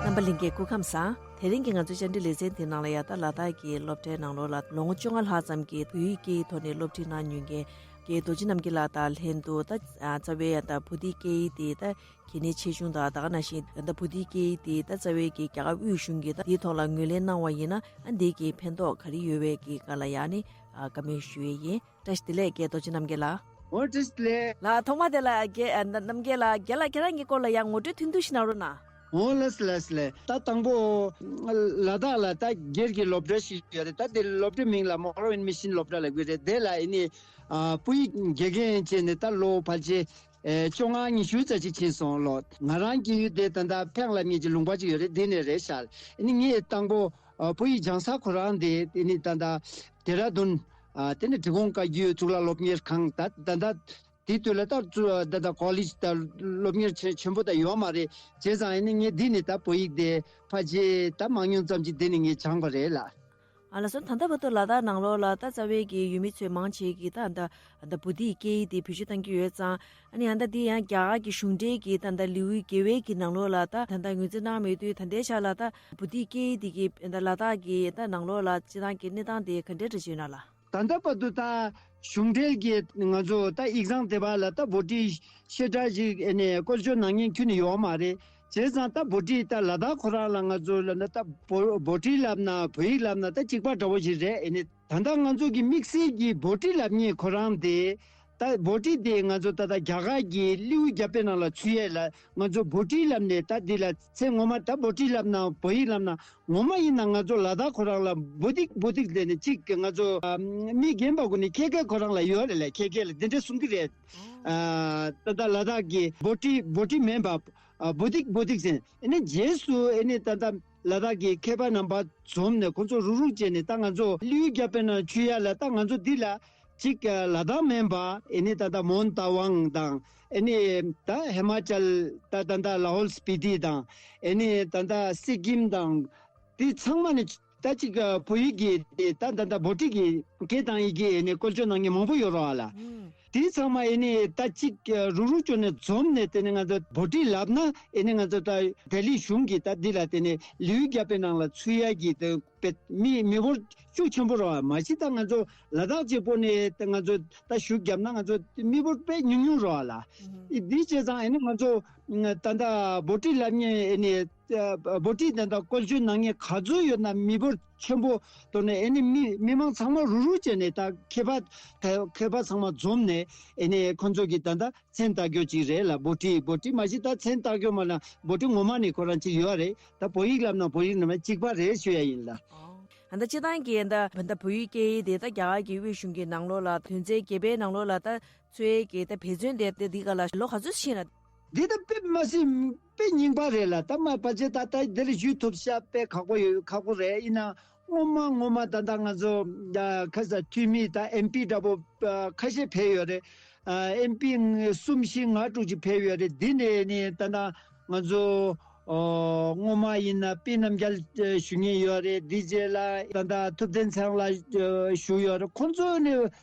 རྣམ་པ་ལྷན་རྒྱས་སྐུ་ཁམས་བཟང་། དེ་རིང་གི་ང་ཚོའི་བཅར་འདྲི་ལེ་ཚན་དེའི་ནང་ལ་ཡ། ད་ལ་དྭགས་ཀྱི་སློབ་གྲྭའི་ནང་ལོགས་ལ་ལོ་ངོ་བཅོ་ལྔ་ལྷག་ཙམ་གྱི་བོད་ཡིག་སྐད་ཡིག་ཐོག་ནས་སློབ་ཁྲིད་གནང་མྱོང་མཁན་གྱི་རྡོ་རྗེ་རྣམ་རྒྱལ་ལགས་དང་ལྷན་དུ། ད་རྩ་བའི་ཡ་ད་བོད་ཡིག་སྐད་ཡིག་དེ་ད་གལ་གནད་ཆེ་ཆུང་དང་། ད་ག་ནང་བཞིན་ད་བོད་ཡིག་སྐད་ཡིག་དེ་ད་རྩ་བའི་གི་རྒྱ་གར་དབུས་གཞུང་གིས་ད་དེའི་ཐོག་ལ་ངོས་ལེན་གནང་བ་ཡིན་ན། ཨ་འདི་གི་ཕན་ཐོགས་ག་རེ་ཡོད་པའི་གི་སྒང་ལ་ཡ་ནི་ཨ་བཀའ་མོལ་ཞུ་ཡས་ཡིན། བཀྲ་ཤིས་བདེ་ལེགས་རྒན་རྡོ་རྗེ་རྣམ་རྒྱལ་ལགས། འོ་བཀྲ་ཤིས་བདེ་ལེགས། ལགས་ཐོག་མ་དེ་ལ་རྒན་ཨ་རྣམ་རྒྱལ་ལགས། རྒན་ལགས་ཁྱེད་རང་གི་སྐོར་ལ་ཡང་ངོ་སྤྲོད་ཐུང་ཐུང་ཞིག་གནང་རོགས་གནང་། འོ་ལགས་སོ་ལགས་སོ་ལགས། ད་དང་པོ་ལ་དྭགས་ལ་ད་སྒེར་གྱི་སློབ་གྲྭ་ཞིག་ཡོད་རེད། ད་དེ་སློབ་གྲྭ་མིང་ལ་Morrowind Mission སློབ་གྲྭ་ལབ་ཀྱི་རེད། དེ་ལ་ཨ་ནི་ཨ་བོད་ཡིག་དགེ་རྒན་བྱས་ནས་ད་ལོ་ཕལ་ཆེར་ཨེ་བཅོ་ལྔ་ཉི་ཤུ་ཙམ་ཅིག་ཕྱིན་སོང་ལོ། ང་རང་གི་ཡུལ་དེ་ད་ལྟ་ཕེང་ལབ་མཁན་གྱི་ལུང་པ་ཅིག་ཡོད་རེད། དེ་ནས་རེད་ཤག་ཨ་ནི་ངས་དང་པོ་ཨ་བོད་ཡིག་སྦྱང་ས་ཁོ་རང་དེ་ཨ་ནི་ད་ལྟ་ལྡེ་ར་ལྡུན་ཨ་དེ་ནས་འབྲི་གུང་བཀའ་བརྒྱུད་གཙུག་ལག་སློབ་གཉེར་ཁང་ད་ད་ལྟ་དེ་དུས་ལ་ད་ད་ད་ཀོ་ལེཇ་ད་སློབ་གཉེར་ཆེ་ཆེན་པོ་ད་ཡོད་མ་རེད། བྱས་ཙང་ཨ་ནི་ངས་འདི་ནས་ད་བོད་ཡིག་དེ་ཕལ་ཆེར་ད་མང་ཉུང་ཙམ་ཅིག་འདི་ནས་ངས་སྦྱངས་པ་རེད་ལགས། ཨ་ལགས་སོ། ད་ལྟ་བར་དུ་ལ་དྭགས་ནང་ལོགས་ལ་ད་རྩ་བའི་གི་ཡུལ་མི་ཚོས་མང་ཆེ་གིས་ད་ད་ད་བོད་ཡིག་སྐད་ཡིག་དེ་བེད་སྤྱོད་གཏང་གི་ཡོད་ཙང་། ཨ་ནི་ཡང་ད་འདི་ཡང་རྒྱ་གར་གྱི་གཞུང་འབྲེལ་གྱི་ད་ད་ལེའུ་བརྒྱད་པའི་གི་ནང་ལོགས་ལ་ད་ད་ད་ངོས་འཛིན་གནང་མེད་དུས། ད་ལྟའི་ཆ་ལ་ད་བོད་ཡིག་སྐད་ཡིག་དེ་གི་ད་ལ་དྭགས་ཀྱི་ད་ནང་ལོགས་ལ་སྤྱིར་བཏང་གི་གནས་སྟངས་དེ་ག་འདྲ་འདྲ་ཅིག་ཡོད་ན་ལགས། ད་ལྟ་བར་དུ་ད་གཞུང་འབྲེལ་གྱི་ང་ཚོ་ད་ཡིག་ཚང་དེ་བ་ལ་ད་བྷུ་ཊི་ཤེས་བྱ་ཞིག་ཨེ་ནས་བཀོལ་སྤྱོད་གནང་མཁན་ཁྱོན་ནས་ཡོད་མ་རེད། བྱས་ཙང་ད་བྷུ་ཊི་ད་ལ་དྭགས་ཁོ་རང་ལ་ང་ཚོ་ལ་ད་བྷུ་བྷུ་ཊི་ལབ་ན་བོད་ཡིག་ལབ་ན་ད་གཅིག་པ་འདྲ་བོ་ཞིག་རེད། ཨེ་ནས་ད་ལྟ་ང་ཚོ་གི་དམིགས་བསལ་གྱི་བྷུ་ཊི་ལབ་མཁན་ཁོ་རང་དེ་ད་བྷུ་ཊི་དེ་ང་ཚོ་ད་ལྟ་རྒྱ་གར་གྱི་ལེའུ་བརྒྱ་པའི་ནང་ལ་ཚུད་ཡས་ལ་ང་ཚོ་བྷུ་ཊི་ལབ་ནས་ད་འདི་ལ་ཚེ་སྔོན་མ་ད་བྷུ་ཊི་ལབ་ན་བོད་ཡིག་ལབ་ན། ངོ་མ་ཡིན་ན་ང་ཚོ་ལ་དྭགས་ཁོ་རང་ལ་བོ་ཏིག་བོ་ཏིག་ལབ་ནས་གཅིག་ང་ཚོ་ཨ་མི་རྒན་པ་ཀུན་ནས་ཁྱེད་ཀའི་ཁོ་རང་ལ་ཡོད་རེད་ལ། ཁྱེད་ཀའི་ལ་འདི་འདྲ་གསུང་གི་རེད། ཨ་ད་ལྟ་ལ་དྭགས་ཀྱི་བོ་ཏི་བོ་ཏི་མིན་པ་ཨ་བོ་ཏིག་བོ་ཏིག་ཟེར། ཨ་ནི་རྗེས་སུ་ཨ་ནི་ད་ལྟ་ལ་དྭགས་ཀྱི་མཁས་པ་རྣམ་པ་འཛོམས་ནས་ཁོ་ཚོ་རུག་རུག་བྱས་ནས་ད་ང་ཚོ་ལེའུ་བརྒྱ་པའི་ནང་ཚུད་ཡ་ལ་ད་ང་ཚོ་འདི་ལ་གཅིག་ལ་དྭགས་མིན་པ་ཨ་ནི་ད་ལྟ་མོན་རྟ་དབང་དང་། ཨ་ནི་ད་ཧི་མ་ཅལ་ད་ད་ད་ལ་ཧོལ་སྤི་ཏི་དང་། ཨ་ནི་ད་ད་སི་ཀིམ་དང་། དེ་ཚང་མ་ནི་ད་ཅིག་བོད་ཡིག་གི་ད་ད་ད་བྷོ་ཊི་གི་སྐད་དང་ཡི་གེ་ཨ་ནི་བཀོལ་སྤྱོད་གནང་མཁན་མང་པོ་ཡོད་རེད་བ་ལ། དེ་ཚང་མ་ཨ་ནི་ད་ཅིག་རུག་རུག་བྱས་ནས་འཛོམས་ནས་དེ་ནི་ང་ཚོ་བྷོ་ཊི་ལབ་ན་ཨ་ནི་ང་ཚོ་ད་ལྡི་ལི་གཞུང་གི་ད་འདི་ལ་དེ་ནི་ལེའུ་བརྒྱ་པའི་ནང་ལ་ཚུད་ཡ་གི་དེ་དཔེ་མི་མི་འབོར་ཤུགས་ཆེན་པོ་རེད་བ། མ་གཞི་ད་ང་ཚོ་ལ་དྭགས་གཅིག་པོ་ནས་ད་ང་ཚོ་ད་ཞུགས་བརྒྱབ་ན་ང་ཚོ་མི་འབོར་དཔེ་ཉུང་ཉུང་རེད་བ་ལ། ཨི་འདི་བྱས་ཙང་ཨ་ནི་ང་ཚོ་ད་ལྟ་བྷོ་ཊི་ལབ་མཁན་ཨ་ནི་བྷོ་ཊི་ད་ལྟ་བཀོལ་སྤྱོད་གནང་མཁན་ག་ཚོད་ཡོད་ན་མི་འབོར་ཆེན་པོ་ཐོག་ནས་ཨ་ནི་མི་མི་མང་ཚང་མ་རུག་རུག་བྱས་ནས་ད་མཁས་པ་མཁས་པ་ཚང་མ་འཛོམས་ནས་ཨ་ནི་ཁོང་ཚོ་གི་ད་ལྟ་མཚན་བཏགས་རྒྱུ་ཅིག་རེད་ལ། བྷོ་ཊི་བྷོ་ཊི་མ་གཞི་ད་མཚན་བཏགས་རྒྱུ་མ་ལ་བྷོ་ཊི་ངོ་མ་ནས་ཁོ་རང་ཅིག་ཡོད་རེད། ད་བོད་ཡིག་ལབ་ན་བོད་ཡིག་ནང་མ་གཅིག་པ་རེད་ཞུ་ཡ་ཡིན་ལ། ཨ་ད་སྤྱིར་བཏང་གི་ད་ད་བོད་ཡིག་སྐད་ཡིག་དེ་ད་རྒྱ་གར་གྱི་དབུས་གཞུང་གི་ནང་ལོགས་ལ་དོན་ཚན་བརྒྱད་པའི་ནང་ལོགས་ལ་ད་ཚུད་ཡས་ཀྱི་ད་འབད་བརྩོན་དེ་དེ་འདི་ག་ལ་ལོ་ག་ཚོད་ཕྱིན་ན། འདི་ད་དཔེ་མ་སྲིད་དཔེ་རྙིང་པ་རེད་ལ། ད་མ་ཕལ་ཆེར་ད་ད་འདིར་ཞུ་ཐུབ་ཤག་དཔེ་ཁག་པོ་ཡོད་ཁག་པོ་རེད། ཡིན་ན་སྔོན་མ་སྔོན་མ་ད་ད་ང་ཚོ་ཁ་ས་འཐུས་མི་ད་ཨེམ་པི་འདྲ་པོ་ཁ་ཤས་ཕེབས་ཡོད་རེད། ཨེམ་པི་གསུམ་བཞི་ལྔ་དྲུག་ཅིག་ཕེབས་ཡོད་རེད། འདི་ནས་ནི་ད་ད་ང་ཚོ་སྔོན་མ་ཡིན་ན་པི་རྣམ་རྒྱལ་ཞུ་མཁན་ཡོད་རེད། འདི་རྗེས་ལ་ད་ད་ཐུབ་བསྟན་ཚེ་རིང་ལགས་ཞུ་ཡོད་རེད། ཁོང་ཚོ་ནི་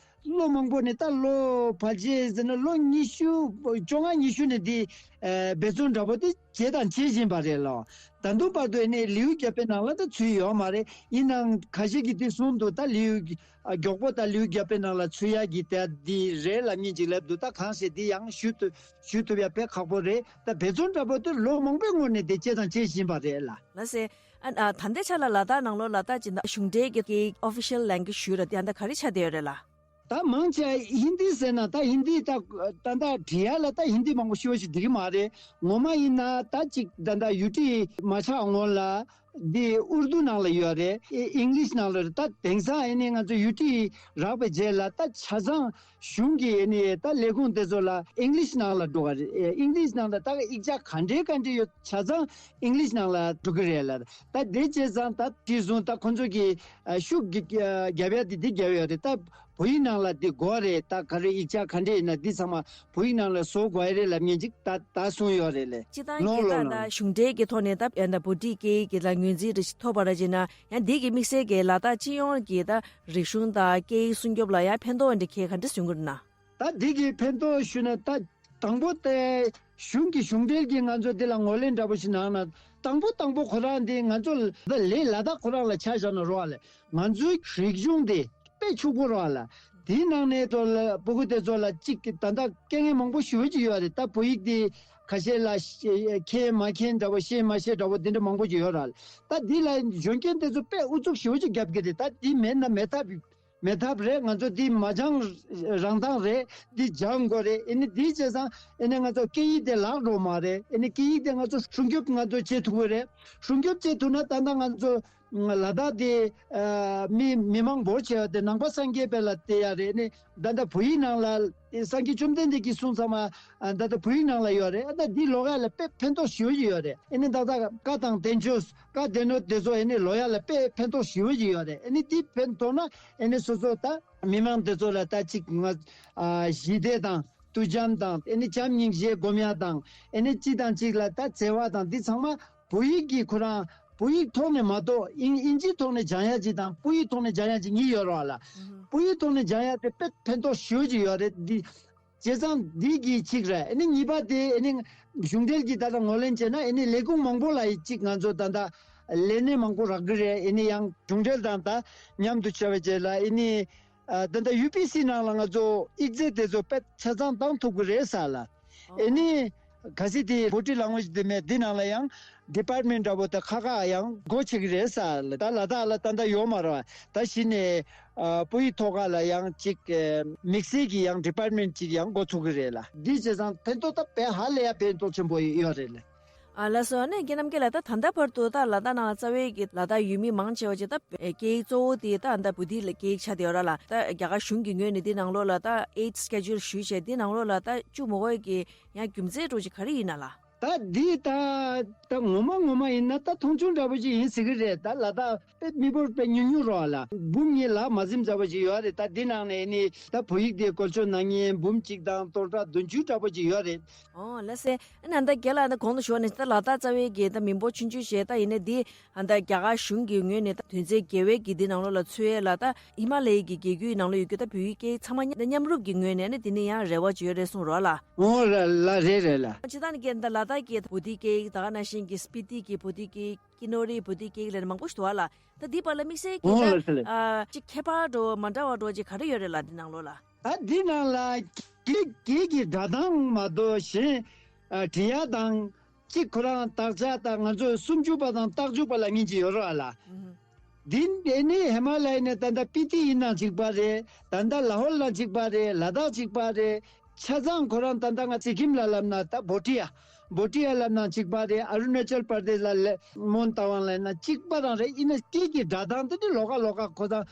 ལོ་མང་པོ་ནས་ད་ལོ་ཕལ་ཆེར་ཟེར་ན་ལོ་ཉི་ཤུ་བཅོ་ལྔ་ཉི་ཤུ་ནས་འདི་འབད་བརྩོན་འདྲ་པོ་དེ་བྱས་དང་བྱེད་བཞིན་པ་རེད་ལོ། ད་དུང་བར་དུ་ནས་ལེའུ་བརྒྱ་པའི་ནང་ལ་ད་ཚུད་ཡོད་མ་རེད། ཡིན་ནའང་ཁ་ཤས་ཀྱིས་དེ་གསུངས་འདུག་ད་ལེའུ་མགྱོགས་པོ་ད་ལེའུ་བརྒྱ་པའི་ནང་ལ་ཚུད་ཡག་གི་དེ་འདི་རེད་ལབ་མཁན་ཅིག་ལབ་འདུག་ད་གང་ཟེར་འདི་ཡང་ཞུ་ཐུབ་ཞུ་ཐུབ་ཡ་དཔེ་ཁག་པོ་རེད། ད་འབད་བརྩོན་འདྲ་པོ་དེ་ལོ་མང་པོའི་སྔོན་ནས་དེ་བྱས་དང་བྱེད་བཞིན་པ་རེད་ལ། ལགས་སེ། ཨ་ད་ལྟའི་ཆ་ལ་ལ་དྭགས་ནང་ལོགས་ལ་ད་ཅི་འདྲ་གཞུང་འབྲེལ་གྱི་official language ཞུ་ར་དེ་ད་ག་རེ་ཆགས་བསྡད་ཡོད་རེད་ལ། ད་མང་ཆེ་ཧིན་དི་ཟེར་ན་ད་ཧིན་དི་ད་ད་ད་བྲིས་ཡ་ལ་ད་ཧིན་དི་མང་པོ་ཤོད་ཞིག་འགྲིག་གི་མ་རེད། ངོ་མ་ཡིན་ན་ད་ཅིག་ད་ད་ཡུ་ཊི་མ་ཆགས་སྔོན་ལ་འདི་ཨུར་དུ་ནང་ལ་ཡོད་རེད། ཨི་ཨིང་ལིཤ་ནང་ལ་རེད། ད་དེང་སང་ཨེ་ནི་ང་ཚོ་ཡུ་ཊི་རག་པའི་རྗེས་ལ་ད་ཆ་ཚང་གཞུང་གི་ཨེ་ནི་ད་ལས་ཁུངས་དེ་ཚོ་ལ་ཨིང་ལིཤ་ནང་ལ་འགྲོ་ག་རེད། ཨིང་ལིཤ་ནང་ལ་ད་ཡིག་ཆ་ག་འདྲའི་ག་འདྲའི་ཡོད་ཆ་ཚང་ཨིང་ལིཤ་ནང་ལ་འགྲོ་གི་རེད་ལ། ད་དེ་བྱས་ཙང་ད་དེ་བཟུང་ད་ཁོ་ཚོ་གི་ཨ་ཤུགས་རྒྱབ་ཡ་དེ་དེ་རྒྱབ་ཡོད་རེད། ད་བོད་ཡིག་ནང་ལ་དེ་དགོས་རེད། ད་ག་རེ་ཡིག་ཆ་ག་འདྲ་ཡིན་ན་འདི་ཚང་མ་བོད་ཡིག་ནང་ལ་བཟོ་དགོས་རེད་ལབ་མཁན་ཅིག་ད་ད་གསུངས་ཡོད་རེད་ལེ། སྤྱི་བཏང་ལོ་གི་ལོ་ད་ལོ་ད་གཞུང་འབྲེལ་གྱི་ཐོག་ནས་ད་ཡང་ད་བོད་ཊི་སྐད་ཡིག་གི་ད་ངོས་འཛིན་རེ་ཞིག་ཐོབ་པ་ར་བྱས་ན་ཡང་འདི་གི་དམིགས་བསལ་གྱི་ལ་དྭགས་སྤྱི་ཡོངས་ཀྱི་ད་རིག་གཞུང་དང་སྐད་ཡིག་སྲུང་སྐྱོབ་ལ་ཡང་ཕན་ཐོགས་འདི་ཁྱེད་ག་འདྲ་གསུང་གི་རེད་ན། ད་འདི་གི་ཕན་ཐོགས་ཞུ་ན་ད་དང་པོ་དེ་གཞུང་གི་གཞུང་འབྲེལ་གྱི་ང་ཚོ་འདི་ལ་ངོས་ལེན་འདྲ་པོ་ཞིག་གནང་ན་དང་པོ་དང་པོ་ཁོ་རང་འདི་ང་ཚོ་ད་ལས་ལ་དྭགས་ཁོ་རང་ལ་ཆ་བཞག་ན་རོགས་ལ་ང་ཚོའི་རིག་གཞུང་འདི་དཔེ་ཕྱུག་པོ་རོགས་ལ། དེའི་ནང་ནས་ཚོ་ལ་སྤུ་གུ་དེ་ཚོ་ལ་གཅིག་གི་ད་ལྟ་དཀའ་ངལ་མང་པོ་ཞེ་པོ་ཅིག་ཡོད་རེད། ད་བོད་ཡིག་དེ་ཁ་ཤས་ལ་ཤེས་མཁན་མ་མཁན་འདྲ་པོ་ཤེས་མ་ཤེས་འདྲ་པོ་དེ་འདྲ་མང་པོ་ཅིག་ཡོད་རེད། ད་འདི་ལ་གཞོན་སྐྱེས་དེ་ཚོ་དཔེ་ཨུ་ཚུགས་ཞེ་པོ་ཅིག་རྒྱབ་ཀྱི་རེད། ད་འདི་མེད་ན་མེད་ཐབས་མེད་ཐབས་རེད། ང་ཚོ་འདི་མ་སྦྱང་རང་ཐང་རེད། འདི་སྦྱང་དགོས་རེད། ཨེ་ནི་འདི་བྱས་ཙང་ཨེ་ནི་ང་ཚོ་སྐད་ཡིག་དེ་བརླག་འགྲོ་མ་རེད། ཨེ་ནི་སྐད་ཡིག་དེ་ང་ཚོ་སྲུང་སྐྱོབ་ང་ཚོ་བྱེད་ཐུབ་ཀྱི་རེད། སྲུང་སྐྱོབ་བྱེད་ཐུབ་ན་ད་ལྟ་ང་ཚོ་ལ་དྭགས་དེ་ཨ་མི་མི་མང་འབོར་ཆེ་བ་དེ་ནང་པ་སངས་རྒྱས་པའི་ལ་བལྟས་ཡ་རེད། ཨེ་ནི་ད་ལྟ་བོད་ཡིག་ནང་ལ་སངས་རྒྱས་བཅོམ་ལྡན་འདས་ཀྱིས་གསུངས་ཚང་མ་ཨ་ད་ལྟ་བོད་ཡིག་ནང་ལ་ཡོད་རེད། ཨ་ད་འདི་ལོགས་ཡ་ལ་དཔེ་ཕན་ཐོགས་ཞེ་པོ་ཅིག་ཡོད་རེད། ཨེ་ནི་ད་ལྟ་བཀའ་དང་བསྟན་བཅོས་བཀའ་སྡེ་སྣོད་དེ་ཚོ་ཨེ་ནི་ལོགས་ཡ་ལ་དཔེ་ཕན་ཐོགས་ཞེ་པོ་ཅིག་ཡོད་རེད། ཨེ་ནི་འདི་ཕན་ཐོགས་ན་ཨེ་ནི་སོ་སོ་ད་མི་མང་དེ་ཚོ་ལ་ད་ཅིག་ང་ཨ་ཞི་བདེ་དང་ཐུགས་བྱམས་དང་ཨེ་ནི་བྱམས་སྙིང་རྗེ་སྒོམ་ཡ་དང་ཨེ་ནི་གཅིག་དང་གཅིག་ལ་ད་བརྩེ་བ་དང་འདི་ཚང་མ་བོད་ཡིག་གི་ཁོ་རང་བོད་ཡིག་ཐོག་ནས་མ་གཏོགས་ཨིན་ཨིན་ཇིའི་ཐོག་ནས་སྦྱང་ཡ་ཅིག་དང་སྤུ་ཡིག་ཐོག་ནས་སྦྱང་ཡ་ཅིག་གཉིས་ཡོད་རེད་བ་ལ། སྤུ་ཡིག་ཐོག་ནས་སྦྱང་ཡ་དེ་དཔེ་ཕན་ཐོགས་ཞེ་པོ་ཅིག་ཡོད་རེད། འདི་བྱས་ཙང་འདི་གི་གཅིག་རེད། ཨེ་ནི་གཉིས་པ་དེ་ཨེ་ནི་གཞུང་འབྲེལ་གྱི་ད་ལྟ་ངོས་ལེན་བྱས་ན་ཨེ་ནི་ལས་ཁུངས་མང་པོ་ལ་གཅིག་ང་ཚོ་ད་ལྟ་ལས་གནས་མང་པོ་རག་གི་རེད། ཨེ་ནི་ཡང་གཞུང་འབྲེལ་དང་ད་མཉམ་དུ་བྱས་པའི་རྗེས་ལ་ཨེ་ནི་ཨ་ད་ལྟ་ཡུ་པི་སི་ནང་ལ་ང་ཚོ་ཡིག་ཚད་དེ་ཚོ་དཔེ་ཆ་ཚང་བཏང་ཐུབ་ཀྱི་རེད་ས་ལ། ཨེ་ནི་གལ་སྲིད་དེ་བྷོ་ཊི་ལེང་གུ་ཨེཇ་དེ་མེད་འདི་ནང་ལ་ཡང་ཌི་པཱར་ཊི་མེན་ཊི་འདྲ་པོ་དང་ཁག་ཁག་ཡང་སྒོ་ཕྱེ་གི་རེད་ས་ལ། ད་ལ་དྭགས་ལ་ད་ལྟ་ཡོད་མ་རེད་བ། ད་གཞི་ནས་ཨ་སྤུ་ཡིག་ཐོག་ཁ་ལ་ཡང་གཅིག་ཨ་དམིགས་བསལ་གྱི་ཡང་ཌི་པཱར་ཊི་མེན་ཊི་གཅིག་ཡང་འགོ་ཚུགས་ཀྱི་རེད་ལ། འདི་བྱས་ཙང་ཕན་ཐོགས་ད་དཔེ་ཧ་ལས་ཡ་ཕན་ཐོགས་ཆེན་པོ་ཡོད་རེད་ལ། ཨ་ལགས་སོ། ཨ་ནི་རྒན་རྣམ་རྒྱལ་ལགས། ད་ད་ལྟ་བར་དུ་ད་ལ་དྭགས་ནང་ལ་རྩ་བའི་གི་ལ་དྭགས་ཡུལ་མི་མང་ཆེ་བ་ཅིག་ད་སྐད་ཡིག་གཙོ་བོ་དེ་ད་ད་བོད་ཡིག་ལ་སྐད་ཡིག་ཆགས་བསྡད་ཡོད་ར་ལ། ད་རྒྱ་གར་གཞུང་གི་ངོས་ནས་འདི་ནང་ལོགས་ལ་ད་ཨེཊ་སི་ཀེ་ཇུ་ཨལ་ཞུས་བྱས་འདི་ནང་ལོགས་ལ་ད་བཅུག་མ་དགོས་ཀྱི་ཡང་རྒྱུ་མཚན་འདྲ་པོ་ཅིག་ག་རེ་ཡིན་ན་ལགས། ད་འདི་ད་ད་ངོ་མ་ངོ་མ་ཡིན་ན་ད་མཐོང་ཆུང་འདྲ་པོ་ཅིག་ཡིན་ཟེར་གི་རེད། ད་ལ་དྭགས་དཔེ་མི་འབོར་དཔེ་ཉུང་ཉུང་རོགས་ལ་འབུམ་གཉིས་ལ་མ་ཟིན་ཙམ་པ་ཅིག་ཡོད་རེད། ད་འདི་ནང་ནས་ནི་ད་བོད་ཡིག་དེ་བཀོལ་སྤྱོད་གནང་མཁན་འབུམ་གཅིག་དང་སྟོང་ཕྲག་བདུན་ཅུ་འདྲ་པོ་ཅིག་ཡོད་རེད། ཨོ་ལགས་སེ། ཨ་ནི་ད་རྒན་ལགས་ད་གོང་དུ་ཞུས་ནས་ད་ལ་དྭགས་རྩ་བའི་གི་ད་མི་འབོར་ཆུང་ཆུང་བྱས་ད་ཡིན་ནའི་འདི་ཨ་ད་རྒྱ་གར་གཞུང་གི་ངོས་ནས་ད་དོན་ཚན་བརྒྱད་པའི་གི་འདི་ནང་ལོགས་ལ་ཚུད་ཡས་ལ་ད་ཧི་མ་ལ་ཡའི་གི་རྒྱལ་རྒྱུད་ནང་ལོགས་ཡོད་རྒྱུ་ད་བོད་ཡིག་སྐད་ཚང་མ་མཉམ་རུབ་ཀྱི་ངོས་ནས་ནི་དེ་ནི་ཡང་རེ་བ་ཅིག་ཡོད་རེད་གསུངས་རོགས་ལ། འོ་རེད་ལ། རེད་རེད་ལ། སྤྱིར་བཏང་ནི་རྒན་ད་ལ་དྭགས་ཀྱི་བོད་ཡིག་སྐད་ཡིག་ད་ག་ནང་བཞིན་གྱི་སྤི་ཏི་གི་བོད་ཡིག་སྐད་ཡིག་ཀི་ནོ་རི་བོད་ཡིག་སྐད་ཡིག་ལ་ནི་མང་པོ་ཞིག་འདུག་ཨ་ལ། ད་འདི་བར་ལ་དམིགས་བསལ་གྱི་འོ་ལ་ད་ལ། ཨ་ཅིག་ཁྱད་པར་འདྲ་བོ་མ་འདྲ་བ་འདྲ་བོ་ཅིག་ག་རེ་ཡོད་རེད་ལ་འདི་ནང་ལོགས་ལ། ད་འདི་ནང་ལ་སྐད་སྐད་ཀྱི་སྒྲ་གདངས་མ་གཏོགས་གཞན་ཨ་འབྲི་ཡ་དང་གཅིག་ཁོ་རང་དག་ཆ་དང་ང་ཚོ་སུམ་ཅུ་པ་དང་རྟགས་འཇུག་པ་ལབ་མཁན་ཅིག་ཡོད་རེད་བ་ལ། འདི་འདི་ནི་ཧི་མ་ལ་ཡ་ནས་ད་ལྟ་སྤི་ཏི་ཡིན་ན་གཅིག་པ་རེད། ད་ལྟ་ལ་ཧོར་ལ་གཅིག་པ་རེད། ལ་དྭགས་གཅིག་པ་རེད། ཆ་ཚང་ཁོ་རང་ད་ལྟ་ང་སི་ཀིམ་ལ་ལབ་ན་ད་བྷོ་ཊི་ཡ། བྷོ་ཊི་ཡ་ལབ་ན་གཅིག་པ་རེད། ཨ་རུ་ན་ཅལ་པར་དེ་ལ་ལེ་མོན་རྟ་དབང་ལབ་ན་གཅིག་པ་རང་རེད། ཡིན་ན་སྐད་ཀྱི་སྒྲ་གདངས་དེ་ནི་ལོགས་ཀ་ལོགས་ཀ་ཁོ་ཚང་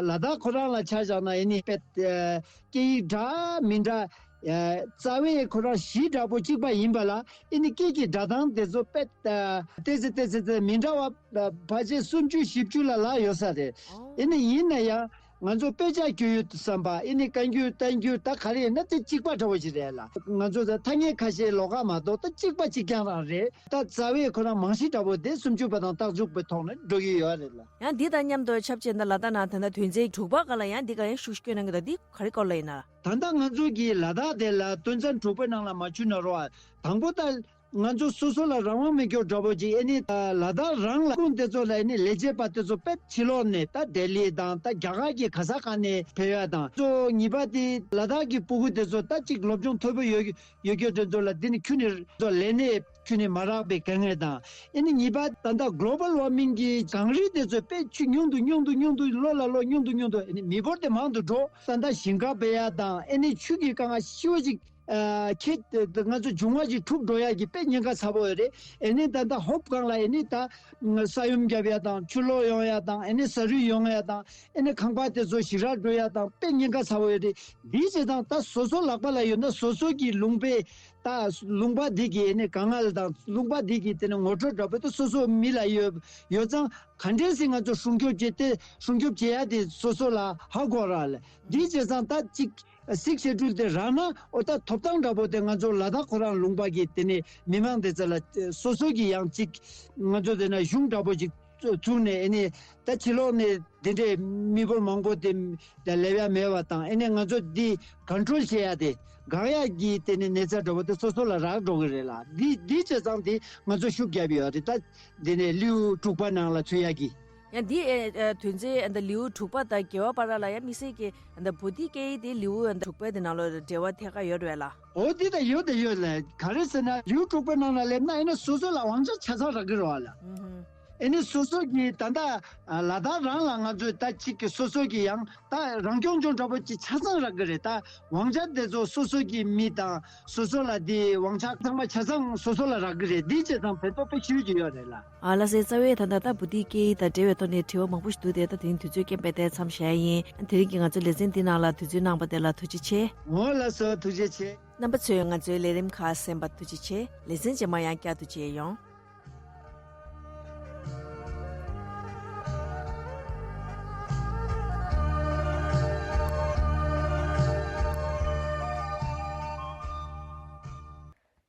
ལ་དྭགས་ཁོ་རང་ལ་ཆ་བཞག་ན་ཡིན་ནི་དཔེ་སྐད་ཡིག་འདྲ་མི་འདྲ་རྩ་བའི་ཁོ་རང་གཞི་འདྲ་པོ་གཅིག་པ་ཡིན་པ་ལ་ཡིན་ནི་སྐད་ཀྱི་སྒྲ་གདངས་དེ་ཚོ་དཔེ་ཏེ་ཙི་ཏེ་ཙི་ཏེ་མི་འདྲ་བ་ཕལ་ཆེར་སུམ་ཅུ་བཞི་བཅུ་ལ་ལྷག་ཡོད་ས་རེད། ཡིན་ནི་ཡིན་ན་ཡང་། ང་ཚོ་དཔེ་ཆ་བསྒྱུར་ཡུལ་དུ་བསམ་པ་ཨེ་ནི་བཀའ་འགྱུར་བསྟན་འགྱུར་ད་ག་རེ་ཡིན་ན་དེ་གཅིག་པ་འདྲ་བོ་ཞིག་རེད་ལ། ང་ཚོ་ད་ཐ་སྙད་ཁ་ཤས་ལོགས་ཀ་མ་གཏོགས་ད་གཅིག་པ་གཅིག་རྐྱང་རང་རེད། ད་རྩ་བའི་ཁོ་རང་རྨང་གཞི་འདྲ་བོ་དེ་སུམ་ཅུ་པ་དང་རྟགས་འཇུག་པའི་ཐོག་ནས་འགྲོ་གི་ཡོད་རེད་ལ། ཡང་འདི་དང་མཉམ་དུ་ཆབས་ཅིག་ད་ལ་དྭགས་ནང་ད་ལྟ་དོན་ཚན་དྲུག་པ་སྒང་ལ་ཡང་འདི་ག་ཡང་ཤུགས་སྐྱོན་གནང་གི་ད་འདི་ག་རེ་སྐོར་ལ་ཡིན་ན། ད་ལྟ་ང་ཚོ་གི་ལ་དྭགས་དེ་ལ་དོན་ཚན་དྲུག་པའི་ནང་ལ་མ་ཚུད་ན་རོ། དང་པོ་ད། ང་ཚོ་སོ་སོ་ལ་རང་དབང་མེད་རྒྱུ་འདྲ་པོ་ཅིག་ཨེ་ནི་ལ་དྭགས་རང་ལ་ཁུངས་དེ་ཚོ་ལ་ཨེ་ནི་ལས་བྱེད་པ་དེ་ཚོ་དཔེ་ཕྱི་ལོགས་ནས་ད་ལྡི་ལི་དང་ད་རྒྱ་གར་གྱི་ག་ས་ག་ནས་ཕེབས་ཡ་དང་གཙོ་བོ་གཉིས་པ་དེ་ལ་དྭགས་ཀྱི་སྤུ་གུ་དེ་ཚོ་ད་ཅིག་སློབ་སྦྱོང་མཐོ་པོ་ཡོད་ཡོད་རྒྱུ་དེ་ཚོ་ལ་འདི་ནི་ཁྱོན་ནས་ཚོ་ལས་གནས་ ཆུ་ནས་མ་རག་པའི་དཀའ་ངལ་དང་། ཨེ་ནི་གཉིས་པ་ད་ལྟ་གློ་བལ་ཝར་མིང་གི་གངས་རི་དེ་ཚོ་དཔེ་ཆུ་ཉུང་དུ་ཉུང་དུ་ཉུང་དུ་ལོ་ལ་ལོ་ཉུང་དུ་ཉུང་དུ་ཨེ་ནི་མི་འབོར་དེ་མང་དུ་འགྲོ། ད་ལྟ་ཞིང་ཁ་འབད་ཡ་དང་ཨེ་ནི་ཆུ་གི་དཀའ་ངལ་ཞེ་པོ་ཅིག་ཨ་ཁྱེད་ང་ཚོ་འབྱུང་བ་ཅིག་འཁྲུག་འགྲོ་ཡ་གི་དཔེ་ཉེན་ཁ་ཚ་པོ་ཡོད་རེད། ཨེ་ནི་ད་ལྟ་ཧོབ་གང་ལ་ཨེ་ནི་ད་ས་ཡོམ་རྒྱབ་ཡ་དང་ཆུ་ལོག་ཡོང་ཡ་དང་ཨེ་ནི་ས་རུད་ཡོང་ཡ་དང་ཨེ་ནི་ཁང་པ་དེ་ཚོ་ཞིག་རག་འགྲོ་ཡ་དང་དཔེ་ཉེན་ཁ་ཚ་པོ་ཡོད་རེད། འདིའི་བྱེད་སྟངས་ད་སོ་སོ་ལག་པ་ལ་ཡོད་ན་སོ་སོ་གི་ལུང་པའི་ད་ལུང་པ་འདི་གི་ཨེ་ནི་དཀའ་ངལ་དང་ལུང་པ་འདི་གི་དེ་ནི་ངོ་སྤྲོད་འདྲ་པོ་ད་སོ་སོ་མི་ལ་ཡོད་ཡོད་ཙང་ག་འདྲས་སེ་ང་ཚོ་སྲུང་སྐྱོབ་བྱེད་དེ་སྲུང་སྐྱོབ་བྱེད་ཡ་དེ་སོ་སོ་ལ་ཧ་གོ་ར་ལ་འདིའི་བྱེད་སྟངས་ད་ཅིག་གཟིགས་བྱེད་འཕྲུལ་དེ་རག་ན་ཨོ་ད་ཐོབ་ཐང་འདྲ་པོ་དེ་ང་ཚོ་ལ་དྭགས་ཁོ་རང་ལུང་པ་གི་དེ་ནས་མི་མང་དེ་ཚོ་ལ་སོ་སོ་གི་ཡང་ཅིག་ང་ཚོ་དེ་ན་གཞུང་འདྲ་པོ་ཅིག་བཙུགས་ནས་ཨེ་ནས་ད་ཕྱི་ལོགས་ནས་དེ་འདྲའི་མི་འབོར་མང་པོ་དེ་ལ་སླེབས་ཡ་མེད་པ་དང་ཨེ་ནས་ང་ཚོ་འདི་ཀོན་ཊོལ་བྱེད་ཡ་དེ་འགག་ཡ་གི་དེ་ནས་གནས་ཚད་འདྲ་པོ་དེ་སོ་སོ་ལ་རག་འགྲོ་གི་རེད་ལ་འདི་འདི་བྱས་ཙང་དེ་ང་ཚོ་ཤུགས་རྒྱབ་ཡོད་རེད་ད་དེ་ནས་ལེའུ་དྲུག་པ་ནང་ལ་ཚུད་ཡ་གི་ཡང་འདི་ཨེ་ཨེ་དོན་ཚན་ཨེ་འདི་ལེའུ་དྲུག་པ་དང་རྒྱལ་བ་པ་ར་ལ་ཡང་དམིགས་བསལ་གྱི་ཨེ་འདི་བུ་ཏི་སྐད་ཡིག་དེ་ལེའུ་ཨེ་འདི་དྲུག་པའི་དེ་ནང་ལོགས་འབྲེལ་བ་ཐད་ཀ་ཡོད་རེད་ལ། འོ་འདི་ད་ཡོད་ད་ཡོད་ལ་ག་རེ་ཟེར་ན་ལེའུ་དྲུག་པའི་ནང་ལ་སླེབས་ན་ཨེ་ནི་སོ་སོ་ལ་དབང་ཆ་ཆ་ཚང་རག་གི་རེད་བ་ལ། ཨེ་ནི་སོ་སོ་གི་ད་ལྟ་ལ་དྭགས་རང་ལ་ང་ཚོས་ད་གཅིག་གི་སོ་སོ་གི་ཡང་ད་རང་སྐྱོང་ལྗོངས་འདྲ་པོ་ཅིག་ཆ་ཚང་རག་གི་རེད་ད། དབང་ཆ་དེ་ཚོ་སོ་སོ་གི་མི་དང་སོ་སོ་ལ་དེ་དབང་ཆ་ཚང་མ་ཆ་ཚང་སོ་སོ་ལ་རག་གི་རེད། འདི་བྱས་ཙང་ཕན་ཐོགས་དཔེ་ཆེ་ཡོད་ཀྱི་ཡོད་རེད་ལ། ཨ་ལགས་སེ་རྩ་བའི་ད་ལྟ་ད་བུ་ཏི་སྐད་ཡིག་དང་འབྲེལ་བའི་ཐོག་ནས་དྲི་བ་མང་པོ་ཞིག་འདུག་སྟེ་ད་དེ་རིང་དུས་ཚོད་རྐྱེན་པས་དེ་མཚམས་བཞག་ཡིན། དེ་རིང་གི་ང་ཚོའི་ལེ་ཚན་འདི་ནང་ལ་དུས་ཚོད་གནང་བ་དེ་ལ་ཐུགས་རྗེ་ཆེ། འོ་ལགས་སོ་ཐུགས་རྗེ་ཆེ། རྣམ་པ་ཚོས་ང་ཚོའི་ལས་རིམ་ཁག་གསན་པར་ཐུགས་རྗེ་ཆེ། ལེ་ཚན་རྗེས་མ་ཡང་བསྐྱར་དུ་མཇལ་ཡོང་།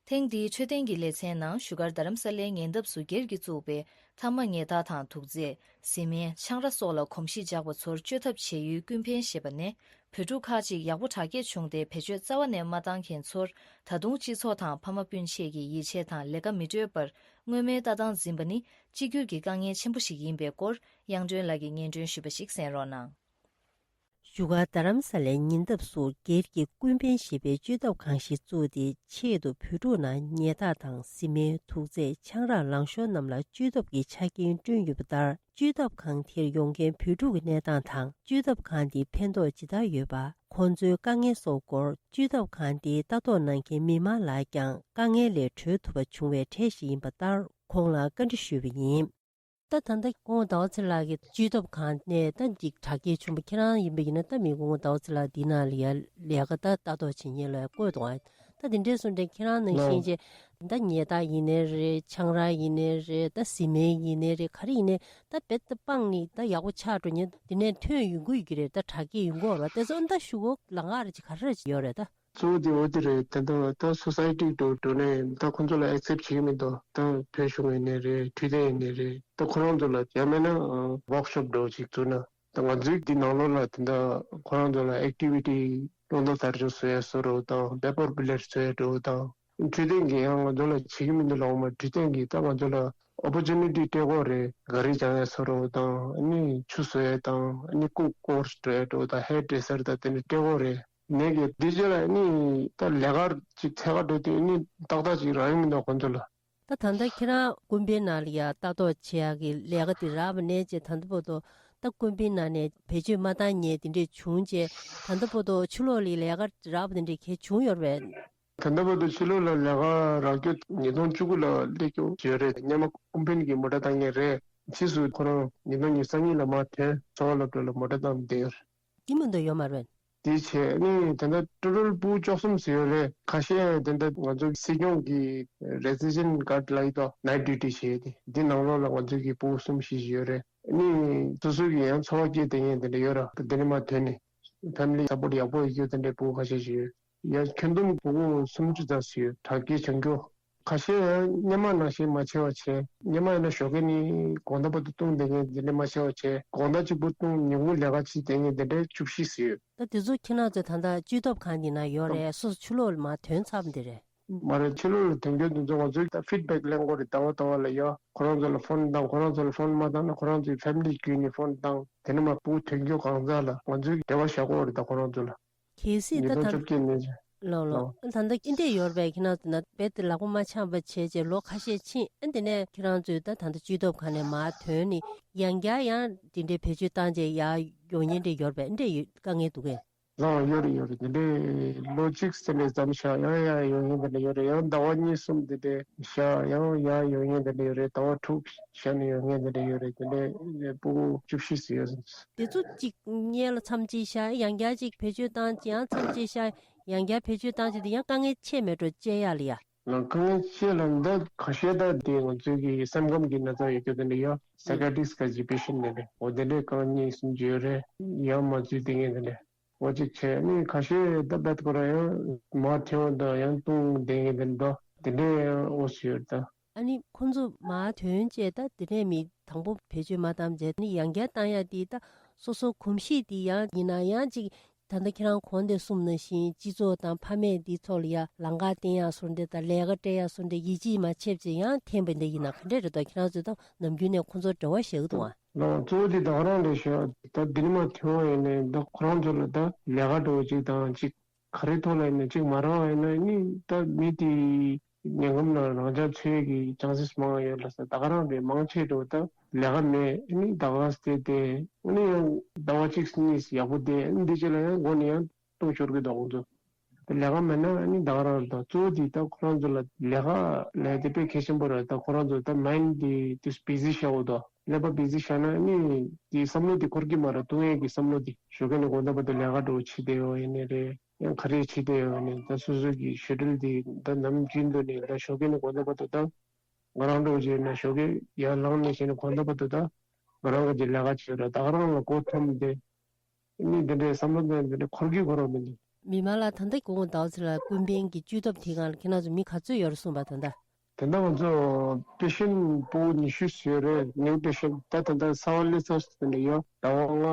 ཐེངས་འདིའི་འཕྲོད་བསྟེན་གྱི་ལེ་ཚན་ནང་བཞུགས་སྒར་རྡ་རམ་ས་ལའི་ཉེ་འདབས་སུ་སྒེར་གྱིས་བཙུགས་པའི་ཐ་མག་ཉལ་ཐ་དང་དུག་རྫས། བཟི་སྨན། ཆང་རག་སོགས་ལ་གོམས་གཤིས་འཇགས་པ་ཚོར་བཅོས་ཐབས་བྱེད་ཡུལ་ཀུན་ཕན་ཞེས་པ་ནས། བོད་ཕྲུག་ཁག་ཅིག་ཡག་པོ་དྲག་སྐྱེད་བྱུང་སྟེ་བེད་སྤྱོད་རྩ་བ་ནས་མ་བཏང་མཁན་ཚོར་ད་དུང་སྤྱི་ཚོགས་དང་ཕ་མ་སྤུན་མཆེད་ཀྱི་ཡིད་ཆེས་དང་ལས་ཀ་མི་སྤྲོད་པར་སྔོན་མའི་ལྟ་སྟངས་འཛིན་པ་ནི་གཅིག་གྱུར་གྱི་དཀའ་ངལ་ཆེན་པོ་ཞིག་ཡིན་པའི་སྐོར་དབྱངས་སྒྲོན་ལགས་ཀྱིས་སྙན་སྒྲོན་ཞུས་པ་ཞིག་གསན་རོགས་གནང་། བཞུགས་སྒར་རྡ་རམ་ས་ལའི་ཉེ་འདབས་སུ་སྒེར་གྱི་ཀུན་ཕན་ཞེས་པའི་བཅོས་ཐབས་ཁང་ཞིག་བཙུགས་ཏེ་ཆེད་དུ་བོད་ཕྲུག་ནང་ཉལ་ཐ་དང་བཟི་སྨན། དུག་རྫས། ཆང་རག་ལངས་ཤོར་རྣམས་ལ་བཅོས་ཐབས་ཀྱི་ཆ་རྐྱེན་བསྐྲུན་ཡོད་པ་ལྟར། བཅོས་ཐབས་ཁང་དེར་ཡོང་མཁན་བོད་ཕྲུག་གི་གནས་སྟངས་དང་། བཅོས་ཐབས་ཁང་འདིའི་ཕན་ཐོགས་ཇི་ལྟར་ཡོད་པ། ཁོང་ཚོའི་དཀའ་ངལ་སོགས་སྐོར། བཅོས་ཐབས་ཁང་འདིའི་ལྟ་རྟོག་གནང་མཁན་མི་མང་ལགས་ཀྱང་དཀའ་ངལ་ལས་གྲོལ་ཐུབ་པ་བྱུང་བའི་གྲས་ཤིག་ཡིན་པ་ལྟར། ཁོང་ལ་བཀའ་འདྲི་ཞུས་པ་ཡིན། ད་ད་ལྟ་སྐུ་ངོ་ཟླ་བ་ཚེ་ལགས་ཀྱི་བཅོས་ཐབས་ཁང་ནས་ད་འདི་དྲག་སྐྱེད་བྱུང་བ་ཁྱེད་རང་ཡིན་པ་ཡིན་ན། ད་མི་སྐུ་ངོ་ཟླ་བ་ཚེ་ལགས་འདི་ནང་ལ་ཡ་ལས་ཀ་ད་ལྟ་རྟོག་བྱེད་མཁན་ལ་བསྐོས་འདུག་ད་དེ་འདྲའི་སོང་དྲན་ཁྱེད་རང་ནང་བཞིན་བྱས་ད་ཉལ་ཐ་ཡིན་ནའི་རེད། ཆང་རག་ཡིན་ནའི་རེད། ད་བཟི་སྨན་ཡིན་ནའི་རེད། ག་རེ་ཡིན་ནའི་ད་རྦད་དེ་སྤངས་ནས་ད་ཡག་པོ་ཆགས་འགྲོ་མཁན་དེ་ནས་ཐོན་ཡོང་གི་ཡོད་ཀྱི་རེད། ད་དྲག་སྐྱེད་ཡོང་གི་ཡོད་རེད་བ། དེ་ཚོ་ད་ཤུགས་ལ་ངར་གྱི་ག་རེ་ཡོད་རེད་ད། གཙོ་བོ་དེ་འོ་དེ་རེད། དེ་འདྲ་ད་སོ་སའི་ཊི་འགྲོ་འགྲོ་ནས་ད་ཁོང་ཚོ་ལ་ཨེག་སེབ་བྱེད་ཀྱི་མི་འདུག་ད་བོད་གཞུང་ཡིན་ནའི་རེད། འཕྲོད་བསྟེན་ཡིན་ནའི་རེད། ད་ཁོ་རང་ཚོ་ལ་ཡང་མིན་ན་ཝོག་ཤོབ་འདྲ་བོ་ཅིག་བཙུགས་ན། ད་ང་ཚོའི་འདི་ནང་ལོགས་ལ་དེ་འདྲ་ཁོ་རང་ཚོ་ལ་ཨེག་ཊི་བི་ཊི་སློབ་གྲྭ་དར་ལྕོག་བཟོ་ཡ་བཟོ་འདྲ་བོ་དང་པེ་པར་པི་ལེཊ་བཟོ་ཡ་འདྲ་བོ་དང་། འཕྲོད་བསྟེན་གྱི་ཡང་ང་ཚོ་ལ་བྱེད་ཀྱི་མི་འདུག་ལབ་མ། འཕྲོད་བསྟེན་གྱི་ད་ང་ཚོ་ལ་ཨོ་པོར་ཅུ་ནི་ཊི་སྤྲད་ཀྱི་ཡོད་རེད། ག་རི་སྦྱང་ཡ་བཟོ་འདྲ་བོ་དང་། ཨ་ནི་ཆུ་བཟོ་ཡ་དང་། ཨ་ནི་ཀུག་ཀོར་སི་འགྲོ་ཡ་འདྲ་བོ་དང་། ཧེར་ཌི་རེ་སར་དང་དེ་འདྲ་སྤྲད་ཀྱི་ཡོད་རེད། ནས་ཀྱི་དེ་རྗེས་ལ་ནི་ད་ལས་ཀ་ཅིག་འཚོལ་ག་འགྲོ་དུས་ནི་ཏག་ཏག་ཅིག་རག་གི་མི་འདུག་ཁོང་ཚོ་ལ། ད་ད་ལྟ་ཁྱེད་རང་ཀུན་ཕན་ནང་ལ་ཡ་ལྟ་རྟོག་བྱེད་ཡག་གི་ལས་ཀ་དེ་རག་པ་ནས་ཅེ་ད་ལྟ་བར་དུ་ད་ཀུན་ཕན་ནང་ནས་བེད་སྤྱོད་མ་བཏང་མཁན་དེ་འདྲས་བྱུང་ཅེ་ད་ལྟ་བར་དུ་ཕྱི་ལོགས་ལ་ལས་ཀ་རག་པ་དེ་འདྲས་གལ་བྱུང་ཡོད་རེད། ད་ལྟ་བར་དུ་ཕྱི་ལོགས་ལ་ལས་ཀ་རག་རྒྱུ་ཉིས་སྟོང་བཅུ་དགུ་ལ་སླེབས་རྒྱུ་ཡོད་རེད། སྔོན་མ་ཀུན་ཕན་གྱི་མོ་ཊ་བཏང་མཁན་རེད། ཕྱིས་སུ་ཁོ་རང་ཉིས་སྟོང་ཉི་ཤུ་རྩ་གཉིས་ལ་མར་ཐོན། འཚོ་བ་སློབ་གྲྭ་ལ་མོ་ཊ་བཏང་བསྡད་ཡོད་རེད། དེ་མ་གཏོགས་ཡོད་མ་རེད། དེ་བྱས་ནས་ད་ལྟ་ཊོ་ཊལ་ཕྲུ་གུ་བཅུ་གསུམ་ཟིན་ཡོད་རེད། ཁ་ཤས་ད་ལྟ་ང་ཚོ་སྲིད་སྐྱོང་གི་རེ་ཛི་ཌེན་སི་གཱཌ་ལབ་ཡོད་དོ། ནའིཊ་ཌིའུ་ཊི་བྱེད་ཡས་དེ། འདི་ནང་ལོགས་ལ་ང་ཚོ་གི་ཕྲུ་གུ་གསུམ་བཞི་ཞིག་ཡོད་རེད། ཨ་ནི་སོ་སོ་གི་ཡང་འཚོ་བ་སྐྱེལ་བསྡད་མཁན་དེ་འདྲ་ཡོད་ར། དེ་ནས་མར་ཐོན་ནས་ཕེ་མི་ལི་སཔོརཊ་ཡག་པོ་ཡོད་རྒྱུ་དེ་འདྲའི་ཕྲུ་གུ་ཁ་ཤས་ཤིག་ཡོད། ཡང་ཁྱོན་བསྡོམས་ཕྲུ་གུ་སུམ་ཅུ་ཙམ་ཞིག་ཡོད། དྲག་སྐྱེད་བྱུང་རྒྱུ། ཁ་ཤས་ཡང་སྔོན་མ་ནང་བཞིན་མ་བྱས་པ་བྱས། སྔོན་མ་ཡིན་ན་ཞོགས་ཀས་ནས་དགོང་དག་བར་དུ་བཏུང་བསྡད་མཁན་དེ་འདྲ་མ་བྱས་པ་བྱས། དགོང་དག་གཅིག་པུ་བཏུང་ཉིན་གུང་ལས་ཀ་བྱེད་བསྡད་མཁན་དེ་འདྲའི་བཅུ་བཞི་ཙམ་ཡོད། ད་དེ་ཚོ་ཁྱེད་རང་ཚོས་ད་ལྟ་བཅོས་ཐབས་ཁང་འདི་ན་ཡོད་རེད། སོ་སོ་ཕྱི་ལོགས་ལ་མར་ཐོན་ཚར་བ་འདི་རེད། མ་རེད། ཕྱི་ལོགས་ལ་ཐོན་རྒྱུ་འདི་ཚོ་ང་ཚོས་ད་ཕིཌ་བེག་ལེན་དགོས་རེད། ཟླ་བ་ཟླ་བ་ལ་ཡ་ཁོ་རང་ཚོ་ལ་ཕོན་བཏང་། ཁོ་རང་ཚོ་ལ་ཕོན་མ་བཏང་ན་ཁོ་རང་ཚོའི་ཕེ་མི་ལི་བརྒྱུད་ནས་ཕོན་བཏང་། དེ་ནས་མར་ཕྲུ་གུ་ཐོན་རྒྱུ་གང་ཟག་ལ་ང་ཚོས་འབྲེལ་བ་བཞག་དགོས་རེད། ད་ཁོ་རང་ཚོ་ལ། གལ་སྲིད་ད་ཉིས་སྟོང་ད་བཅོ་བརྒྱད་ནས་ ལོ་ལོ། ཨ་ད་ལྟ་ཨིན་དེ་ཡོར་བའི་ཁྱེད་རང་ཚོ་ན་རྦད་དེ་ལག་པ་མ་འཆང་བ་བྱས་རྗེས་ལོ་ཁ་ཤས་ཕྱིན། ཨ་དེ་ནས་ཁྱེད་རང་ཚོས་ད་ད་ལྟ་སྤྱི་ཐོབ་ཁང་ནས་མར་ཐོན་ནས་ཡང་བསྐྱར་ཡང་དེ་འདྲའི་བེད་སྤྱོད་བཏང་རྗེས་ཡར་ཡོང་མཁན་འདྲ་ཡོར་བའི་ཨ་འདྲ་ཡོད་དཀའ་ངལ་འདུག་གས། ལགས་ཡོད་རེད་ཡོད་རེད། དེ་འདྲའི་ལོ་གཅིག་ཙམ་ལས་ཙམ་བཞག་ཡང་ཡང་ཡོང་མཁན་དེ་འདྲ་ཡོད་རེད། ཡང་ཟླ་བ་གཉིས་གསུམ་དེ་འདྲ་བཞག་ཡང་ཡང་ཡོང་མཁན་དེ་འདྲ་ཡོད་རེད། ཟླ་བ་དྲུག་བཞག་ནས་ཡོང་མཁན་དེ་འདྲ་ཡོད་རེད། དེ་འདྲའི་ཕྲུ་གུ་བཅུ་བཞི་ཙམ་ཡོད། དེ་ཚོ་གཅིག་སྔོན་ལ་མཚམས་གཅིག་བཞག་ཡང་བསྐྱར་གཅིག་བེད་སྤྱོད་བཏང་ཡང་མཚམས་གཅིག་བཞག་ཡང་བསྐྱར་བེད་སྤྱོད་བཏང་བྱས་དེ་ཡང་དཀའ་ངལ་ཆེ་མེད་འགྲོ་བཅད་ཡག་ལ་ཡ། ལགས་དཀའ་ངལ་ཆེ་ལ་འདི་ཁ་ཤས་ད་དེ་ང་ཚོའི་གི་སེམས་ཁམས་ཀྱི་ན་ཚ་ཡོད་རྒྱུ་དེ་འདྲ་ཡོད། སའི་ཀ་ཊི་སི་ཊི་ག་ཅིག་པེ་ཤེན་ཊི་དེ་འདྲ་འོ་དེ་འདྲའི་རྐང་གཉིས་གསུམ་ཅིག་ཡོད་རེད། ཡང་མ་འཛུལ་བསྡད་མཁན་དེ་འདྲ། འོ་གཅིག་བྱས་ནི་ཁ་ཤས་ད་རྦད་ཁོ་རང་ཡང་མར་ཐོན་དང་ཡང་ལྟུང་བསྡད་མཁན་དེ་འདྲ་དེ་འདྲའི་ཡང་འོ་སུ་ཡོད་ད། ཨ་ནི་ཁོང་ཚོ་མར་ཐོན་བྱས་ད་དེ་ནས་མི་དང་པོ་བེད་སྤྱོད་མ་བཏང་བྱས་ནི་ཡང་བསྐྱར་བཏང་ཡ་དེ་ད་སོ་སོ་གོམས་གཤིས་དེ་ཡང་ཡིན་ན་ཡང་གཅིག་ད་ལྟ་ཁྱེད་རང་གོང་དེ་གསུངས་ནང་བཞིན་སྤྱི་ཚོགས་དང་ཕ་མས་འདི་ཚོ་ལ་ཡ་ལམ་ཁ་བསྟན་ཡག་སོར་འདི་དང་ལས་ཀ་སྤྲད་ཡག་སོར་འདི་ཡིད་ཆེས་མ་ཆེབ་ཅེས་ཡང་འཐེན་པ་འདི་ཡིན་ན་ག་འདྲས་རེད་དོ། ཁྱེད་རང་ཚོས་ད་ནམ་རྒྱུན་ནས་ཁོང་ཚོར་འབྲེལ་བ་བྱེད་ཀྱི་འདུག་ཨ། ལགས་གཙོ་བོ་འདི་ད་ག་རང་རེད་ཤག་ད་འདི་ནས་མར་ཐོན་པ་ཡིན་ནའི་ད་ཁོ་རང་ཚོ་ལ་ད་ལས་ཀ་འགྲོ་བ་ཅིག་དང་ཅིག་ག་རེ་ཐོག་ལ་ཡིན་ན་ཅིག་མ་རག་པ་ཡིན་ན་ནི་ད་མི་དེ་ཉེན་ཁམས་ནང་རང་འཇགས་འཚོལ་ཡས་ཀྱི་ཅན་སིས་མང་ཡོད་ལ་ས། ད་ག་རང་རེད། མང་ཆེ་འགྲོ་ད་ལས་ཀ་མེད་ནི་ད་ག་སྟེ་དེ་ནི་ཡང་ཟླ་བ་གཅིག་གཉིས་ཡག་པོ་བསྡད་ནི་འདི་ཅི་ལ་ཡང་མགོ་ནས་ཡང་ལྟུང་ཤོར་གི་འདུག་ཁོང་ཚོ། ད་ལས་ཀ་མེད་ན་ནི་ད་ག་རང་རེད། ད་གཙོ་བོ་དེ་ད་ཁོ་རང་ཚོ་ལ་ལས་ཀ་ལས་དེ་དཔེ་གལ་ཆེན་པོ་རེད། ད་ཁོ་རང་ཚོ་ད་མའིན་ཌི་དེ་བི་ཟི་བཞག་འོ་ད་ཀླད་པ་བི་ཟི་བཞག་ན་ནི་དེ་བསམ་བློ་དེ་འཁོར་གི་མ་རེད། ལྟུང་ཡས་ཀྱི་བསམ་བློ་དེ་ཞོགས་ཀས་ནས་དགོང་དག་བར་དུ་ལས་ཀ་འགྲོ་བྱེད་བསྡད་ཡོད་ཡིན་ནི་རེད། ཡང་ག་རེ་བྱེད་བསྡད་ཡོད་ནི་ད་སོ་སོ་གི་ཤེ་ཌུལ་དེ་ད་ནམ་རྒྱུན་དུ་ནས་ད་ཞོགས་ཀས་ནས་དགོང་དག་བར་དུ་ད་ང་རང་འགྲོ་བྱས་ན་ཞོགས་ཀས་ཡར་ལངས་ནས་བྱས་ནས་དགོང་དག་བར་དུ་ད་ང་རང་གི་ལས་ཀ་བྱེད་ར་ད་ག་རང་ལ་མགོ་འཐོམས་ཏེ་ནི་འདི་འདྲའི་བསམ་བློ་འདི་འདི་འདྲ་འཁོར་གི་འཁོར་བ་མི་འདུག་མི་མང་ལ་ད་ལྟ་དགོང་དག་ཚོད་ལ་ཀུན་ཕན་གྱི་བཅུད་ཐོབ་དེ་སྒང་ལ་ཁྱེད་རང་ཚོ་མི་ག་ཚོད་ཡོད་རེད་གསུངས་པ་ད་ལྟ། དེ་འདྲ་ང་ཚོ་པེ་ཤེན་ཊི་ཕྲུ་གུ་ཉི་ཤུ་ཙམ་ཡོད་རེད། ནིའུ་པེ་ཤེན་ཊི་ད་དེ་འདྲ་གསར་པ་སླེབས་ཚར་ཟེར་ནས་ཡོད། ཟླ་བ་ལྔ་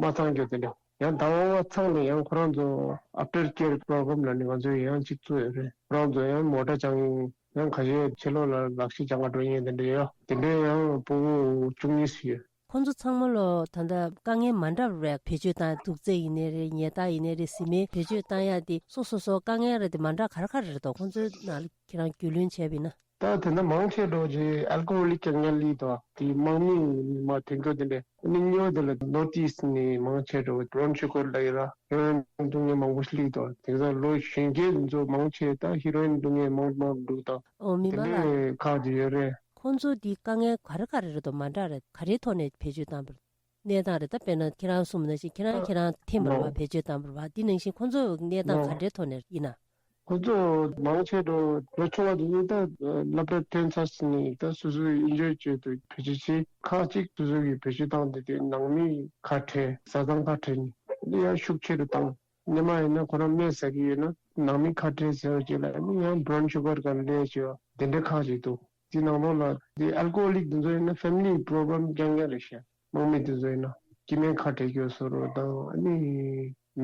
མ་ཚང་རྒྱུ་དེ་འདྲ། ཡང་ཟླ་བ་ལྔ་ཚང་ནས་ཡང་ཁོ་རང་ཚོ་ཨབ་ཊར་ཀེར་པོ་རོ་གྷ་རམ་ལ་ནི་ང་ཚོས་ཡང་གཅིག་བཙུགས་ཡོད་རེད། ཁོ་རང་ཚོ་ཡང་མོ་ཊ་སྦྱང་ཡང་ཁ་ཤས་ཕྱི་ལོགས་ལ་ལག་ཤེས་སྦྱང་ག་འགྲོ་མཁན་དེ་འདྲ་ཡོད། དེ་འདྲའི་ཡང་ཕྲུ་གུ་བཅུ་གཉིས་ཙམ་ཡོད། ཁོང་ཚོ་ཚང་མ་ལོ་ད་ལྟ་དཀའ་ངལ་མ་འདྲ་བ་རེད། བེད་སྤྱོད་བཏང་དུག་རྫས་ཡིན་ནའི་རེད། ཉལ་ཐ་ཡིན་ནའི་རེད། བཟི་སྨན་བེད་སྤྱོད་བཏང་ཡག་དེ་སོ་སོ་སོ་དཀའ་ངལ་རེད་དེ་མ་འདྲ་ག་རེ་ག་རེ་རེད་དོ། ཁོང་ཚོའི་ནང་ལ་ཁྱེད་རང་རྒྱུས་ལོན་བྱས་པ་ཡིན་ན། ད་དེ་འདྲ་མང་ཆེ་འགྲོ་རྗེས་ཨལ་ཀོ་ཧོ་ལིག་དཀའ་ངལ་ལི་དང་དེ་དམག་མི་མ་ཐོན་སྐྱོད་དེ་འདྲས་ནི་སྨྱོ་དེ་ལ་ནོར་ཐི་ཨིསྟ་ནས་མང་ཆེ་འགྲོ་བ་བྷ་རའུན་ཤུ་གར་ལ་ཡི་ར་ཧི་རོ་ཨིན་བཏུང་མཁན་མང་པོ་ཞིག་ལི་དང་དེང་སང་ལོ་གཞོན་སྐྱེས་ཚོ་མང་ཆེ་ད་ཧི་རོ་ཨིན་བཏུང་མཁན་མང་མང་འདུག་དང་ཨོ་མི་དེ་མང་ལ་འདྲས་ཁག་ཅིག་ཡོད་རེད། ཁོང་ཚོ་འདི་དཀའ་ངལ་ག་རེ་ག་རེ་རེད་དོ། མ་འདྲ་རེད། ག་རེའི་ཐོག་ནས་བེད་སྤྱོད་བཏང་བ་རེད། གནས་སྟངས་རེད། ད་དཔེར་ན་ཁྱེད་རང་གསུངས་ནང་བཞིན་ཁྱེད་རང་ཁྱེད་རང་འཐེན་པ་རེད་བ། ལོ། བེད་སྤྱོད་བཏང་བ་རེད་བ། འདི་ནང་བཞིན་ཁོང་ཚོ་གནས་སྟངས་ལོ། ག་འདྲའི་ཐོག་ནས་ཡིན་ན། ཁོང་ཚོ་མང་ཆེ་འགྲོ་ལོ་ཆུང་བ་དེ་ནི་ད་སློབ་གྲྭ་ཐོན་ཚར་ཟིན་ནས་ད་སོ་སོའི་ཨེན་ཇོའི་ཆེད་དུ་བེད་སྤྱོད་བྱེད། ཁག་ཅིག་སོ་སོ་གིས་བེད་སྤྱོད་བཏང་སྟེ་དེ་ནང་མི་ཁ་བྲལ་བཟའ་ཚང་ཁ་བྲལ་ནས་འདི་ཡང་ཤུགས་ཆེ་རུ་བཏང་། སྔོན་མ་ཡིན་ན་ཁོ་རང་སྨན་ཟ་གི་ཡོད་ན་ནང་མི་ཁ་བྲལ་ཟེར་བ་ཅིག་ལ་ནི་ཡང་བྷ་རའུན་ཤུ་གར་ག་ལས་བྱེད་པ་དེ་འདྲ་ཁག་ཅིག་འདུག་དེ་ནང་ལོགས་ལ་དེ་ཨལ་ཀོ་ཧོ་ལིག་དེ་ཚོ་ཡིན་ན་ཕེ་མི་ལི་པོ་རོ་བྷ་ལེམ་རྐྱང་རྐྱང་རེད་ཤག་དམག་མི་དེ་ཚོ་ཡིན་ན་སྐྱེ་དམན་ཁ་བྲལ་རྒྱུ་བཟོ་འདྲ་དང་ཨ་ནི་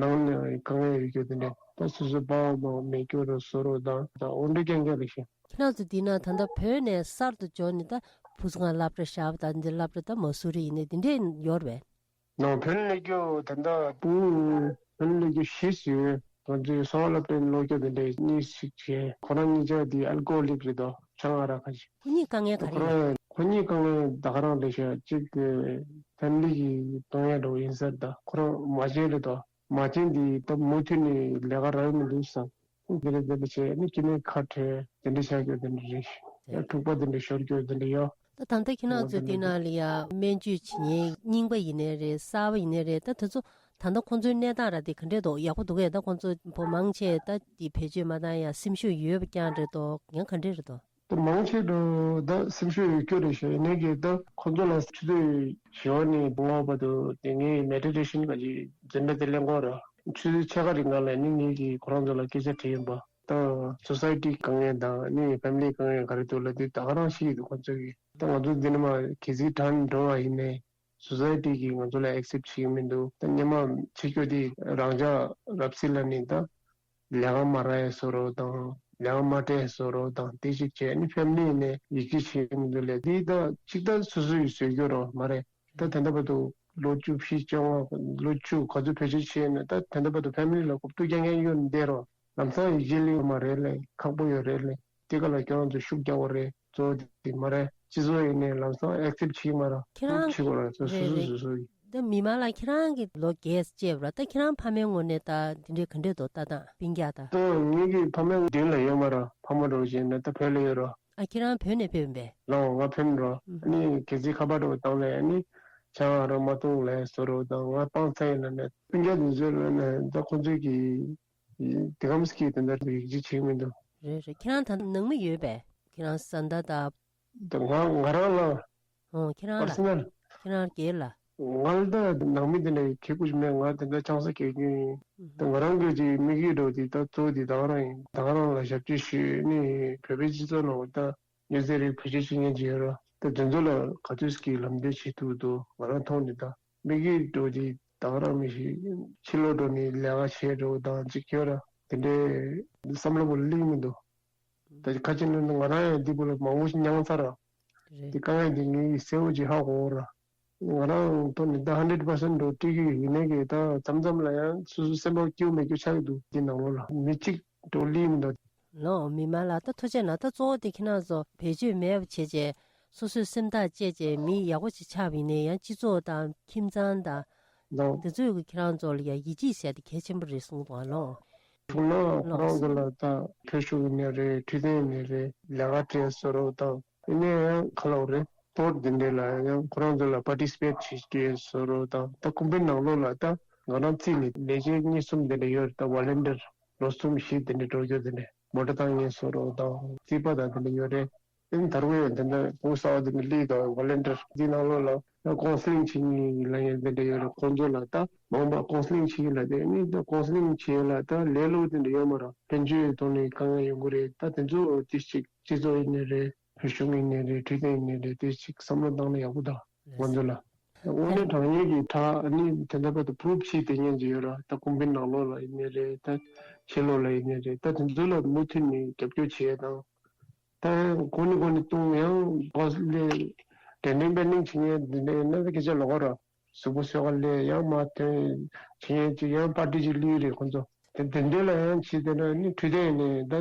ནང་ནས་དཀའ་ངལ་ཡོད་རྒྱུ་དེ་འདྲ་ད་སོ་སོའི་པ་ཕ་མ་མེད་རྒྱུ་འདྲ་བཟོ་འདྲ་དང་ད་འོ་འདྲ་རྐྱང་རྐྱང་རེད་ཤག་ཁྱེད་རང་ཚོ་འདི་ན་ད་ལྟ་བོད་ནས་གསར་དུ་འབྱོར་ནས་ད་བུ་ཚ་ཁང་སློབ་གྲྭ་བཞག་པ་དང་འདི་སློབ་གྲྭ་ད་མ་སུ་རི་ཡིན་ནས་འདི་འདྲས་ཡོད་རེད་པས། ནང་བོད་སླེབས་རྒྱུ་ད་ལྟ་བུ་བོད་སླེབས་རྒྱུ་བཞི་ཡོད། ང་ཚོའི་གསང་བ་སློབ་གྲྭའི་སློབ་སྐྱོར་དེ་འདྲའི་གཉིས་ཤིག་བྱས། ཁོ་རང་གཉིས་ཆ་དེ་ཨལ་ཀོ་ཧོ་ལིག་རེད་དོ། ཆང་ཨ་རག་ཁ་ཤས། ཁོ་གཉིས་དཀའ་ངལ་ག་རེ་ཁོ་རེད། རང་ཁོ་གཉིས་དཀའ་ངལ་ད་ག་རང་རེད་ཤག་གཅིག་དེ་ཕེ་མི་ལི་གི་གཏོང་ཡ་འགྲོ་ཡིན་ས་རེད་ད། ཁོ་རང་མ་བྱན་རེད་དོ། མ་བྱན་དེ་ད་མུ་མཐུད་ནས་ལས་ཀ་རག་གི་མི་འདུག་བསམ། འདི་འདྲ་འདི་འདྲ་བྱས་ནི་སྐྱེ་དམན་ཁ་བྲལ་དེ་འདྲ་བྱ་རྒྱུ་དེ་འདྲ་རེད། ཡང་འཁྲུག་པ་དེ་འདྲ་ཤོར་རྒྱུ་དེ་འདྲ་ཡོད། ད་ད་ལྟ་ཁྱེད་རང་ཚོ་འདི་ནང་ལ་ཡ་སྨན་བཅོས་བྱེད་མཁན་རྙིང་པ་ཡིན་ནའི་རེད། གསར་པ་ཡིན་ནའི་རེད། ད་དེ་ཚོ་ད་ལྟ་ཁོང་ཚོའི་གནས་སྟངས་ར་དེ་ག་འདྲས་འདུག་ཡག་པོ་འདུག་གས། ད་ཁོང་ཚོ་བོ་མང་ཆེ་ད་དེ་བེད་སྤྱོད་མ་བཏང་ཡ་སེམས་ཤུགས་ཡོད་པ་རྐྱང་རེད་འདུག་ཡང་ག་འདྲས་རེད་འདུག་ད་མང་ཆེ་འགྲོ་ད་སེམས་ཤུགས་ཡོད་རྒྱུ་རེད་ཤག་ཡིན་ནའི་གི་ད་ཁོང་ཚོ་ལ་ཆུ་ཚོད་བཞི་པ་ནས་ལྔ་པ་བར་དུ་དེ་ངའི་མེ་ཌི་ཊེ་ཤན་ག་ཅིག་འཛིན་གྲྭ་དེ་ལེན་གོ་ར། ཆུ་ཚོད་ཕྱེད་ཀ་རིང་ག་ལ་ནི་ངེད་ཀྱིས་ཁོ་རང་ཚོ་ལ་སྐད་ཆ་དྲིས་ཡིན་པ། ད་སོ་སའི་ཊི་དཀའ་ངལ་དང་ནི་ཕེ་མི་ལི་དཀའ་ངལ་ག་རེ་འདུག་ལབ་དུས་ད་ག་རང་ཤེས་ཀྱི་འདུག་ཁོ་ཚོ་གིས། ད་ང་ཚོ་འདི་ནས་མར་གལ་སྲིད་དྲག་འགྲོ་བ་ཡིན་ནའི་སོ་སའི་ཊི་གིས་ང་ཚོ་ལ་ཨེག་སེབ་བྱེད་ཀྱི་མི་འདུག་ད་སྔོན་མ་ཕྱི་སྐྱོད་དེ་རང་འཇགས་རབ་སྲིད་ལ་ནི་ད་ལས་ཀ་མ་རག་ཡ་བཟོ་འདྲ་དང་ལས་ཀ་མ་སྤྲད་བཟོ་འདྲ་དང་དེ་ཞིག་བྱས་ནི་ཕེ་མི་ལི་ནས་ཡིད་ཆེས་བྱེད་ཀྱི་མི་འདུག་ལས་དེ་ད་གཅིག་ད་སོ་སོ་ཡི་བཟོས་རྒྱུ་རོ་མ་རེད། ད་ད་ལྟ་བར་དུ་ལོ་བཅུ་བཞི་བཅོ་ལྔ་ལོ་བཅུ་ག་ཚོད་བེད་སྤྱོད་བྱས་ན་ད་ད་ལྟ་བར་དུ་ཕེ་མི་ལི་ལ་གོ་བསྡུར་རྐྱང་རྐྱང་གཡོར་ནས་བསྡད་རོགས། ལམ་སང་ཡིད་ཆེས་ལེན་མ་རེད་ལེ། ཁག་པོ་ཡོད་རེད་ལེ། དེ་ག་ལ་ཁྱོད་རང་ཚོ་ཤུགས་རྒྱག་དགོས་རེད། གཙོ་བོ་དེ་མ་རེད། སྤྱི་ཚོགས་ཡིན་ནའི་ལམ་སང་ཨེག་སེབ་བྱེད་ཀྱི་མ་རེད། ཁྱེད་རང་བྱེད་དགོས་རེད། སོ་རེད་སོ་རེད། སོ་སོ་ཡིན། ད་མི་མང་ལ་ཁྱེད་རང་གི་ལོ་རྒས་བཅས་པ་ར། ད་ཁྱེད་རང་ཕ་མའི་ངོས་ནས་ད་འདི་འདྲའི་ག་འདྲས་འདུག་ལྟ་སྟངས་སྤུན་ཀྱག་ད། ད་ངེད་ཀྱི་ཕ་མ་མདུན་ལ་ཡོད་མ་རེད། ཕ་མ་འདྲ་བོ་བྱས་ན་ད་བོད་ལ་ཡོད་རེད། ཨ་ཁྱེད་རང་བོད་ནས་ཕེབས་པས། ལོ་ང་ཕེབས་འགྲོ། ཨ་ནི་གལ་སྲིད་ཁ་པར་འདྲ་བོ་བཏང་ལས་ཨ་ནི་ཆང་ཨ་རོ་མ་འཐུང་ལས་བཟོ་འདྲ་བོ་དང་། ང་སྤང་ཚ་ཡིན་ན་ནས་སྤུན་ཀྱག་འདི་ཚོ་ལ་ནས་ད་ཁོང་ཚོས་ཀྱི་དེ་གམ་སྐྱིད་དེ་འདྲ་ཡིག་ཆ་བྱེད་མི་འདུག་རེད་རེད། ཁྱེད་རང་ད་ནང་མི་ཡོད་པས། ཁྱེད་རང་བཟའ་ཟླ་དང་། ད་ང་ང་རང་ལ་ཨོ་ཁྱེད་རང་ལ། པར་སོ་ནལ། ཁྱེད་རང་སྒེར་ལ། ང་ལ་ད་ནང་མི་དེ་འདྲ་ཁེ་ཀུ་ཅི་མེད། ང་དེ་འདྲ་ཆང་ས་གས་རྒྱུ་ཡིན། ད་ང་རང་གི་ཅིག་དམིགས་ཡུལ་འདྲ་བོ་དེ་ད་གཙོ་བོ་དེ་ད་ག་རང་ཡིན། ད་ག་རང་ལ་ཞབས་ཕྱི་ཞུས་ནས་བོད་པའི་སྤྱི་ཚོགས་ནང་ད་མྱི་ཚེ་རིག་བེད་སྤྱོད་བྱེད་མཁན་ཅིག་ཡོད་ར། ད་དེ་ཚོ་ལ་ག་ཚོད་ཀྱི་ལམ་སྟོན་བྱེད་ཐུབ་འདུག་ང་རང་མཐོང་ནས་ད་དམིགས་ཡུལ་འདྲ་བོ་དེ་ད་ག་རང་མི་ཤེས། ཕྱི་ལོགས་འགྲོ་ནས་ལས་ཀ་བྱེད་འདྲ་བོ་དང་ཅིག་ཡོད་ར། དེ་འདྲའི་བསམ་བློ་བོ་སླེབས་མི་འདུག་ད་ཁ་ཅིག་ནི་ང་རང་ཡང་འདི་བུ་ལ་མང་པོ་ཞིག་མྱངས་ཚར་ར། རེད། དེ་དཀའ་ངལ་འདི་ངའི་གསལ་བོ་ཅིག་ཧ་གོ་ར། ང་རང་ཐོག་ནས་ད་ཧན་ཌེཌ་པར་སེན་ཊི་འགྲོ་སྤྲད་ཀྱི་ཡོད་ནའི་གི་ད་མཚམས་མཚམས་ལ་ཡང་སོ་སོ་སེམས་པ་སྐྱིད་པོ་མེད་རྒྱུ་ཆགས་ཀྱི་འདུག་འདི་ནང་ལོགས་ལ་མི་གཅིག་འགྲོ་ལི་མི་འདུག་ལོ་མི་མང་ལ་ད་ཐུགས་རྗེ་གནང་། ད་གཙོ་བོ་དེ་ཁྱེད་རང་ཚོ་བེད་སྤྱོད་མེད་པ་བྱས་བྱས་སོ་སོའི་སེམས་ཐག་བཅད་བྱས་མི་ཡག་པོ་ཅིག་ཆགས་པ་ཡིན་ནའི་ཡང་སྤྱི་ཚོགས་དང་ཁྱིམ་ཚང་དང་། ལོ། དེ་ཚོས་ཀྱི་ཁྱེད་རང་ཚོ་ལ་ཡང་ཡིད་ཆེས་བྱས་ཏེ་གལ་ཆེན་པོ་རེད་གསུངས་འདུག་ཨ་ལོ། བྱུང་ན་ཁོ་རང་ཚོ་ལ་ད་བོད་གཞུང་ཡིན་ནའི་རེད། འཕྲོད་བསྟེན་ཡིན་ནའི་རེད། ལས་ཀ་སྤྲད་བཟོ་འདྲ་བོ་དང་ཡིན་ནའི་ཡང་ག་ལབ་དགོས་རེད། སྤོར་ཊི་འདི་འདྲ་ལ་ཡང་ཁོ་རང་ཚོ་ལ་པར་ཊི་སི་པེ་ཊི་བྱེད་ཀྱི་བཟོ་འདྲ་བོ་དང་། ད་ཀུན་ཕན་ནང་ལོགས་ལ་ད་ང་རང་རྩིས་ནས་ལས་བྱེད་གཉིས་གསུམ་འདི་འདྲ་ཡོད་རེད། ད་ཝོ་ལན་ཊིར་ལོ་གསུམ་བཞི་འདི་འདྲ་འགྲོ་རྒྱུ་འདི་འདྲ་མོ་ཊ་བཏང་མཁན་བཟོ་འདྲ་བོ་དང་རྩིས་པ་དང་འདི་འདྲ་ཡོད་རེད། ཨིན་ད་རུང་ཡང་དེ་འདྲ་ཕོ་གསར་བ་དེ་འདྲ་སླེབས་དང་ཝོ་ལན་ཊིར་འདི་ནང་ལོགས་ལ་ད་ཀའུན་སི་ལིང་བྱེད་མཁན་ལ་ཡང་དེ་འདྲ་ཡོད་རེད། ཁོང་ཚོ་ལ་ད་མང་པ་ཀའུན་སི་ལིང་བྱེད་ཀྱི་ལ་དེ་ནི་ད་ཀའུན་སི་ལིང་བྱེད་ལ་ད་ལས་སླ་པོ་དེ་འདྲ་ཡོད་མ་རེད། དཔལ་འབྱོར་ཐོག་ནས་དཀའ་ངལ་ཡོང་གི་རེད། ད་དེ་ཚོ་དེ་ཅིག་སྤྱི་ཚོགས་ཡིན་ནའི་རེད། བོད་གཞུང་ཡིན་ནའི་རེད། འཕྲོད་བསྟེན་ཡིན་ནའི་རེད། དེ་ཅིག་བསམ་བློ་བཏང་ན་ཡག་པོ་འདུག་ང་ཚོ་ལ་དངོས་གནས་དྲང་གནས་ཀྱི་ད་ནི་དེ་འདྲ་པ་ད་པུ་རུབ་བྱེད་དེ་ཉན་གྱི་ཡོད་ར། ད་ཀུན་ཕན་ནང་ལོགས་ལ་ཡིན་ནའི་རེད། ད་ཕྱི་ལོགས་ལ་ཡིན་ནའི་རེད། ད་དེ་ཚོ་ལ་མུ་མཐུད་ནས་རྒྱབ་སྐྱོར་བྱེད་དང་། ད་གོ་ནི་གོ་ནི་གཏོང་ཡང་གོ་ལས་དྲན་དྲན་པའི་གླེང་བྱེད་མཁན་འདི་འདྲ་ཡིན་ན་སྐད་ཆ་ལོག་ག་ར། གཟུགས་པོ་གསོ་བ་ལས་ཡང་མ་ཐོན་བྱེད་མཁན་ཅིག་ཡང་པར་ཊི་ཅིག་ལུས་རེད་ཁོང་ཚོ། དེ་དེ་འདྲ་ལ་ཡང་བྱེད་དེ་འདྲ་ནི་འཕྲོད་བསྟེན་ཡིན་ནའི་ད་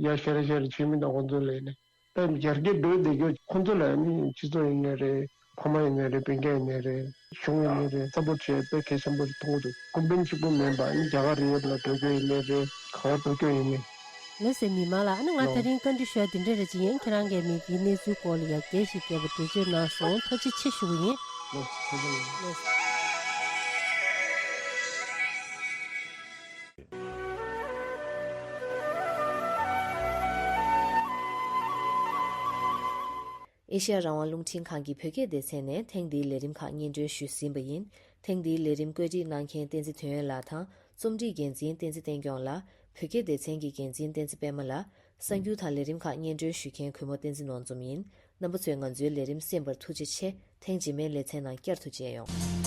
ཡ་ཤེར་ཤེར་བྱེད་མི་འདུག་ཁོང་ཚོ་ལ་ཡིན་ནའི་ད་ཡར་རྒྱས་འགྲོ་བསྡད་རྒྱུ་ཁོང་ཚོ་ལ་ནི་སྤྱི་ཚོགས་ཡིན་ནའི་རེད། ཕ་མ་ཡིན་ནའི་རེད། སྤུན་ཀྱག་ཡིན་ནའི་རེད། གཞུང་ཡིན་ནའི་རེད། སཔོར་ཊི་བྱེད་དཔེ་གལ་ཆེན་པོ་རེད་མཐོང་གི་འདུག་ཀུན་ཕན་གཅིག་པུ་མིན་པ་ཨ་ནི་རྒྱ་གར་ཡུལ་ལ་འགྲོ་རྒྱུ་ཡིན་ནའི་རེད། ག་བར་འགྲོ་རྒྱུ་ཡིན་ནའི། ལགས་སེ་མི་མང་ལ་ཨ་ནི་ང་ད་རིང་བཀའ་འདྲི་ཞུ་ཡ་འདི་འདྲ་རེད། ཅི་ཡིན་ཁྱེད་རང་གིས་མི་འདིའི་གནས་ཚུལ་སྐོར་ལ་ཡ་རྒྱས་ཤིག་བསྐྱལ་བ་འགྲེལ་བརྗོད་གནང་སོང་། ཐུགས་རྗེ་ཆེ་ཞུ་གི་ཡིན། ལགས་སེ་ཐུགས་རྗེ་གནང་། ལགས་སེ། ཨེ་ཤེ་ཡ་རང་དབང་རླུང་འཕྲིན་ཁང་གི་བོད་སྐད་སྡེ་ཚན་ནས་ཐེངས་འདིའི་ལས་རིམ་ཁག་སྙན་སྒྲོན་ཞུས་ཟིན་པ་ཡིན། ཐེངས་འདིའི་ལས་རིམ་བཀོད་སྒྲིག་གནང་མཁན་བསྟན་འཛིན་དོན་ཡོད་ལགས་དང་རྩོམ་སྒྲིག་འགན་འཛིན་བསྟན་འཛིན་བསྟན་སྐྱོང་ལགས། བོད་སྐད་སྡེ་ཚན་གྱི་འགན་འཛིན་བསྟན་འཛིན་པད་མ་ལགས། གསར་འགྱུར་དང་ལས་རིམ་ཁག་སྙན་སྒྲོན་ཞུ་མཁན་གུས་མོ་བསྟན་འཛིན་ནོར་འཛོམས་ཡིན། རྣམ་པ་ཚོས་ང་ཚོའི་ལས་རིམ་གསན་པར་ཐུགས་རྗེ་ཆེ། ཐེངས་རྗེས་མའི་ལེ་ཚན་ནང་བསྐྱར་དུ་མཇལ་ཡོང་།